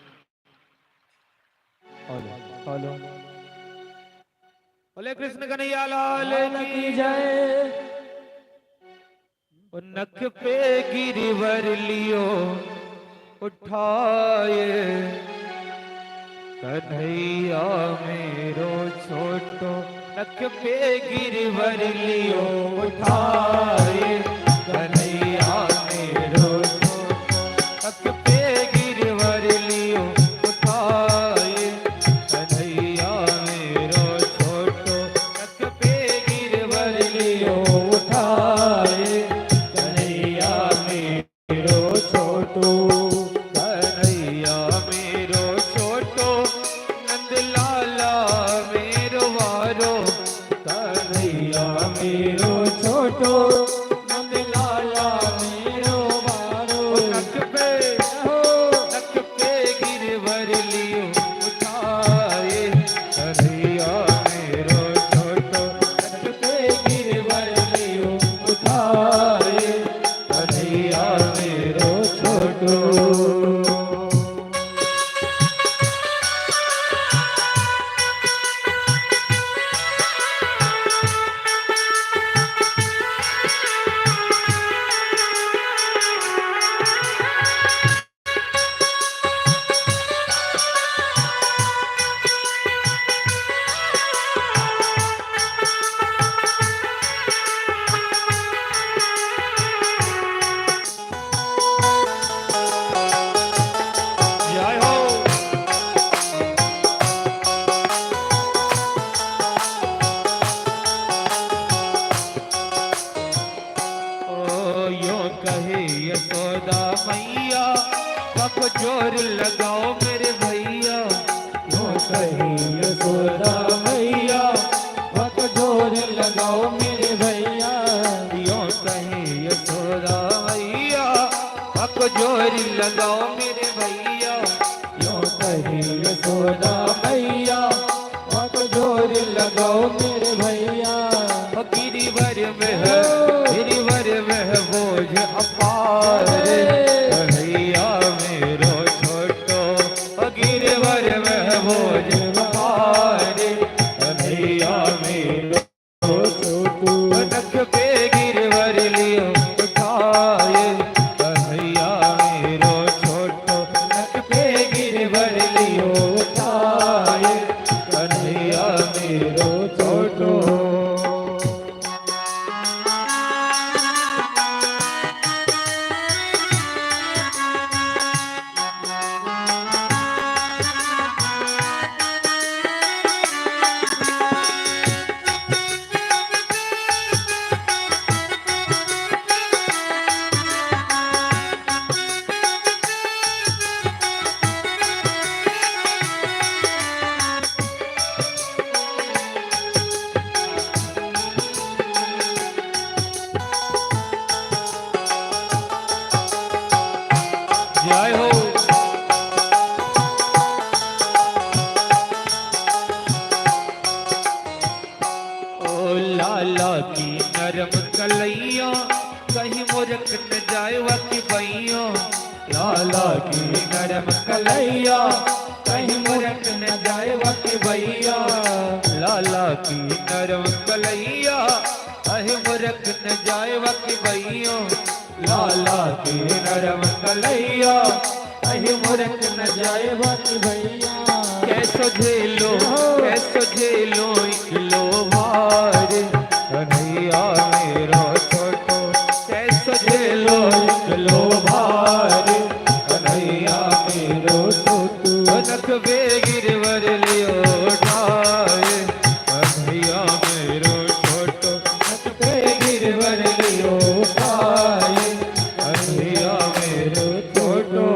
हेलो हेलो, बोले कृष्ण कन्हैया लाल की जय। ओ नख पे गिरिवर लियो उठाए, कन्हैया मेरो छोटो, नख पे गिरिवर लियो उठाए, कन्हैया मेरो छोटो, नख पे गिरिवर लियो उठाए, कन्हैया मेरो छोटो, नख पे गिरिवर लियो उठाए, कन्हैया मेरो छोटो, कन्हैया मेरो छोटो, नंद लाला मेरो वारो, कन्हैया मेरो छोटो, नंद लाला मेरो बारो। नख पे हो नख पे गिरवर लियो उठाए, कन्हैया मेरो छोटो, नख पे गिरवर लियो उठाए, कन्हैया मेरो छोटो। जय हो। ओ यो कहे यशोदा मैया, पक जोर लगाओ मेरे भैया, यो कहे यशोदा मैया, भक जोर लगाओ मेरे भैया, यो कहे यशोदा मैया, पक जोर लगाओ मेरे भैया, यो कहे यशोदा मैया, भक जोर लगाओ मेरे भैया। ओ गिरिवर में है, गिरिवर में है बोझ अपार, कन्हैया मेरो छोटो, ओ गिरिवर में है बोझ अपार, कन्हैया मेरो छोटो, नख पे गिरवर लियो उठाए, कन्हैया मेरो छोटो, नख पे गिरवर लियो उठाए, कन्हैया मेरो छोटो। जय हो। ओ लाला की नरम कलैया, कहीं मुरक न जाए वकी बैया। लाला की नरम कलैया, कहीं मुरक न जाए वक भैया। लाला की नरम कलैया, कहीं मुरक न जाए वकी बैया। लाला की नरम कलैया, कहीं मुरक न जाए वक भैया। कैसो झेलो, कैसो झेलो इकलो भार, कन्हैया मेरो छोटो। कैसो झेलो इकलो भार, कन्हैया मेरो छोटो। नख बे गिरवर लियो ठाए, कन्हैया मेरो छोटो। नख पे गिरवर लियो पाए, कन्हैया मेरो छोटो।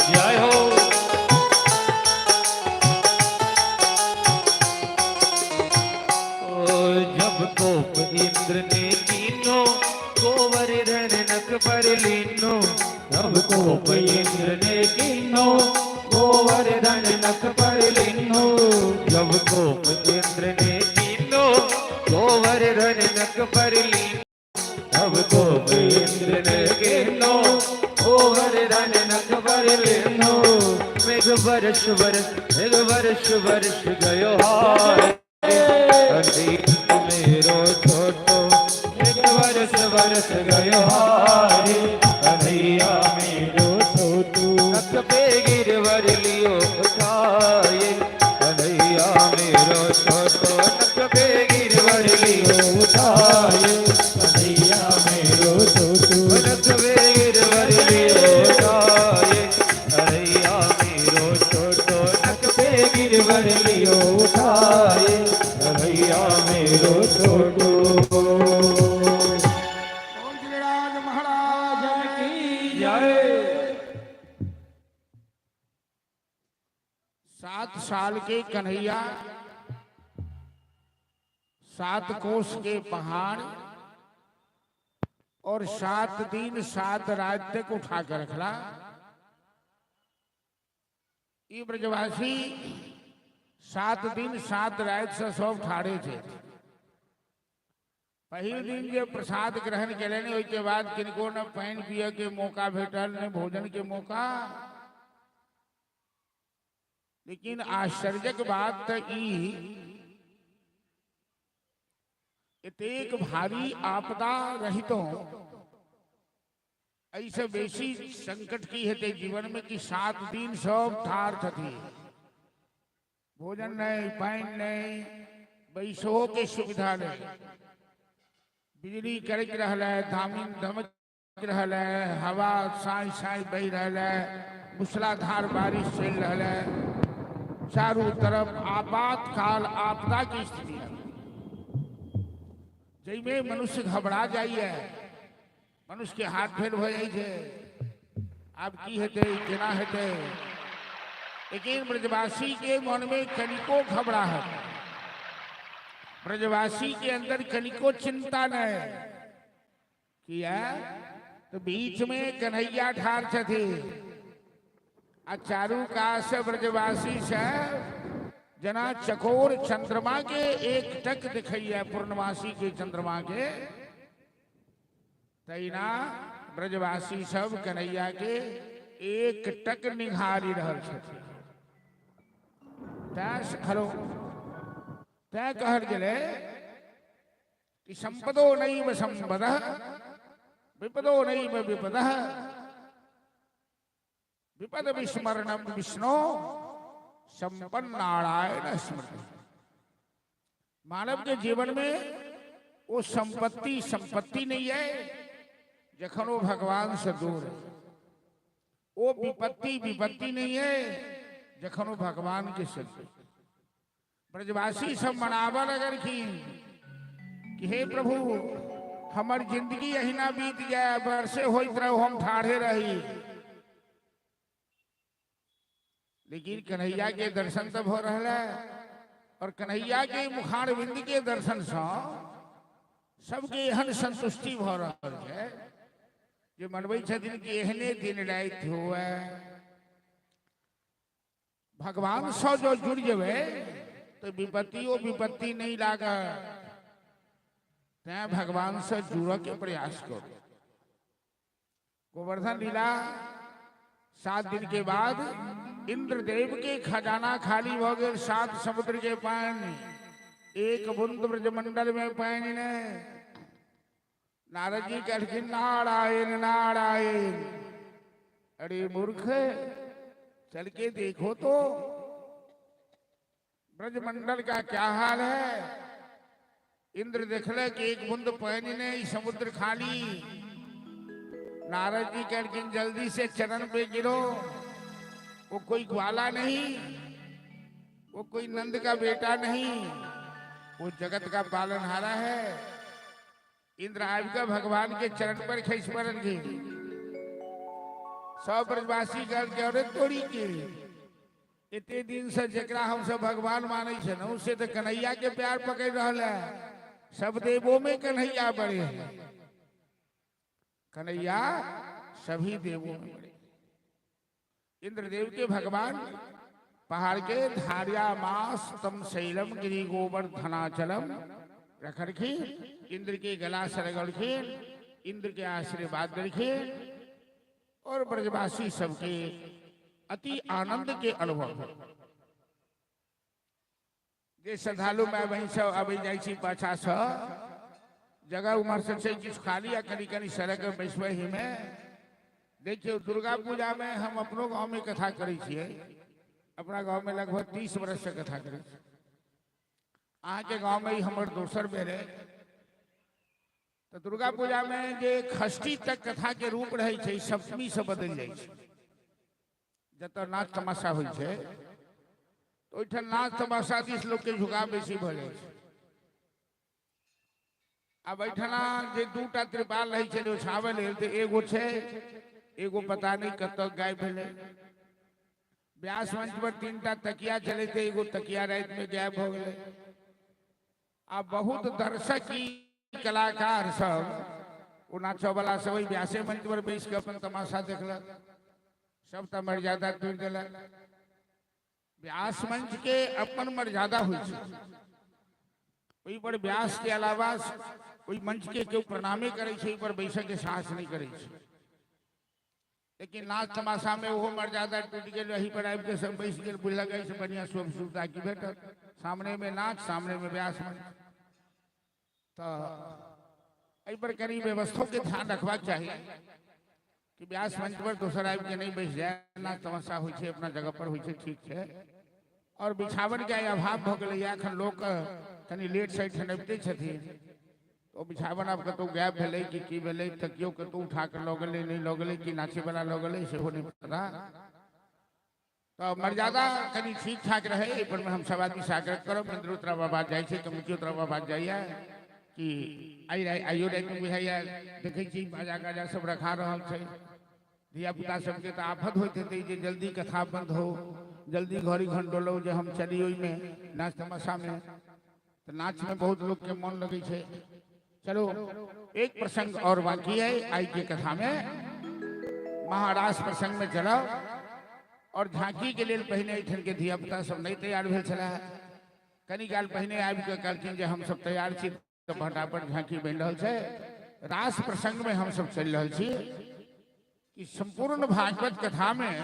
जय हो। ओ जब कोप इंद्र ने कीनो, गोवर्धन नख पर लीनो। जब कोप इंद्र ने कीनो, गोवर्धन नख पर लीनो। जब कोप इंद्र ने कीनो, गोवर्धन नख पर लीनो। जब कोप इंद्र ने कीनो, गोवर्धन नख पर लीनो। मेघ बरस बरस, मेघ बरस बरस गयो हार, कन्हैया मेरो छोटो। एक बरस बरस गयो हारे, कन्हैया मेरो छोटो। नख पे गिरवर लियो उठाए, कन्हैया मेरो छोटो। नख पे गिरवर लियो उठाए, कन्हैया मेरो छोटो। नख पे गिरवर लियो उठाए, कन्हैया मेरो छोटो। नख पे गिरवर लियो उठाए, कन्हैया मेरो छोटो। ओम गिरिराज महाराज की जय। 7 साल के कन्हैया, 7 कोस के पहाड़ और 7 दिन 7 रात तक उठा कर रखला। ई ब्रजवासी 7 दिन 7 रात से सब ठाड़े थे। पहिल दिन जे प्रसाद ग्रहण केलनि, ओहिके बाद किनको न पानि पिए के मौका भेटल, न भोजन के मौका। लेकिन आश्चर्यक बात त ई, एतेक भारी आपदा रहितो ऐसे बेसी संकट की हेतै जीवन में कि 7 दिन सब ठाड़ छथि, भोजन नहीं, पानि नहीं, बैसो के सुविधा नहीं, बिजली कड़क रहल है, धामिन धमक रहल है, हवा साई साई बहि रहल है, मूसलाधार बारिश चलि रहल है, चारू तरफ आपातकाल आपदा की स्थिति है, जाहिमे मनुष्य घबरा जाइए, मनुष्य के हाथ फेल हो जाइ छै, आब की हेतै, केना हेतै। लेकिन ब्रजवासी के मन में कनिको घबराहट, ब्रजवासी के अंदर कनिको चिंता नहीं किया। तो बीच में कन्हैया ठार छथि आ चारू कात से ब्रजवासी से जना चकोर चंद्रमा के एक टक दिखैया, पूर्णमासी के चंद्रमा के, तैना ब्रजवासी सब कन्हैया के एक टक निहारी रहल छथि। तैं हेलो तैं कहल गेलै कि संपदो नैव संपदः विपदो नैव विपदः विपद विस्मरणम विष्णु संपन्न नारायण स्मृति। मानव के जीवन में वो संपत्ति संपत्ति नहीं है जखन वो भगवान से दूर है। वो विपत्ति विपत्ति नहीं है जखन वो भगवान के से दूर। ब्रजवासी सब मनावल लगलखिन कि हे प्रभु हमर जिंदगी अहिना बीत जाए, बरसे होइत रहो, हम ठाढ़े रही, लेकिन कन्हैया के दर्शन तो हो रहा है और कन्हैया के मुखारविंद के दर्शन से सबके एहन संतुष्टि भ रहल है जे मनबै छथिन कि एहने दिन राति हुए। भगवान से जो जुड़ जेबै तो विपत्तियों विपत्ति नहीं लागत। तैं भगवान से जुड़े के प्रयास करू। गोवर्धन लीला 7 दिन के बाद इंद्रदेव के खजाना खाली हो गए, 7 समुद्र के पानी, एक बूंद ब्रजमंडल में पानी नहीं। नारद जी कहलखिन नारायण नारायण। अरे मूर्ख, चल के देखो तो ब्रजमंडल का क्या हाल है। इंद्र देखले कि एक बूंद पानी नहीं, समुद्र खाली। नारद जी कहलखिन जल्दी से चरण पे गिरो, वो कोई ग्वाला नहीं, वो कोई नंद का बेटा नहीं, वो जगत का पालनहारा है। इंद्र आबि कऽ भगवान के चरण पर खसि पड़लखिन। सब ब्रजवासी कहलकै अरे तोरी के, एते दिन से जकरा हम सब भगवान मानै छै ने, से तो कन्हैया के प्यार पकड़ रहल है। सब देवों में कन्हैया बड़े हैं, कन्हैया सभी देवों में बड़े। इंद्रदेव के भगवान पहाड़ के धारिया मास तम शैलम गिरी गोवर्धनाचलम रखलखिन, इंद्र के गला से रगड़खिन, इंद्र के आशीर्वाद देलखिन और ब्रजवासी सबके अति आनंद के अनुभव भेल। जे श्रद्धालु माय बहिन सब अबै जाइ छी पाछा से, जगह उम्हर से छै किछु खाली आ कनि कनि सड़क बैसबै ही में। देखियौ दुर्गा पूजा में हम अपनो गाँव में कथा करै छियै, अपना गाँव में लगभग 30 वर्ष से कथा करै छी। अहाँके गाँव में हमर दोसर बेर है। तो दुर्गा पूजा में जे षष्ठी तक कथा के रूप रहै छै, सप्तमी से बदलि जाइ छै। जतऽ नाच तमाशा होइ छै तो ओहिठाम नाच तमाशा दिस लोक के झुकाव बेसी भऽ जाइ छै। आब एहिठना जे 2टा त्रिपाल रहै छै ओछाबै लेल, तऽ एगो छै, एगो पता नहि कतऽ गायब भेलै। व्यास मंच पर 3टा तकिया छलै तऽ एगो तकिया राति में गायब भऽ गेलै। आ बहुत दर्शक ई कलाकार सब ओ नाचऽ वाला सब ओहि व्यासे मंच पर बैस कऽ अपन तमाशा देखलक, सब तऽ मर्यादा तोड़ि देलक। व्यास मंच के अपन मर्यादा होइ छै, ओहि पर व्यास के अलावा ओहि मंच के केओ प्रणामे करै छै, ओहि पर बैसऽ के साहस नहि करै छै। लेकिन नाच तमाशा में ओहो मर्यादा टूटि गेल, एही पर आबि के सब बैस गेल, बुझलक एहिसँ बढ़िआँ सुख सुविधा की भेटत, सामने में नाच, सामने में व्यास मंच। तऽ एहि पर कनि व्यवस्थो के ध्यान रखबाक चाही कि व्यास मंच पर दोसर आबि के नहि बैस जाय। नाच तमाशा होइ छै अपना जगह पर होइ छै, ठीक छै। और बिछावन के आइ अभाव भऽ गेलैए, एखन लोक कनि लेट से एहिठाम अबिते छथिन, तो बिछावन आब कतहु गायब भेलै कि की भेलै, तकियो कतहु उठा कऽ लऽ गेलै, नहि लऽ गेलै कि नाचैवला लऽ गेलै, सेहो नहि पता। तऽ मर्यादा कनि ठीक ठाक रहै, एहि पर हम सब आदमी से आग्रह करब। मंदिरो तरफ आवाज जाइ छै, कमिटियो तरफ आवाज जाइए कि आइ आइयो रातिमे बुझाइए देखै छी बाजा गाजा सब रखा रहल छै। धिया पुता सबके तऽ आफत होइत हेतै जे जल्दी कथा बंद हो, जल्दी घड़ी घंटोलहुँ जे हम चली ओहिमे नाच तमाशामे। तऽ नाचमे बहुत लोकके मन लगै छै। चलो एक प्रसंग और बाकी है आई के कथा में, महारास प्रसंग में चलब। और झांकी के लेल पहिने एहिठाम के धिया पुता सब नहीं तैयार भेल छलै, कनी काल पहिने आबि कऽ कहलखिन जे हमसब तैयार छी, तऽ फटाफट झांकी बनि रहल छै। रास प्रसंग में हमसब चलि रहल छी कि संपूर्ण भागवत कथा में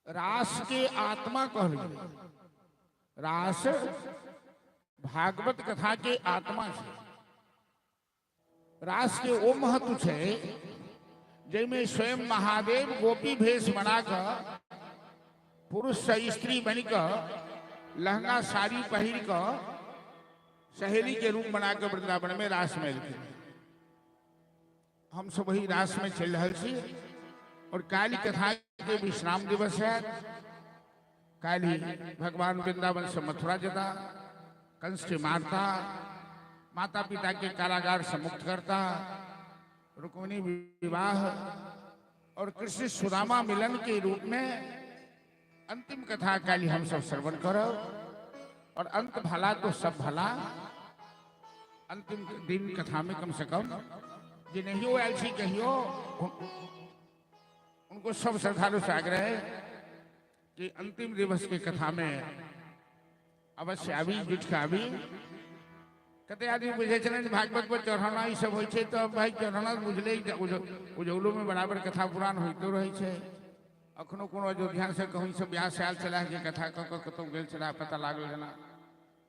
रास के आत्मा कहल गेल। रास भागवत कथा के आत्मा छै। रास के ओ महत्व छै जाहिमे स्वयं महादेव गोपी भेष बना कऽ पुरुष से स्त्री बनि कऽ लहंगा साड़ी पहिर कऽ सहेली के रूप बना कऽ वृंदावन में रास में एलखिन। हम सब वही रास में चलि रहल छी और काल्हि कथा के विश्राम दिवस है। काल्हि भगवान वृंदावन से मथुरा जता, कंस के मारता, माता पिता के कारागार से मुक्त करता, रुक्मिणी विवाह और कृष्ण सुदामा मिलन के रूप में अंतिम कथा काल्हि हम सब श्रवण करब। और अंत भला तो सब भला। अंतिम दिन कथा में कम से कम जे नहियो आयल छी कहियो, उनको सब श्रद्धालु से आग्रह है कि अंतिम दिवस के कथा में अवश्य आबी, जुट के आबी। कते आदमी बुझे छलै जे भागवत पर चढ़ौना ई सब होइ छै, तऽ भाई चढ़ौना बुझले उजौलो में बराबर कथा पुराण होइतो रहै छै। अखनो कोनो अयोध्या से कहीं से ब्याह से आयल छलाह जे कथा कऽ कऽ कतहु गेल छलाह, पता लागल जेना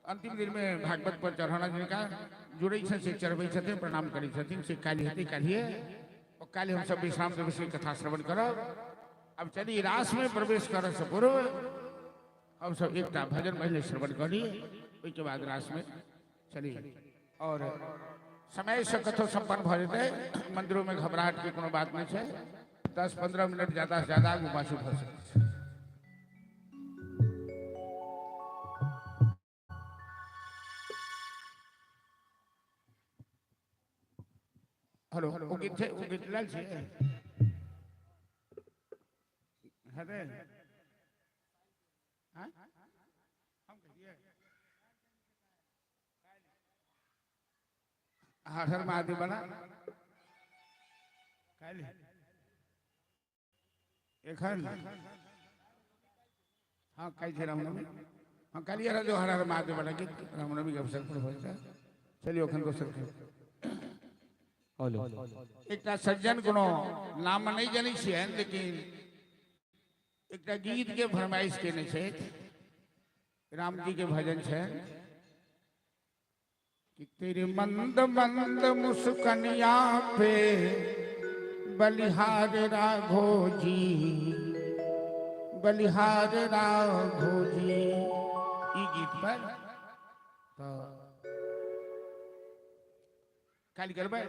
अंतिम दिन में भागवत पर चढ़ौना जिनका जुड़ै छै से चढ़बै छथिन, प्रणाम करै छथिन, से काल्हि हेतै। काल्हिए और काल्हि हमसब विश्राम दिवस के कथा श्रवण करब। अब चली रास में प्रवेश करऽ से पूर्व हम सब एकटा भजन पहले श्रवण करी, ओहिके बाद रास में चली। और समय से कथो संपन्न भऽ जेतै, मंदिरों में घबराहट के कोनो बात नहीं छै। 10-15 मिनट ज्यादा से ज्यादा आगू पाछू भऽ सकै छै। हेलो, ओ गीत छै, ओ गीत लाल छै हेतै? हाँ? हम कहिए हर हर महादेव बना काल्हि एखन। हाँ, काल्हि छै रामनवमी। हाँ, काल्हि रह जो हर हर महादेव वाला गीत रामनवमी के अवसर पर हो जाए। चलिए एखन दोसर के हेलो। एकटा सज्जन, कोनो नाम नहीं जनै छियनि, लेकिन एकटा गीत के फरमाइश केने छथि। राम जी के भजन छै कि तेरे मंद मंद मुस्कनिया पे बलिहार राघो जी, बलिहार राघो जी। ई गीत पर तो काल्हि करबै।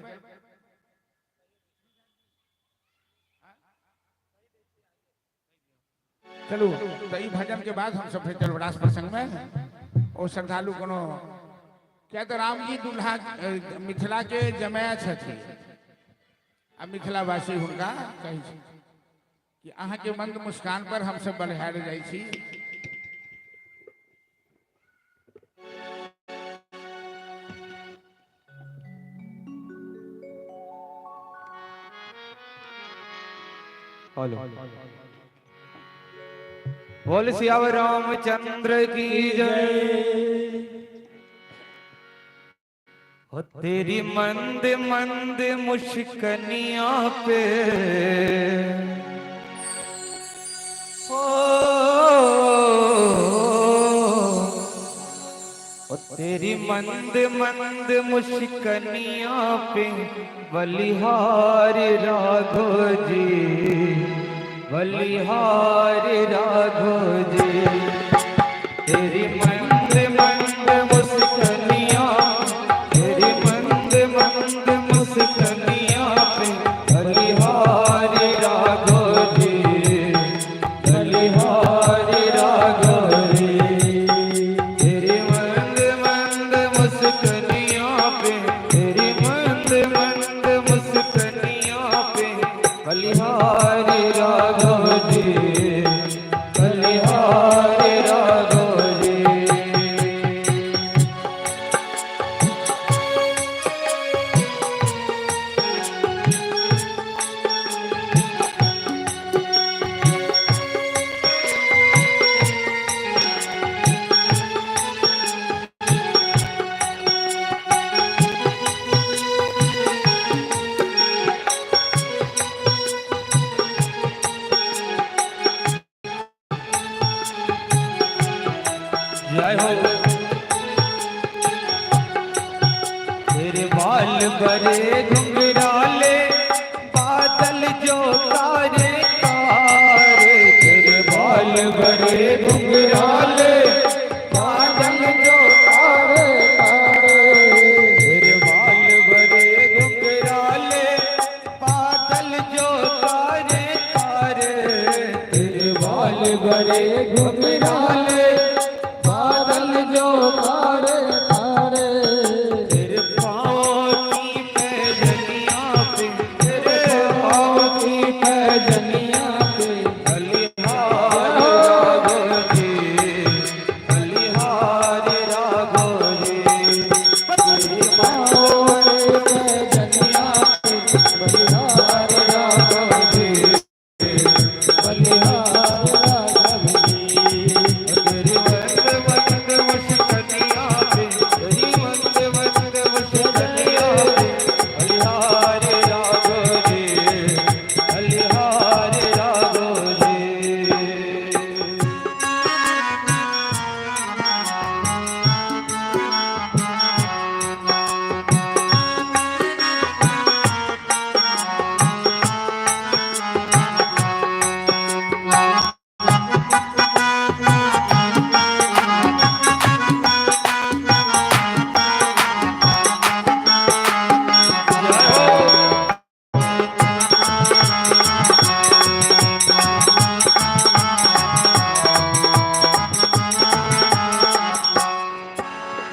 चलू तो ई भजन के बाद हम सब फिर चलू रास प्रसंग में। ओ श्रद्धालु कोनो क्या तो राम जी दुल्हा मिथिला के जमाया छथिन आ मिथिलावासी हुनका कहै छै कि अहाँ के मंद मुस्कान पर हम सब बलिहार जाइ छी। हेलो, बोल सियावर रामचंद्र की जय। हो तेरी मंद मंद मुश्कनिया पे, हो ओ तेरी मंद मंद मुश्कनिया पे बलिहार राघो जी, बलिहार राघो जी। तेरी मंद मंद मुस्कनिया, तेरी मंद मंद मुस्कनिया पे बलिहार राघो जी, बलिहार राघो जी। तेरी मंद मंद मुस्कनिया पे, तेरी मंद मंद मुस्कनिया पे बलिहार राघव जी, हो। तेरे बाल बड़े घुंघराले, बादल जो तारे तारे। तेरे बाल बड़े घुंघराले, बादल जो तारे तारे। तेरे बाल बड़े घुंघराले, बादल जो तारे तारे। तेरे बाल बड़े घुंघराले, बादल जो तारे तारे। तेरे पाँव की पैजनिया पे, तेरे पाँव की पैजनिया पे, बलिहार राघो जी, बलिहार राघो जी। तेरे पाँव के पैजनिया पे, बलिहार राघो जी, बलिहार राघव जी। तेरी मंद मंद मुस्कनिया पे, तेरी मंद मंद मुस्कनिया पे, बलिहार राघो जी, बलिहार राघो जी।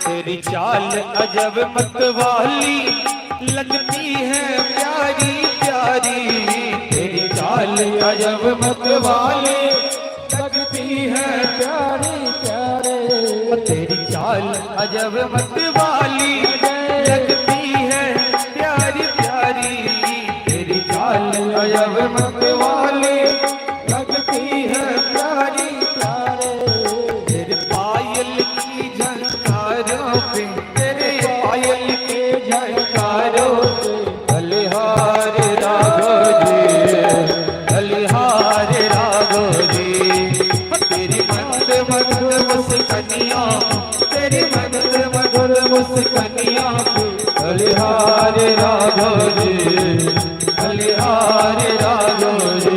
तेरी चाल अजब मतवाली लगती है प्यारी प्यारी। तेरी चाल अजब मतवाली लगती है प्यारी प्यारे। तेरी चाल अजब मतवाली लगती है प्यारी प्यारी। तेरी चाल अजब मतवाली लगती है प्यारी प्यारे। तेरे पायल की झंकारों पे, तेरे पायल के झंकारों पे, बलिहार राघो जी, बलिहार राघो जी। तेरी मंद मधुर मुस्कनिया, तेरी मंद मधुर मुस्कनिया, बलिहार राघो जी, बलिहार राघो जी।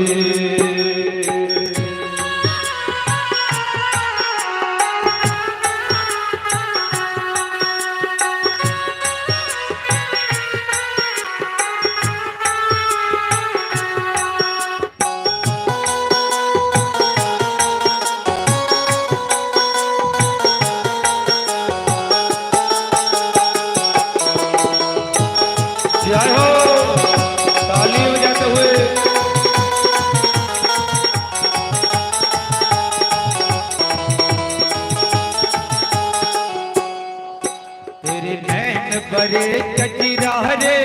जय हो, ताली बजाते हुए। तेरे नैन बड़े कजरारे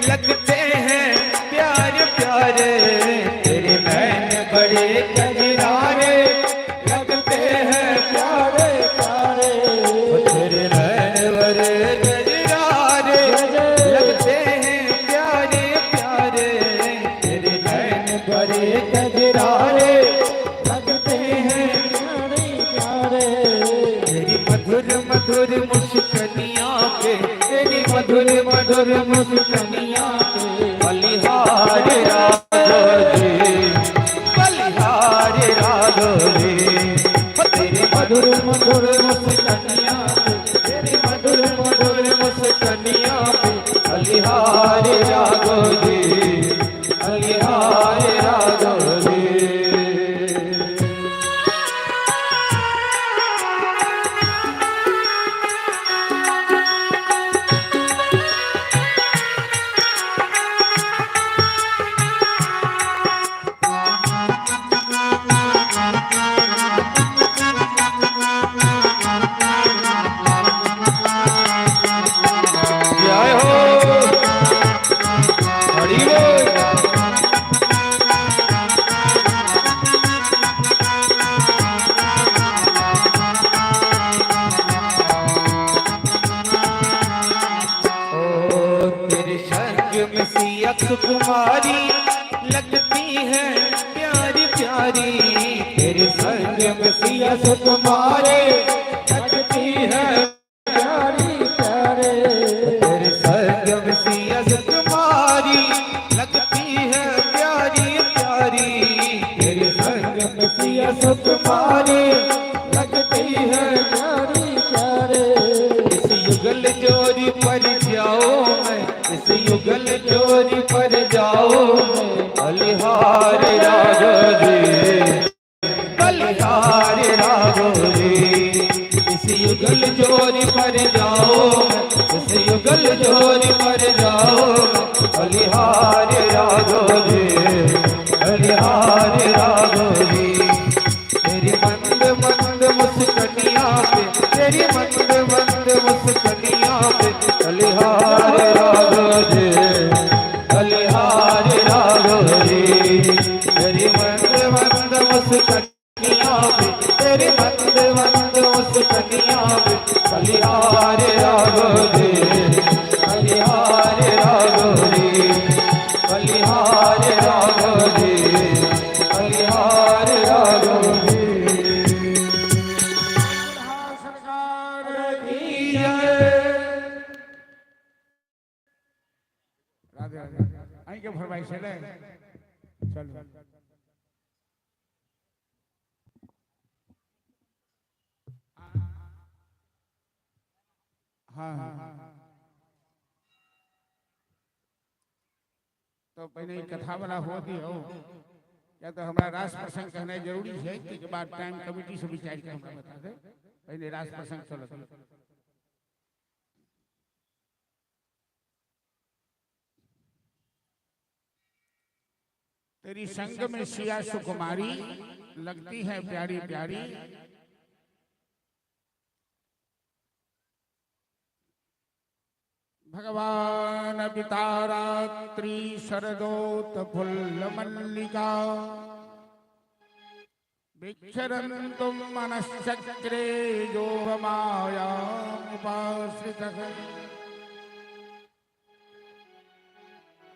लगते हैं प्यारे प्यारे। तेरे नैन बड़े कजरारे लगते हैं प्यारे प्यारे। तेरे नैन बड़े कजरारे लगते हैं प्यारे प्यारे। तेरे नैन बड़े कजरारे लगते हैं प्यारे प्यारे। तेरी मधुर मधुर मुस्कनिया पे, तेरी मधुर मधुर मुस्कनिया पे, बलिहार राघो जी, बलिहार राघो जी। तेरी मधुर मधुर मुस्कनिया पे, तेरी मधुर मधुर मुस्कनिया पे, बलिहार राघो जी, बलिहार राघो जी। जय हो, हरि बोल। ओ तेरे संग में सिया कुमारी लगती है प्यारी प्यारी। तेरे संग में सिया सुकुमारी लगती सुकुमारी लगती है प्यारी प्यारे। इस युगल जोरी पर जाओ मैं, इस युगल जोरी पर जाओ मैं, बलिहार राघो जी, बलिहार राघो जी। इस युगल जोरी पर जाओ मैं, इस युगल जोरी पर जाओ मैं, बलिहार राघो जी, बलिहार राघो जी। तेरी मंद मंद मुस्कनिया पे, तेरी मंद मंद मुस्कनिया पे, बलिहार राघो जी, बलिहार राघो जी। तेरी मंद मंद मुस्कनिया पे, तेरी मंद मंद मुस्कनिया पे, बलिहार राघो जी, बलिहार राघो जी, बलिहार राघो जी, बलिहार राघो जी। सरकार की जय। राधे राधे। अहीं फरमाइश है चलो। हाँ हाँ, तो पहले ई कथा वाला हो दियो या तो हमरा रास प्रसंग कहनाइ जरूरी है, ताहिके बाद टाइम कमिटी से विचार के हमरा बता दे। पहले रास प्रसंग चलत। तेरी संग में सिया सुकुमारी लगती है प्यारी प्यारी, भगवान पितारात्रि शरदोत फुल्ल मल्लिका विक्षरन्तुम मनश्चक्रे योगमायामुपाश्रितः।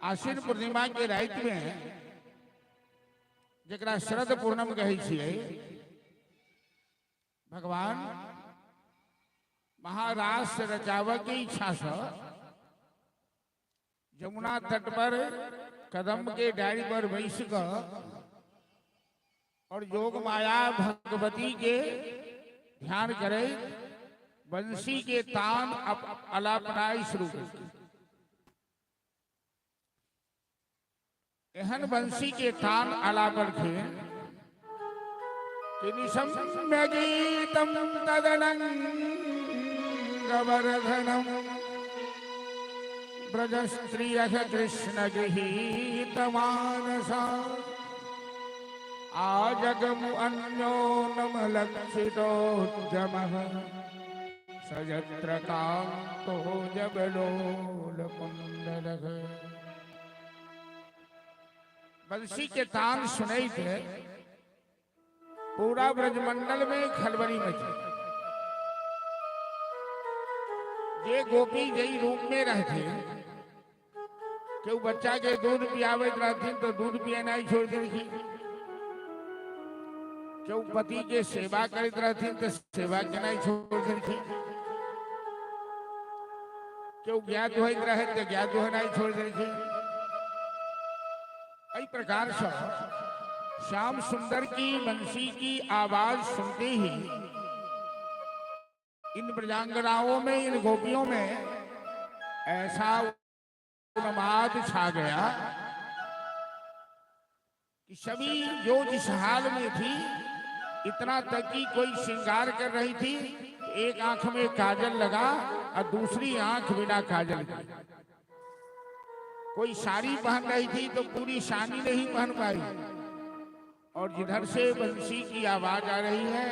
आश्विन पूर्णिमा के रात में जकरा शरद पूर्णम कहै छियै, भगवान महारास रचावे के इच्छा से जमुना तट पर कदम के डाली पर बैस क और योग माया भगवती के ध्यान करे बंसी के तान अलापनाई शुरू कर। एहन बंसी के तान अलापलखिन कि निशम्य गीतम तदनंगवर्धनम ब्रजस्त्रियः कृष्ण गृहीत मानसा आजगमु अन्यो नम लक्षितोद्यमः सजत्र कांतो जबलोल कुंडलः। बंसी के तान सुनई थे पूरा ब्रजमंडल में खलबली मची। जे गोपी जई रूप में रहते, केहू बच्चा के दूध पियाबैत रहथिन तो दूध पियनाइ छोड़ देलखिन, केहू पति के सेवा करैत रहथिन तो सेवा केनाइ छोड़ देलखिन, केहू गाय दुहैत रहे तो गाय दुहनाइ छोड़ देलखिन। एहि प्रकार से श्याम सुंदर की बंसी की आवाज सुनते ही इन ब्रजांगनाओं में, इन गोपियों में ऐसा उन्माद छा गया कि सभी जो जिस हाल में थी, इतना तक कि कोई श्रृंगार कर रही थी, एक आंख में काजल लगा और दूसरी आंख बिना काजल के। कोई साड़ी पहन रही थी तो पूरी साड़ी नहीं पहन पाई। और जिधर से बंसी की आवाज आ रही है,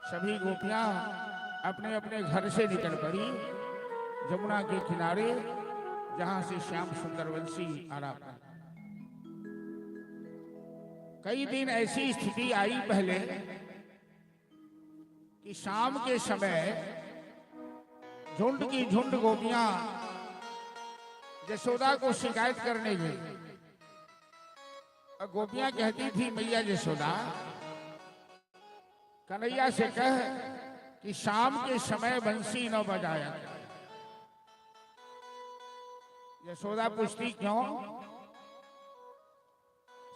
सभी गोपियां अपने अपने घर से निकल पड़ी जमुना के किनारे, जहां से श्याम सुंदर बंसी आ रहा। कई दिन ऐसी स्थिति आई पहले कि शाम के समय झुंड की झुंड गोपियां यशोदा को शिकायत करने गई और गोपियां कहती थी, मैया यशोदा, कन्हैया से कह कि शाम के समय बंसी न बजाया। यशोदा पूछती क्यों?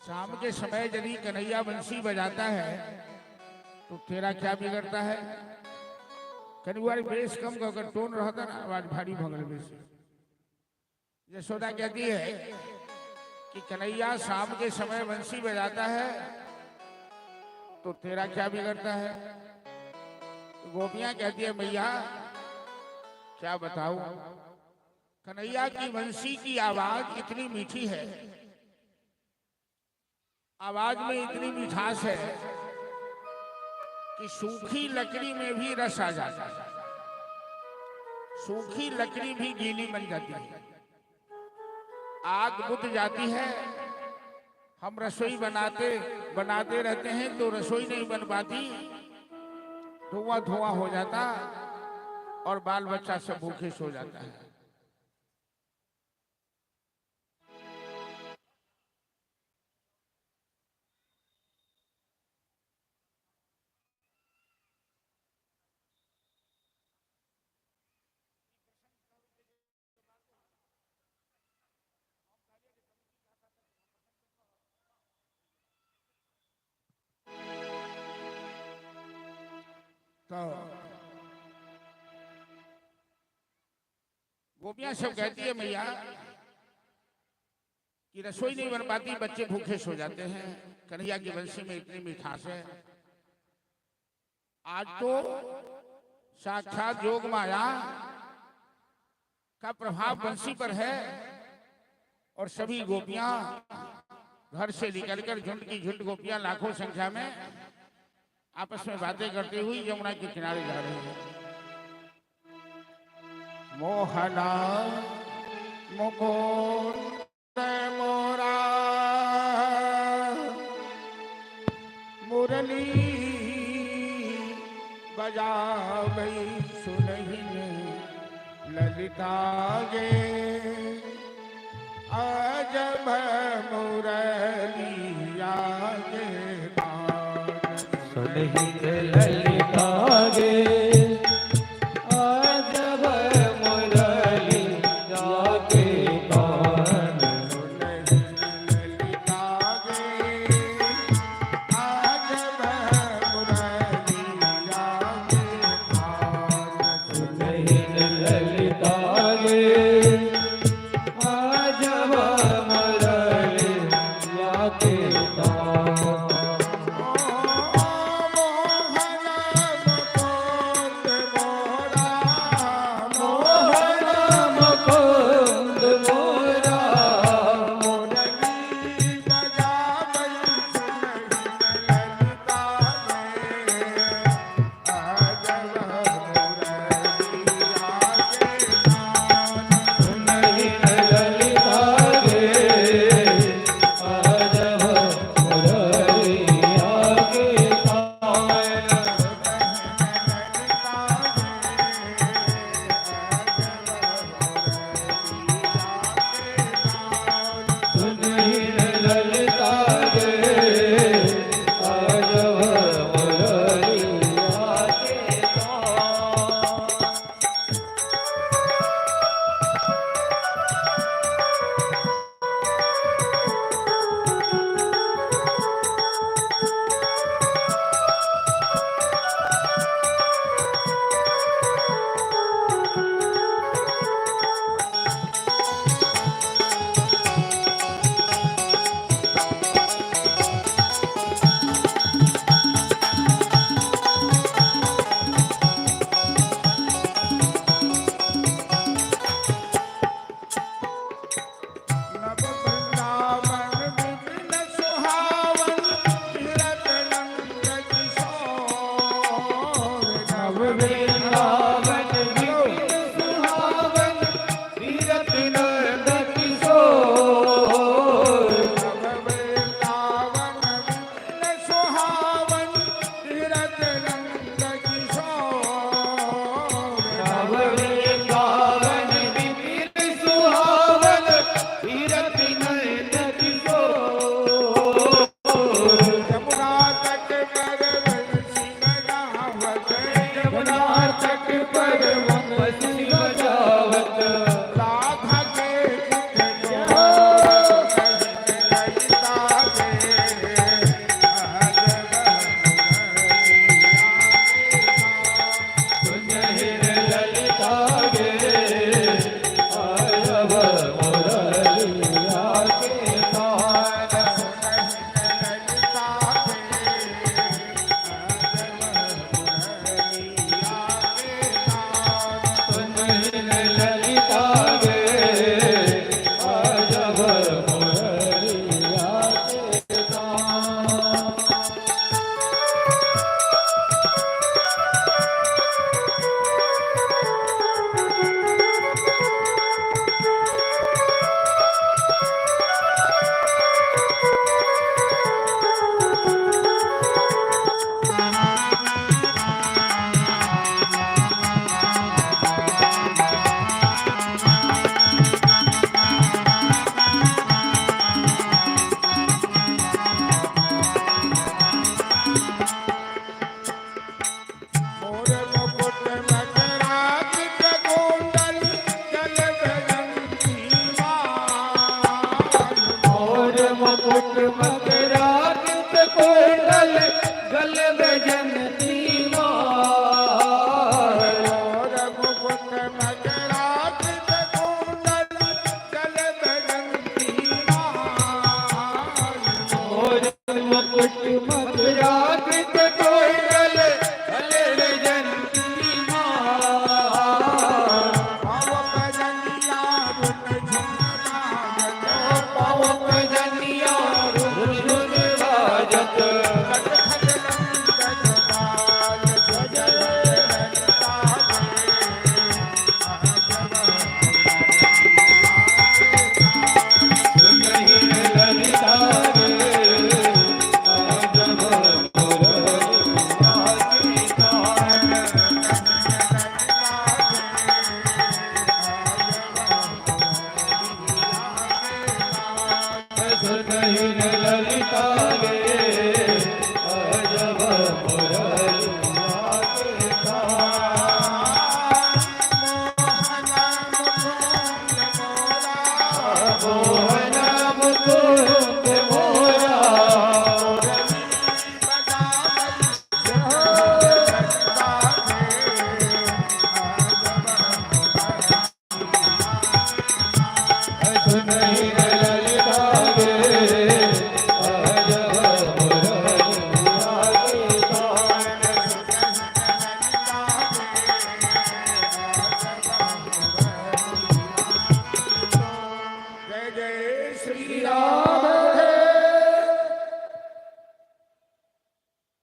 शाम के समय यदि कन्हैया बंसी बजाता है तो तेरा क्या बिगड़ता है? कनिवार बेस कम कर टोन रहता ना, आवाज भारी भगल बेसी। यशोदा कहती है कि कन्हैया शाम के समय बंसी बजाता है तो तेरा क्या बिगड़ता है? तो गोपियां कहती है मैया क्या बताऊं, कन्हैया की बंसी की आवाज इतनी मीठी है, आवाज में इतनी मिठास है कि सूखी लकड़ी में भी रस आ जाता है, सूखी लकड़ी भी गीली बन जाती है, आग बुझ जाती है। हम रसोई बनाते बनाते रहते हैं तो रसोई नहीं बन पाती, धुआं धुआं हो जाता और बाल बच्चा सब भूखे सो जाता है। तो गोपियां सब कहती है मैया कि रसोई नहीं बन पाती, बच्चे भूखे सो जाते हैं, कन्हैया की बंसी में इतनी मिठास है। आज तो साक्षात जोग माया का प्रभाव बंसी पर है और सभी गोपियां घर से निकलकर झुंड की झुंड गोपियां लाखों संख्या में आपस में बातें करती हुई यमुना के किनारे जा रही है। मोहना मुकुंद मोरा मुरली बजावई सुनहिन ललिता गे, अजब मुरलिया गे सुनहित ललिता गे, अजब मुरली जाके कान। ललिता गे, अजब मुरलिया गे कान। सुनहित ललिता गे, अजब मुरली जाके कान। मोहन मुकुंद मोरा, मोहन मुकुंद मोरा, मुरली बजावई सुनहिन ललिता गे, अजब मुरलिया गे कान। सुनहित ललिता गे, अजब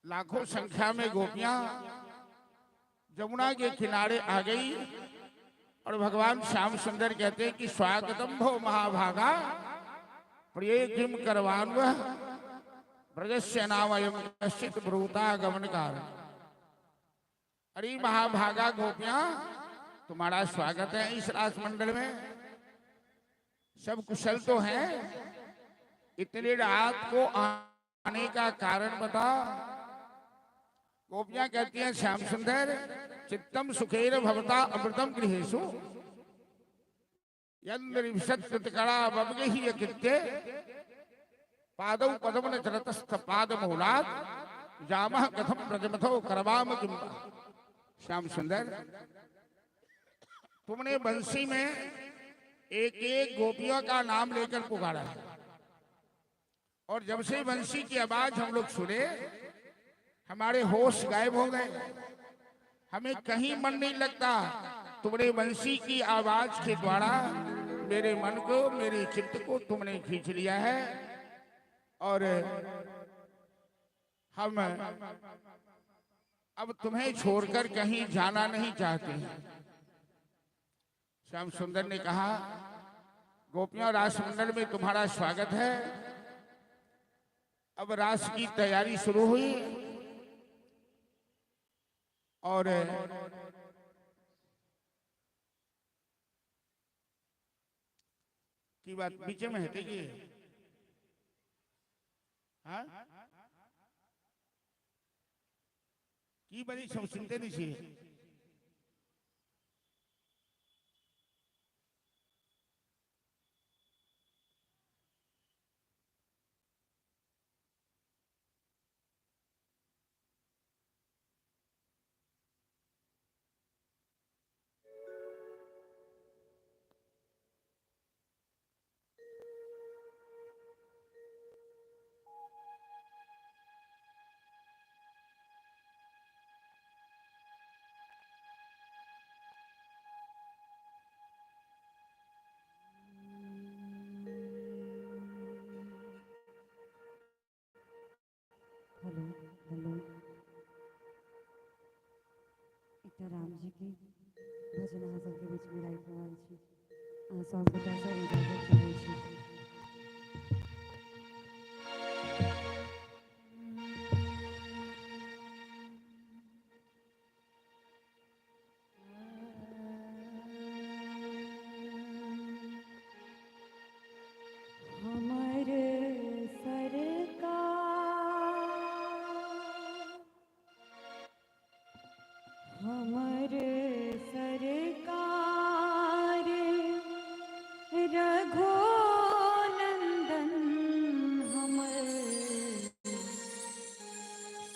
लाखों संख्या में गोपियां जमुना के किनारे आ गई और भगवान श्याम सुंदर कहते हैं कि स्वागतम भो महाभागा प्रिय किम करवान्वः ब्रजस्य नामयं कश्चित ब्रूता गमन कारण। अरे महाभागा गोपियां, तुम्हारा स्वागत है इस रासमंडल में। सब कुशल तो हैं? इतनी रात को आने का कारण बता। गोपियां कहती हैं श्याम सुंदर, चित्तम सुखेर भवता अमृतम गृहेषु यन्द्रिशत्कड़ा बबगहि कृत्य पादौ पदम न चरतस्थ पाद मूलात् जामः कथम ब्रजमथो करवाम किम। श्याम सुंदर, तुमने बंसी में एक एक गोपियों का नाम लेकर पुकारा है और जब से बंसी की आवाज हम लोग सुने हमारे होश गायब हो गए, हमें कहीं मन नहीं लगता। तुमने बंसी की आवाज के द्वारा मेरे मन को, मेरे चित्त को तुमने खींच लिया है और हम अब तुम्हें छोड़कर कहीं जाना नहीं चाहते हैं। श्याम सुंदर ने कहा, गोपियों रासमंडल में तुम्हारा स्वागत है। अब रास की तैयारी शुरू हुई और की बात बीच में है कि हाँ की बड़ी सब सुनते नहीं छी। हेलो हेलो, एकटा राम जी के भजन अहाँ सबके बीच में राखि रहल छी। अहाँ सब गोटासँ इजाजत चाहै छी। हमर सरकार, हमर सरकार रघुनंदन, हमर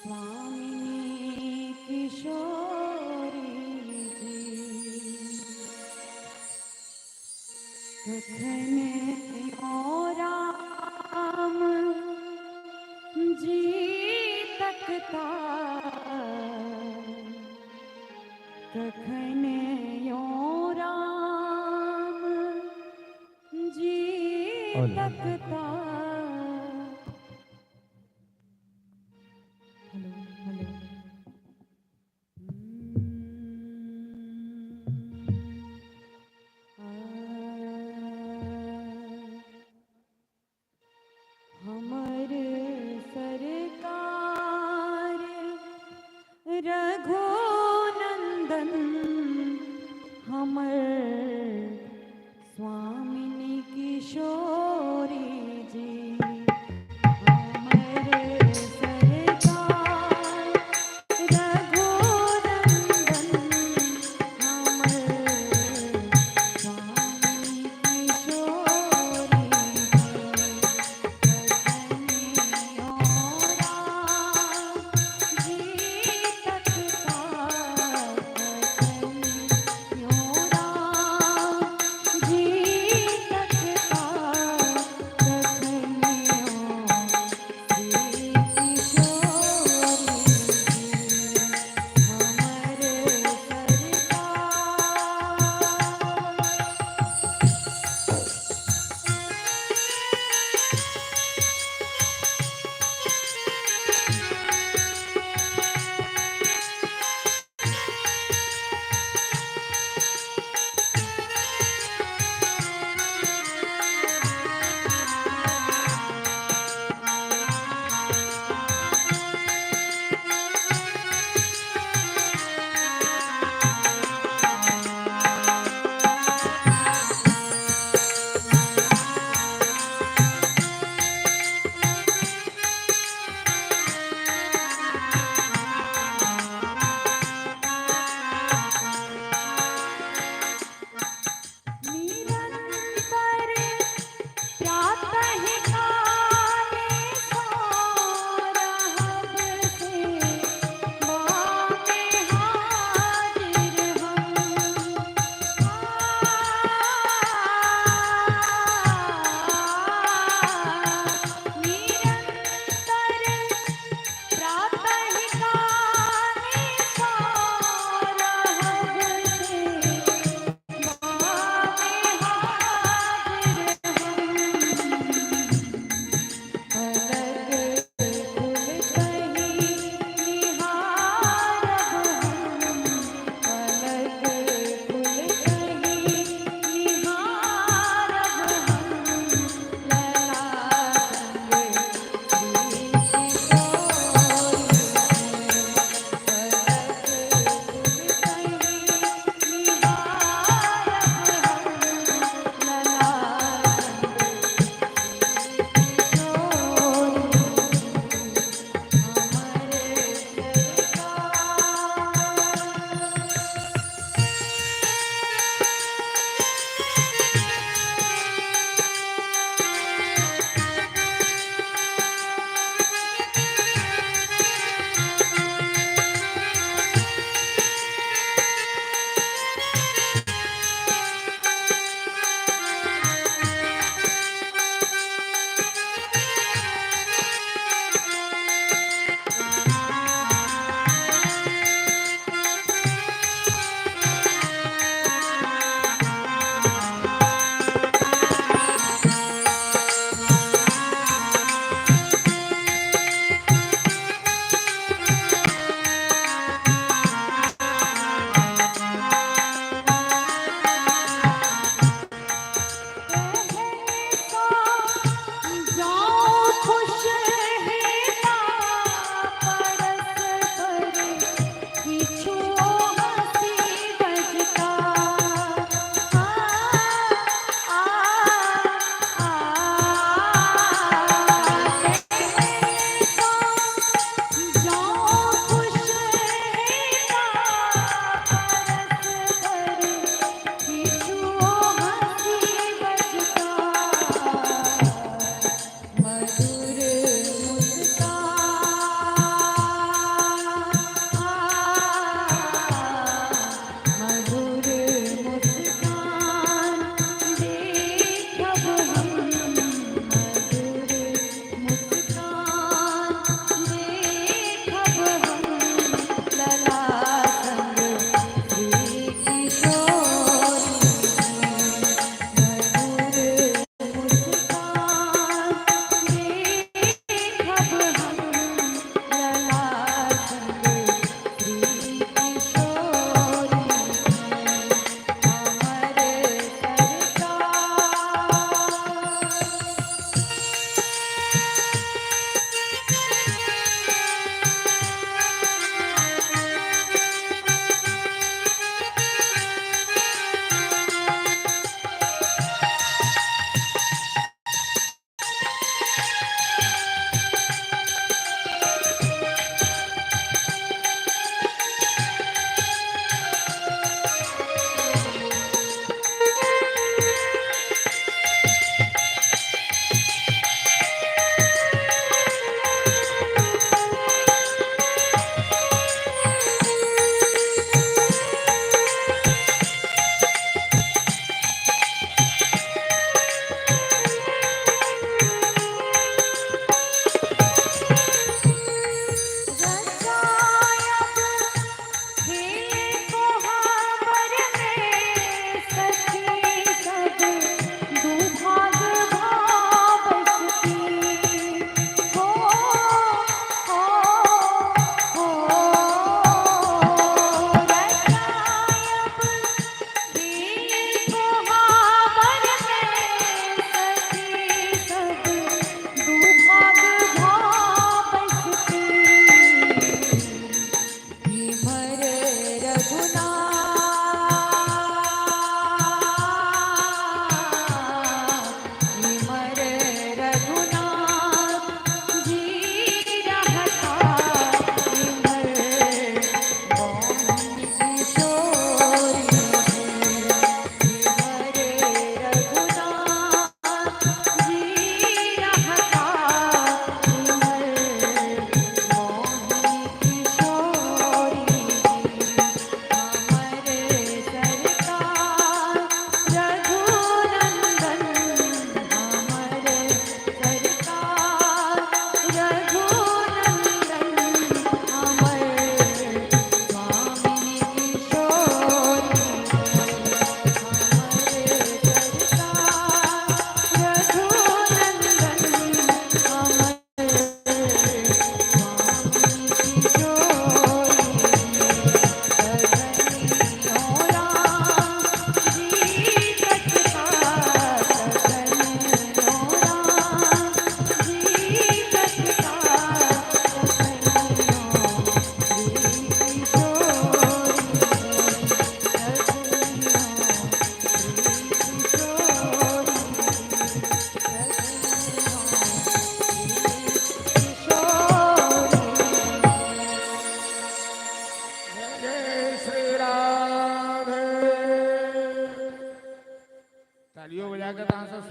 स्वामिनी किशोरी जी। कखन ओ राम जी तकता, कखन यो राम जी तकता। हेलो हेलो, हमर सरकार रघुनंदन, हमर स्वामिनी किशोरी जी।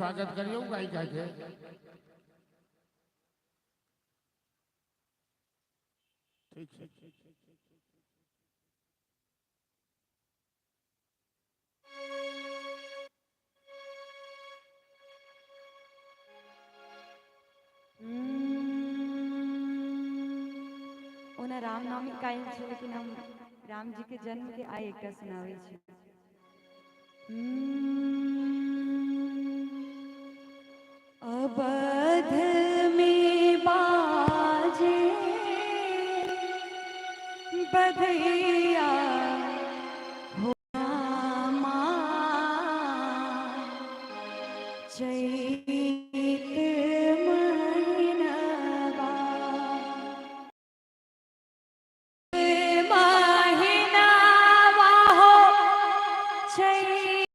स्वागत करियौ गायिका के। ठीक छै। ओना रामनवमी काल्हि छै, लेकिन हम राम जी के जन्म के आइ एकटा सुनाबै छी। अवध में बाजे बधैया हो रामा, चैत महिनवा, महिनावा हो चैत।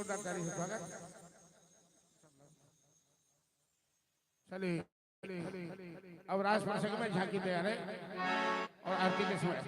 जोरदार ताली से स्वागत। चलिए अब रास प्रसंग में झांकी तैयार है और आरती के समय।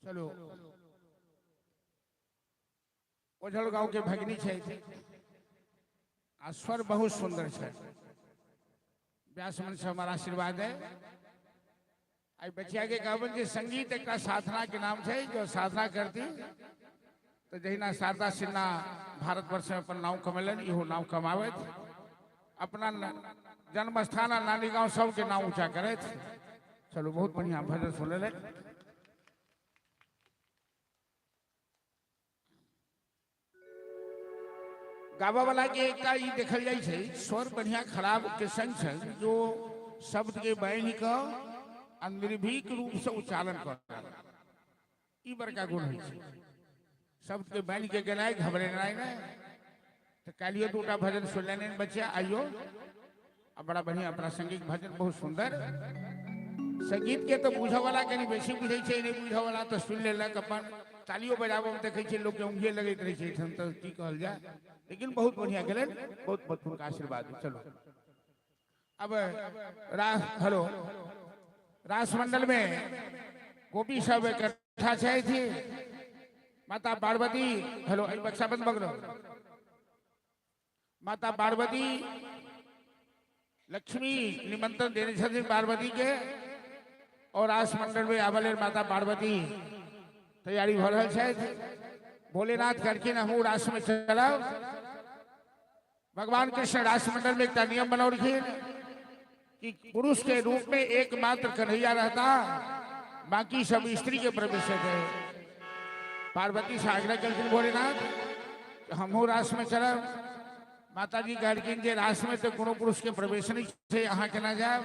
चलो ओझल गांव के भगनी छै आ स्वर बहुत सुंदर छै। व्यास मन से हमारा आशीर्वाद है। आई बचिया के कहबन जे संगीत एक साधना के नाम छै, जो साधना करती तो जहिना शारदा सिन्हा भारतवर्ष में अपन नाम कमेलन, इहो नाम कमाबैत अपना जन्म स्थान आ नानी गांव सबके नाम ऊंचा करैत। चलो बहुत बढ़िया भजन सुनले। गाबा वाला के एकटा ई देखल जाइ छै स्वर बढ़िया खराब के संग संग जो शब्द के बान्हि कऽ आ निर्भीक रूप से उच्चारण कर, ई बड़का गुण होइ छै। शब्द के बान्हि के गेनाइ, घबरेनाइ नहि। तऽ काल्हियो दूटा भजन सुनलनि बच्चा, आइयो आ बड़ा बढ़िया प्रासंगिक भजन, बहुत सुंदर। संगीत के तो बुझऽ वाला कनि बेसी बुझै छै, नहि बुझऽ वाला तऽ सुनि लेलक अपन। तालियो बजाबऽ मे देखै छियै लोक के ऊँघे लगैत रहै छै एहिठाम, तऽ की कहल जाय, लेकिन बहुत बढ़िया गेलनि, बहुत बहुत हुनका आशीर्वाद। चलो अब हेलो रासमंडल में गोपी सब इकट्ठा छथि। माता पार्वती, हेलो एहि बक्सा बंद भऽ गेलो। माता पार्वती लक्ष्मी निमंत्रण देने छथिन पार्वती के, और रासमंडल में आबऽ लेल माता पार्वती तैयारी भऽ रहल छथि। भोलेनाथ कहलखिन हमहूँ रास में चलब। भगवान कृष्ण रासमंडल में एक नियम बनौलखिन कि पुरुष के रूप में एकमात्र कन्हैया रहता, बाकी सब स्त्री के प्रवेश है। पार्वती से आग्रह कलखिन भोलेनाथ हमहूँ रास में चलब। माता जी कहलखिन जे रास में तो कोनो पुरुष के प्रवेश नहीं छै, अहाँ केना जायब?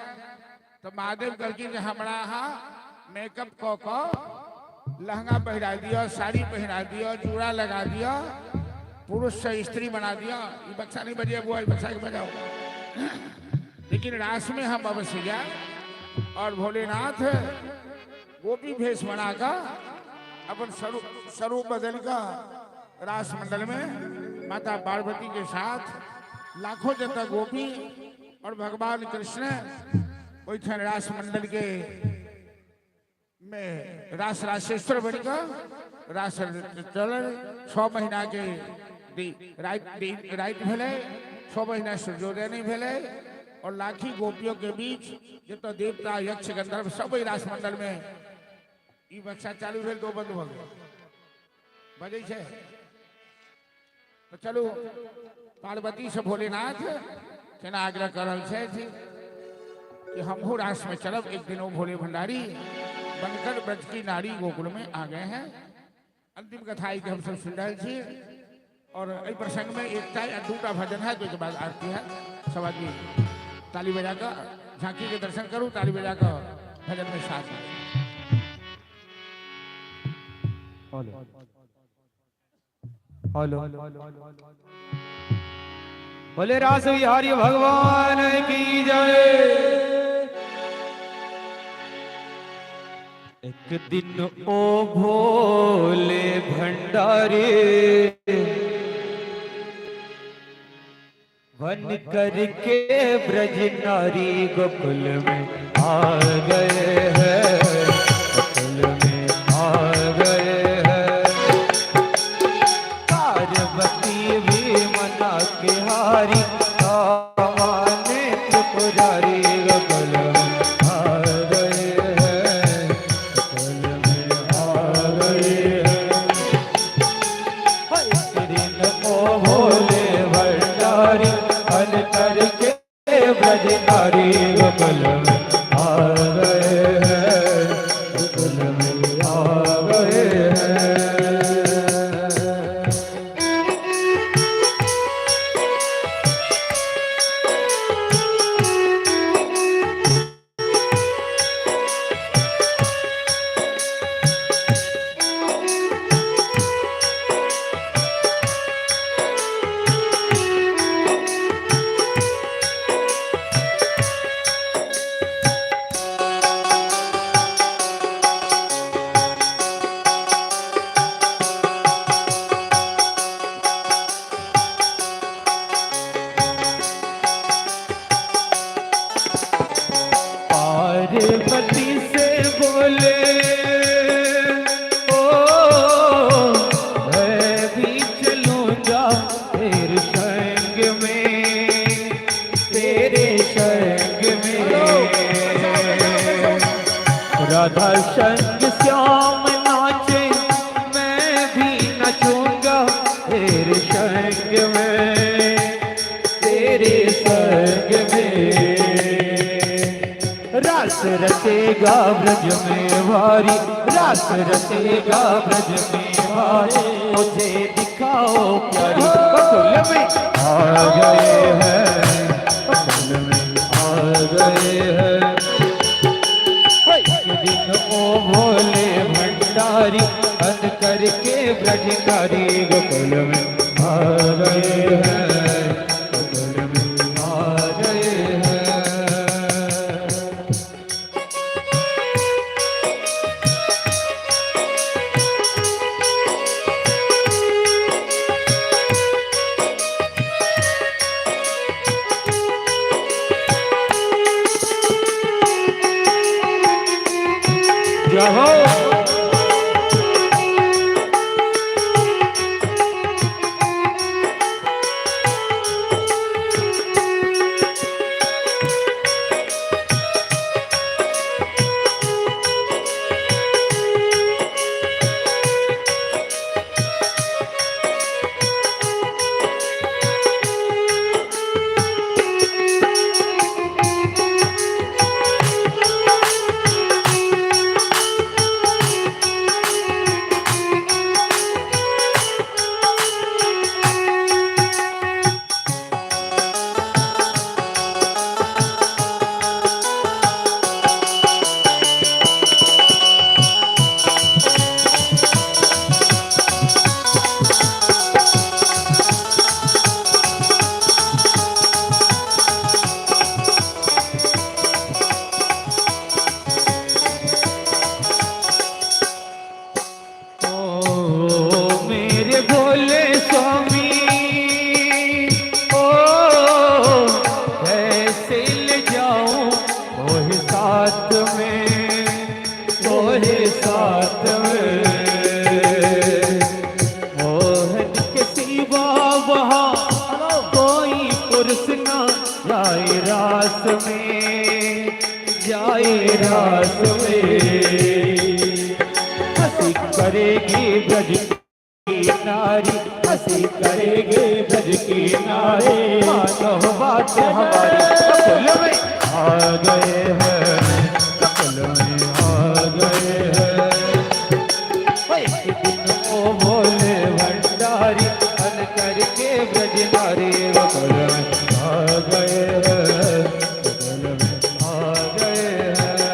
तो महादेव कहलखिन जे हमरा अहाँ मेकअप कऽ कऽ लहंगा पहिरा दिअ, साड़ी पहिरा दिअ, जूड़ा लगा दिअ, पुरुष से स्त्री बना दिअ। ई बक्सा नहीं बजे बुआ, ई बक्सा के बजाओ, लेकिन रास में हम अवश्य जाए। और भोलेनाथ गोपी भेष बनाकर अपन स्वरूप बदल कर रास मंडल में माता पार्वती के साथ लाखों जनता गोपी और भगवान कृष्ण ओहिठाम रास मंडल के में रास रासेश्वर बनकर रास चलल। 6 महीना के राति भेलै, 6 महीना सूर्योदय नहीं भेलै, और लाखी गोपियों के बीच जतऽ देवता यक्ष गंधर्व सब ओहि रास मंडल में ई बक्सा चालू भेल, दो बंद भऽ गेल, बजै छै। तो चलू पार्वती से भोलेनाथ केना आग्रह कर रहल छथि कि हमहूँ रास में चलब। एक दिन वो भोले भंडारी बनकर ब्रज की नारी गोकुल में आ गए हैं। अंतिम कथा के हम सब सुन रहे छी, और एहि प्रसंग में एकटा या दूटा भजन है, ओहिके बाद आरती है। सब आदमी ताली बजा कऽ झांकी के दर्शन करू, ताली बजा कऽ भजन में साथ। हेलो बोले रास बिहारी भगवान की जय। एक दिन ओ भोले भंडारे वन करके ब्रज नारी गोकुल में आ गए हैं, गोकुल में आ गए हैं। पार्वती भी मना के हारी, माने त्रिपुरारी गोकुल में आ गए हैं, गोकुल में आ गए हैं। एक दिन ओ भोले भंडारी हल करके ब्रज नारी गोकुल में आ गए हैं, गोकुल में आ गए हैं। पार्वती से बोले ओ, मैं भी चलूंगा तेरे संग में, तेरे संग में। राधा संग श्याम नाचे, मैं भी नचूंगा तेरे संग में, तेरे संग में। रास रचेगा ब्रज में भारी, रास रचेगा ब्रज में भारी, मुझे दिखाओ प्यारी बकुल में आ गए हैं, बकुल में आ गए हैं। एक दिन ओ भोले भंडारी, बंद करके ब्रजकारी गोकुल में आ गए हैं, गोकुल में आ गए हैं। जय हो। ओ मेरे भोले स्वामी, ओ कैसे ले जाऊं तोहे साथ में, तोहे साथ में। मोहन के सिवा वहाँ कोई पुरुष ना जाए रास में, जाए रास में। हंसी करेगी ब्रज की नारी, हंसी करेगी ब्रज की नारी, मानो बात हमारी बकुल में आ गए हैं, बकुल में आ गए हैं। एक दिन ओ भोले भंडारी, अन करके ब्रज नारी बकुल में आ गए हैं, बकुल में आ गए हैं।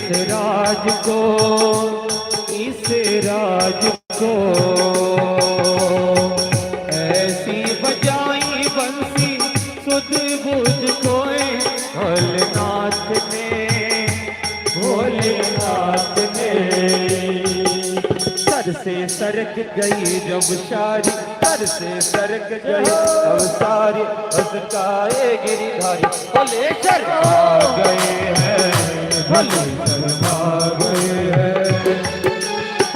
इस राज को, इस राज को। ऐसी बजाई बंसी सुध बुध कोई भोलेनाथ ने, भोलेनाथ ने। सर से सरक गई जब सारी, सर से सरक गई अब सारी, उसकाए गिरिधारी भोले शर्मा गए हैं, भोले शर्मा गए हैं।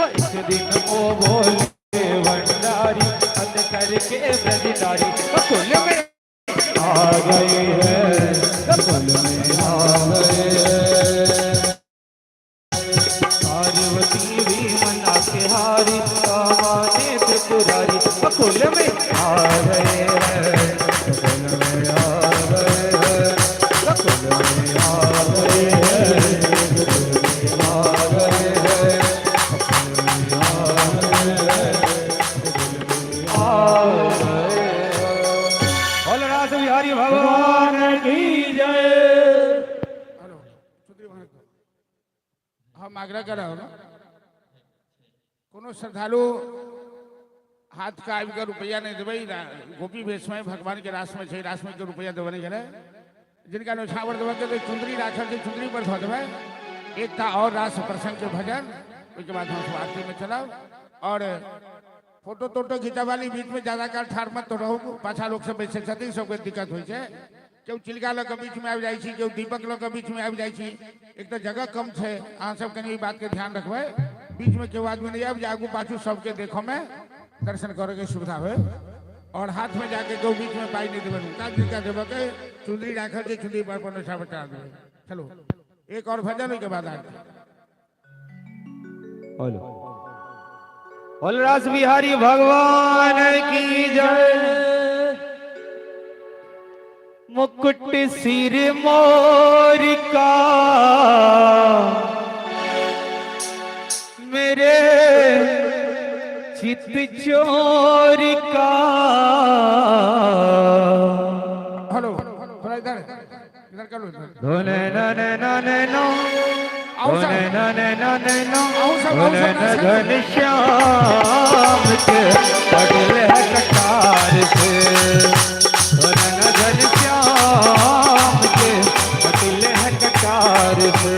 एक दिन ओ भोले भंडारी अंध करके ब्रजनारी कुल में आ गए हैं, कुल में आ गए हैं। पार्वती भी मना के हारी, कामाने त्रिपुरारी कुल में आ गए हैं, कुल में आ गए हैं, कुल में आ गए हैं, कुल में आ गए हैं, कुल में आ गए हैं, कुल में आ गए हैं। बोल रास बिहारी भगवान की जय। हेलो सुधीर भारत, हम आग्रह करब, कोनो श्रद्धालु हाथ का आबि कऽ रुपैआ नहि देबै। गोपी भेषमे भगवान के रासमे छै, रासमे के रुपैआ देबऽ नहि गेलै। जिनका न्योछावर देबऽ के तऽ चुन्दरी राखल छै, चुन्दरी पर धऽ देबै। एकटा और रास प्रसंग के भजन, ओहिके बाद हम सब आरती में चलब। और फोटो तोटो घिचा वाली बीच में ज्यादा काल ठाढ़ मत तो रहू, पाछा लोक सब बैसल छथिन, सबके दिक्कत होइ छै। केओ चिलका लऽ कऽ बीचमे आबि जाइ छी, केओ दीपक लऽ कऽ बीचमे आबि जाइ छी। एक तऽ जगह कम छै, अहाँ सब कनि ई बात के ध्यान रखबै, बीचमे केओ आदमी नहि आबि जे आगू पाछू सबके देखऽ में दर्शन करे के सुविधा होइ। और हाथ में जाके केओ बीच में पाई नहीं देबै हुनका, जिनका देबऽ के चुनरी राखल छै, चुनरी पर अपन न्योछावर चढ़ा देबै। चलो, एक और भजन, ओहिके बाद आरती। बोलो बोल रास बिहारी भगवान की जय। मुकुट सिर मोर का मेरे चित चोर का। हेलो, थोड़ा इधर इधर कर लो, इधर। धुन न न न न आओ धुन सब। न न न न आओ सब, आओ धुन सब, न सब। घन श्याम के पगल है कटार से, धुन न घन श्याम के पटल है कटार से।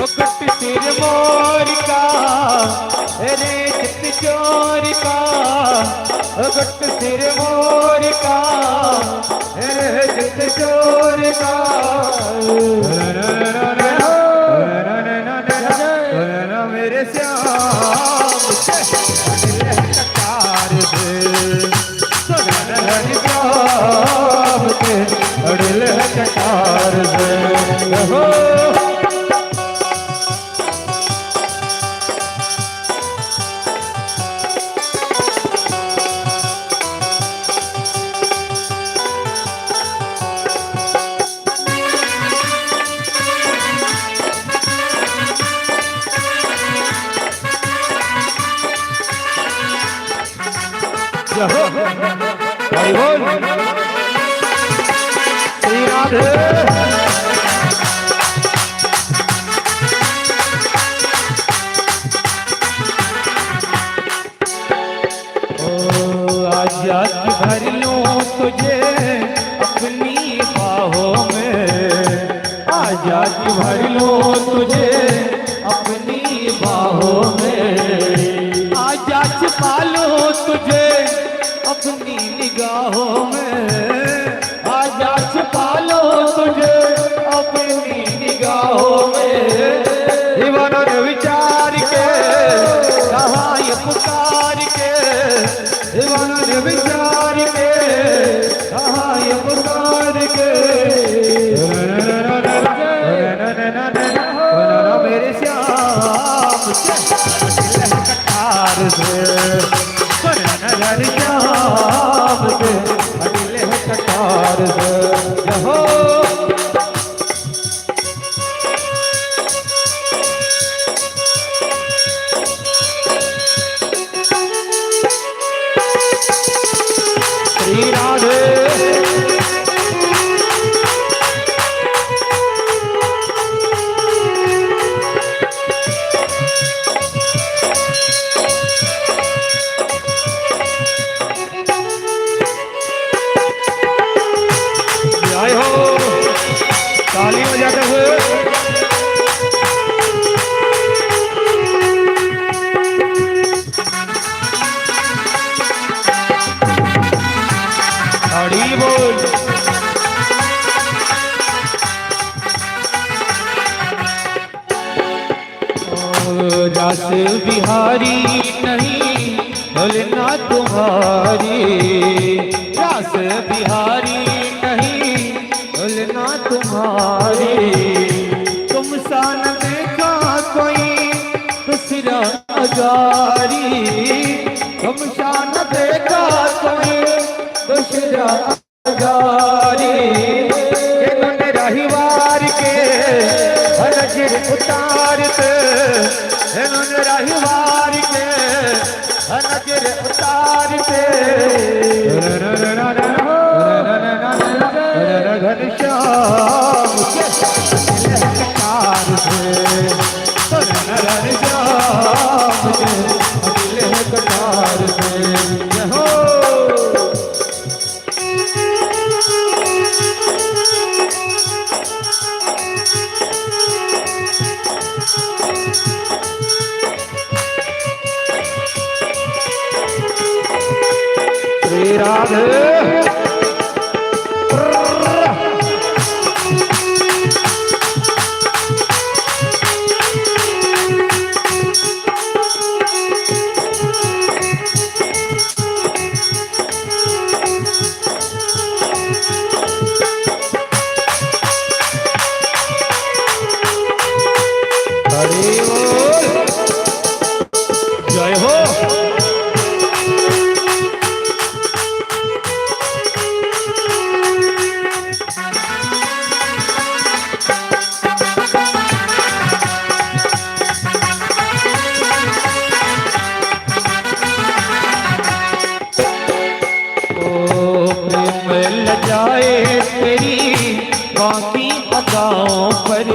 मुकुट सिर मोर का रे चित चोर का, मुकुट सिर मोर का रे चित चोर का। मेरे श्याम के कटार से, श्याम के अड़िल कटार से हो। जय हो, हरि बोल, श्री राधे। ओ आजा कि भर लूं तुझे अपनी बाहों में, आजा कि भर लूं तुझे अपनी बाहों में, आजा छिपा लूं तुझे अपनी निगाहों में, आजा छिपा लूं तुझे अपनी निगाहों में। दीवानों ने विचार के कहा ये पुकार के, दीवानों ने विचार के कहा ये पुकार के। मेरे श्याम कटार से, श्याम के ताली बजाते हुए। हरी बोल। रास बिहारी नहीं भोलना तुम्हारी, रास बिहारी नहीं भोलना तुम्हारी, तुम सा न देखा कोई दूसरा अगारी, तुम सा न देखा कोई दूसरा अगारी, ये रहीवार के नजर उतारते, रहीवार के नजर उतारते, घनश्याम के कटार से, घनश्याम के कटार से। हो श्री राधे। हरि बोल। जय हो। ओ प्रेम लजाए तेरी बाकी अदाओं पर,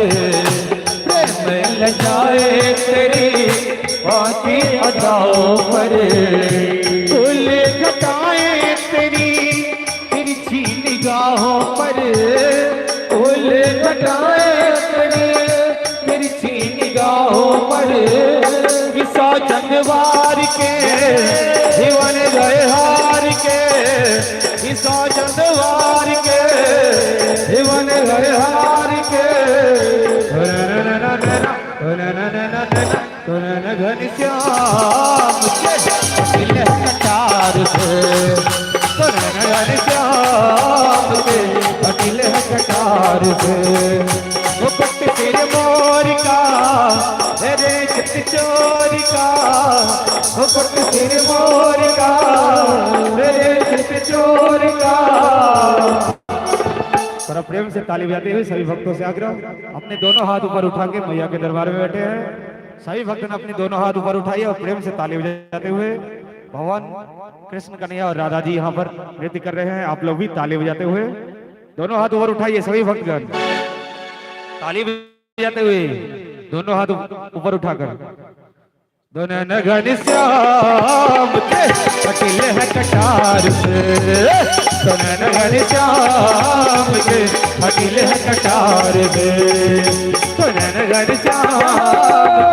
प्रेम लजाए तेरी बाकी अदाओं पर, कुल घटाए तेरी तिरछी निगाहों पर, कुल घटाए तेरी तिरछी निगाहों पर, विसा चंदवार के जीवन गए हार के, ईसा चंदवार के जीवन गए हार के, घनश्याम के दिल कटार से, घनश्याम के दिल कटार से, मुकुट सिर मोर का रे चित चोर का, मुकुट सिर मोर का रे चित चोर का। थोड़ा प्रेम से ताली बजाते हुए सभी भक्तों से आग्रह, अपने दोनों हाथ ऊपर उठा के मैया के दरबार में बैठे हैं। सभी भक्त ने अपने दोनों हाथ ऊपर उठाए और प्रेम से ताली बजाते हुए भगवान कृष्ण कन्हैया और राधा जी यहाँ पर नृत्य कर रहे हैं। आप लोग भी ताली बजाते हुए दोनों हाथ ऊपर उठाइए। सभी भक्तगण ताली बजाते हुए दोनों हाथ ऊपर उठाकर दोनों घनश्याम के अटिल है कटार से, दोनों घनश्याम के अटिल है कटार से, दोनों घनश्याम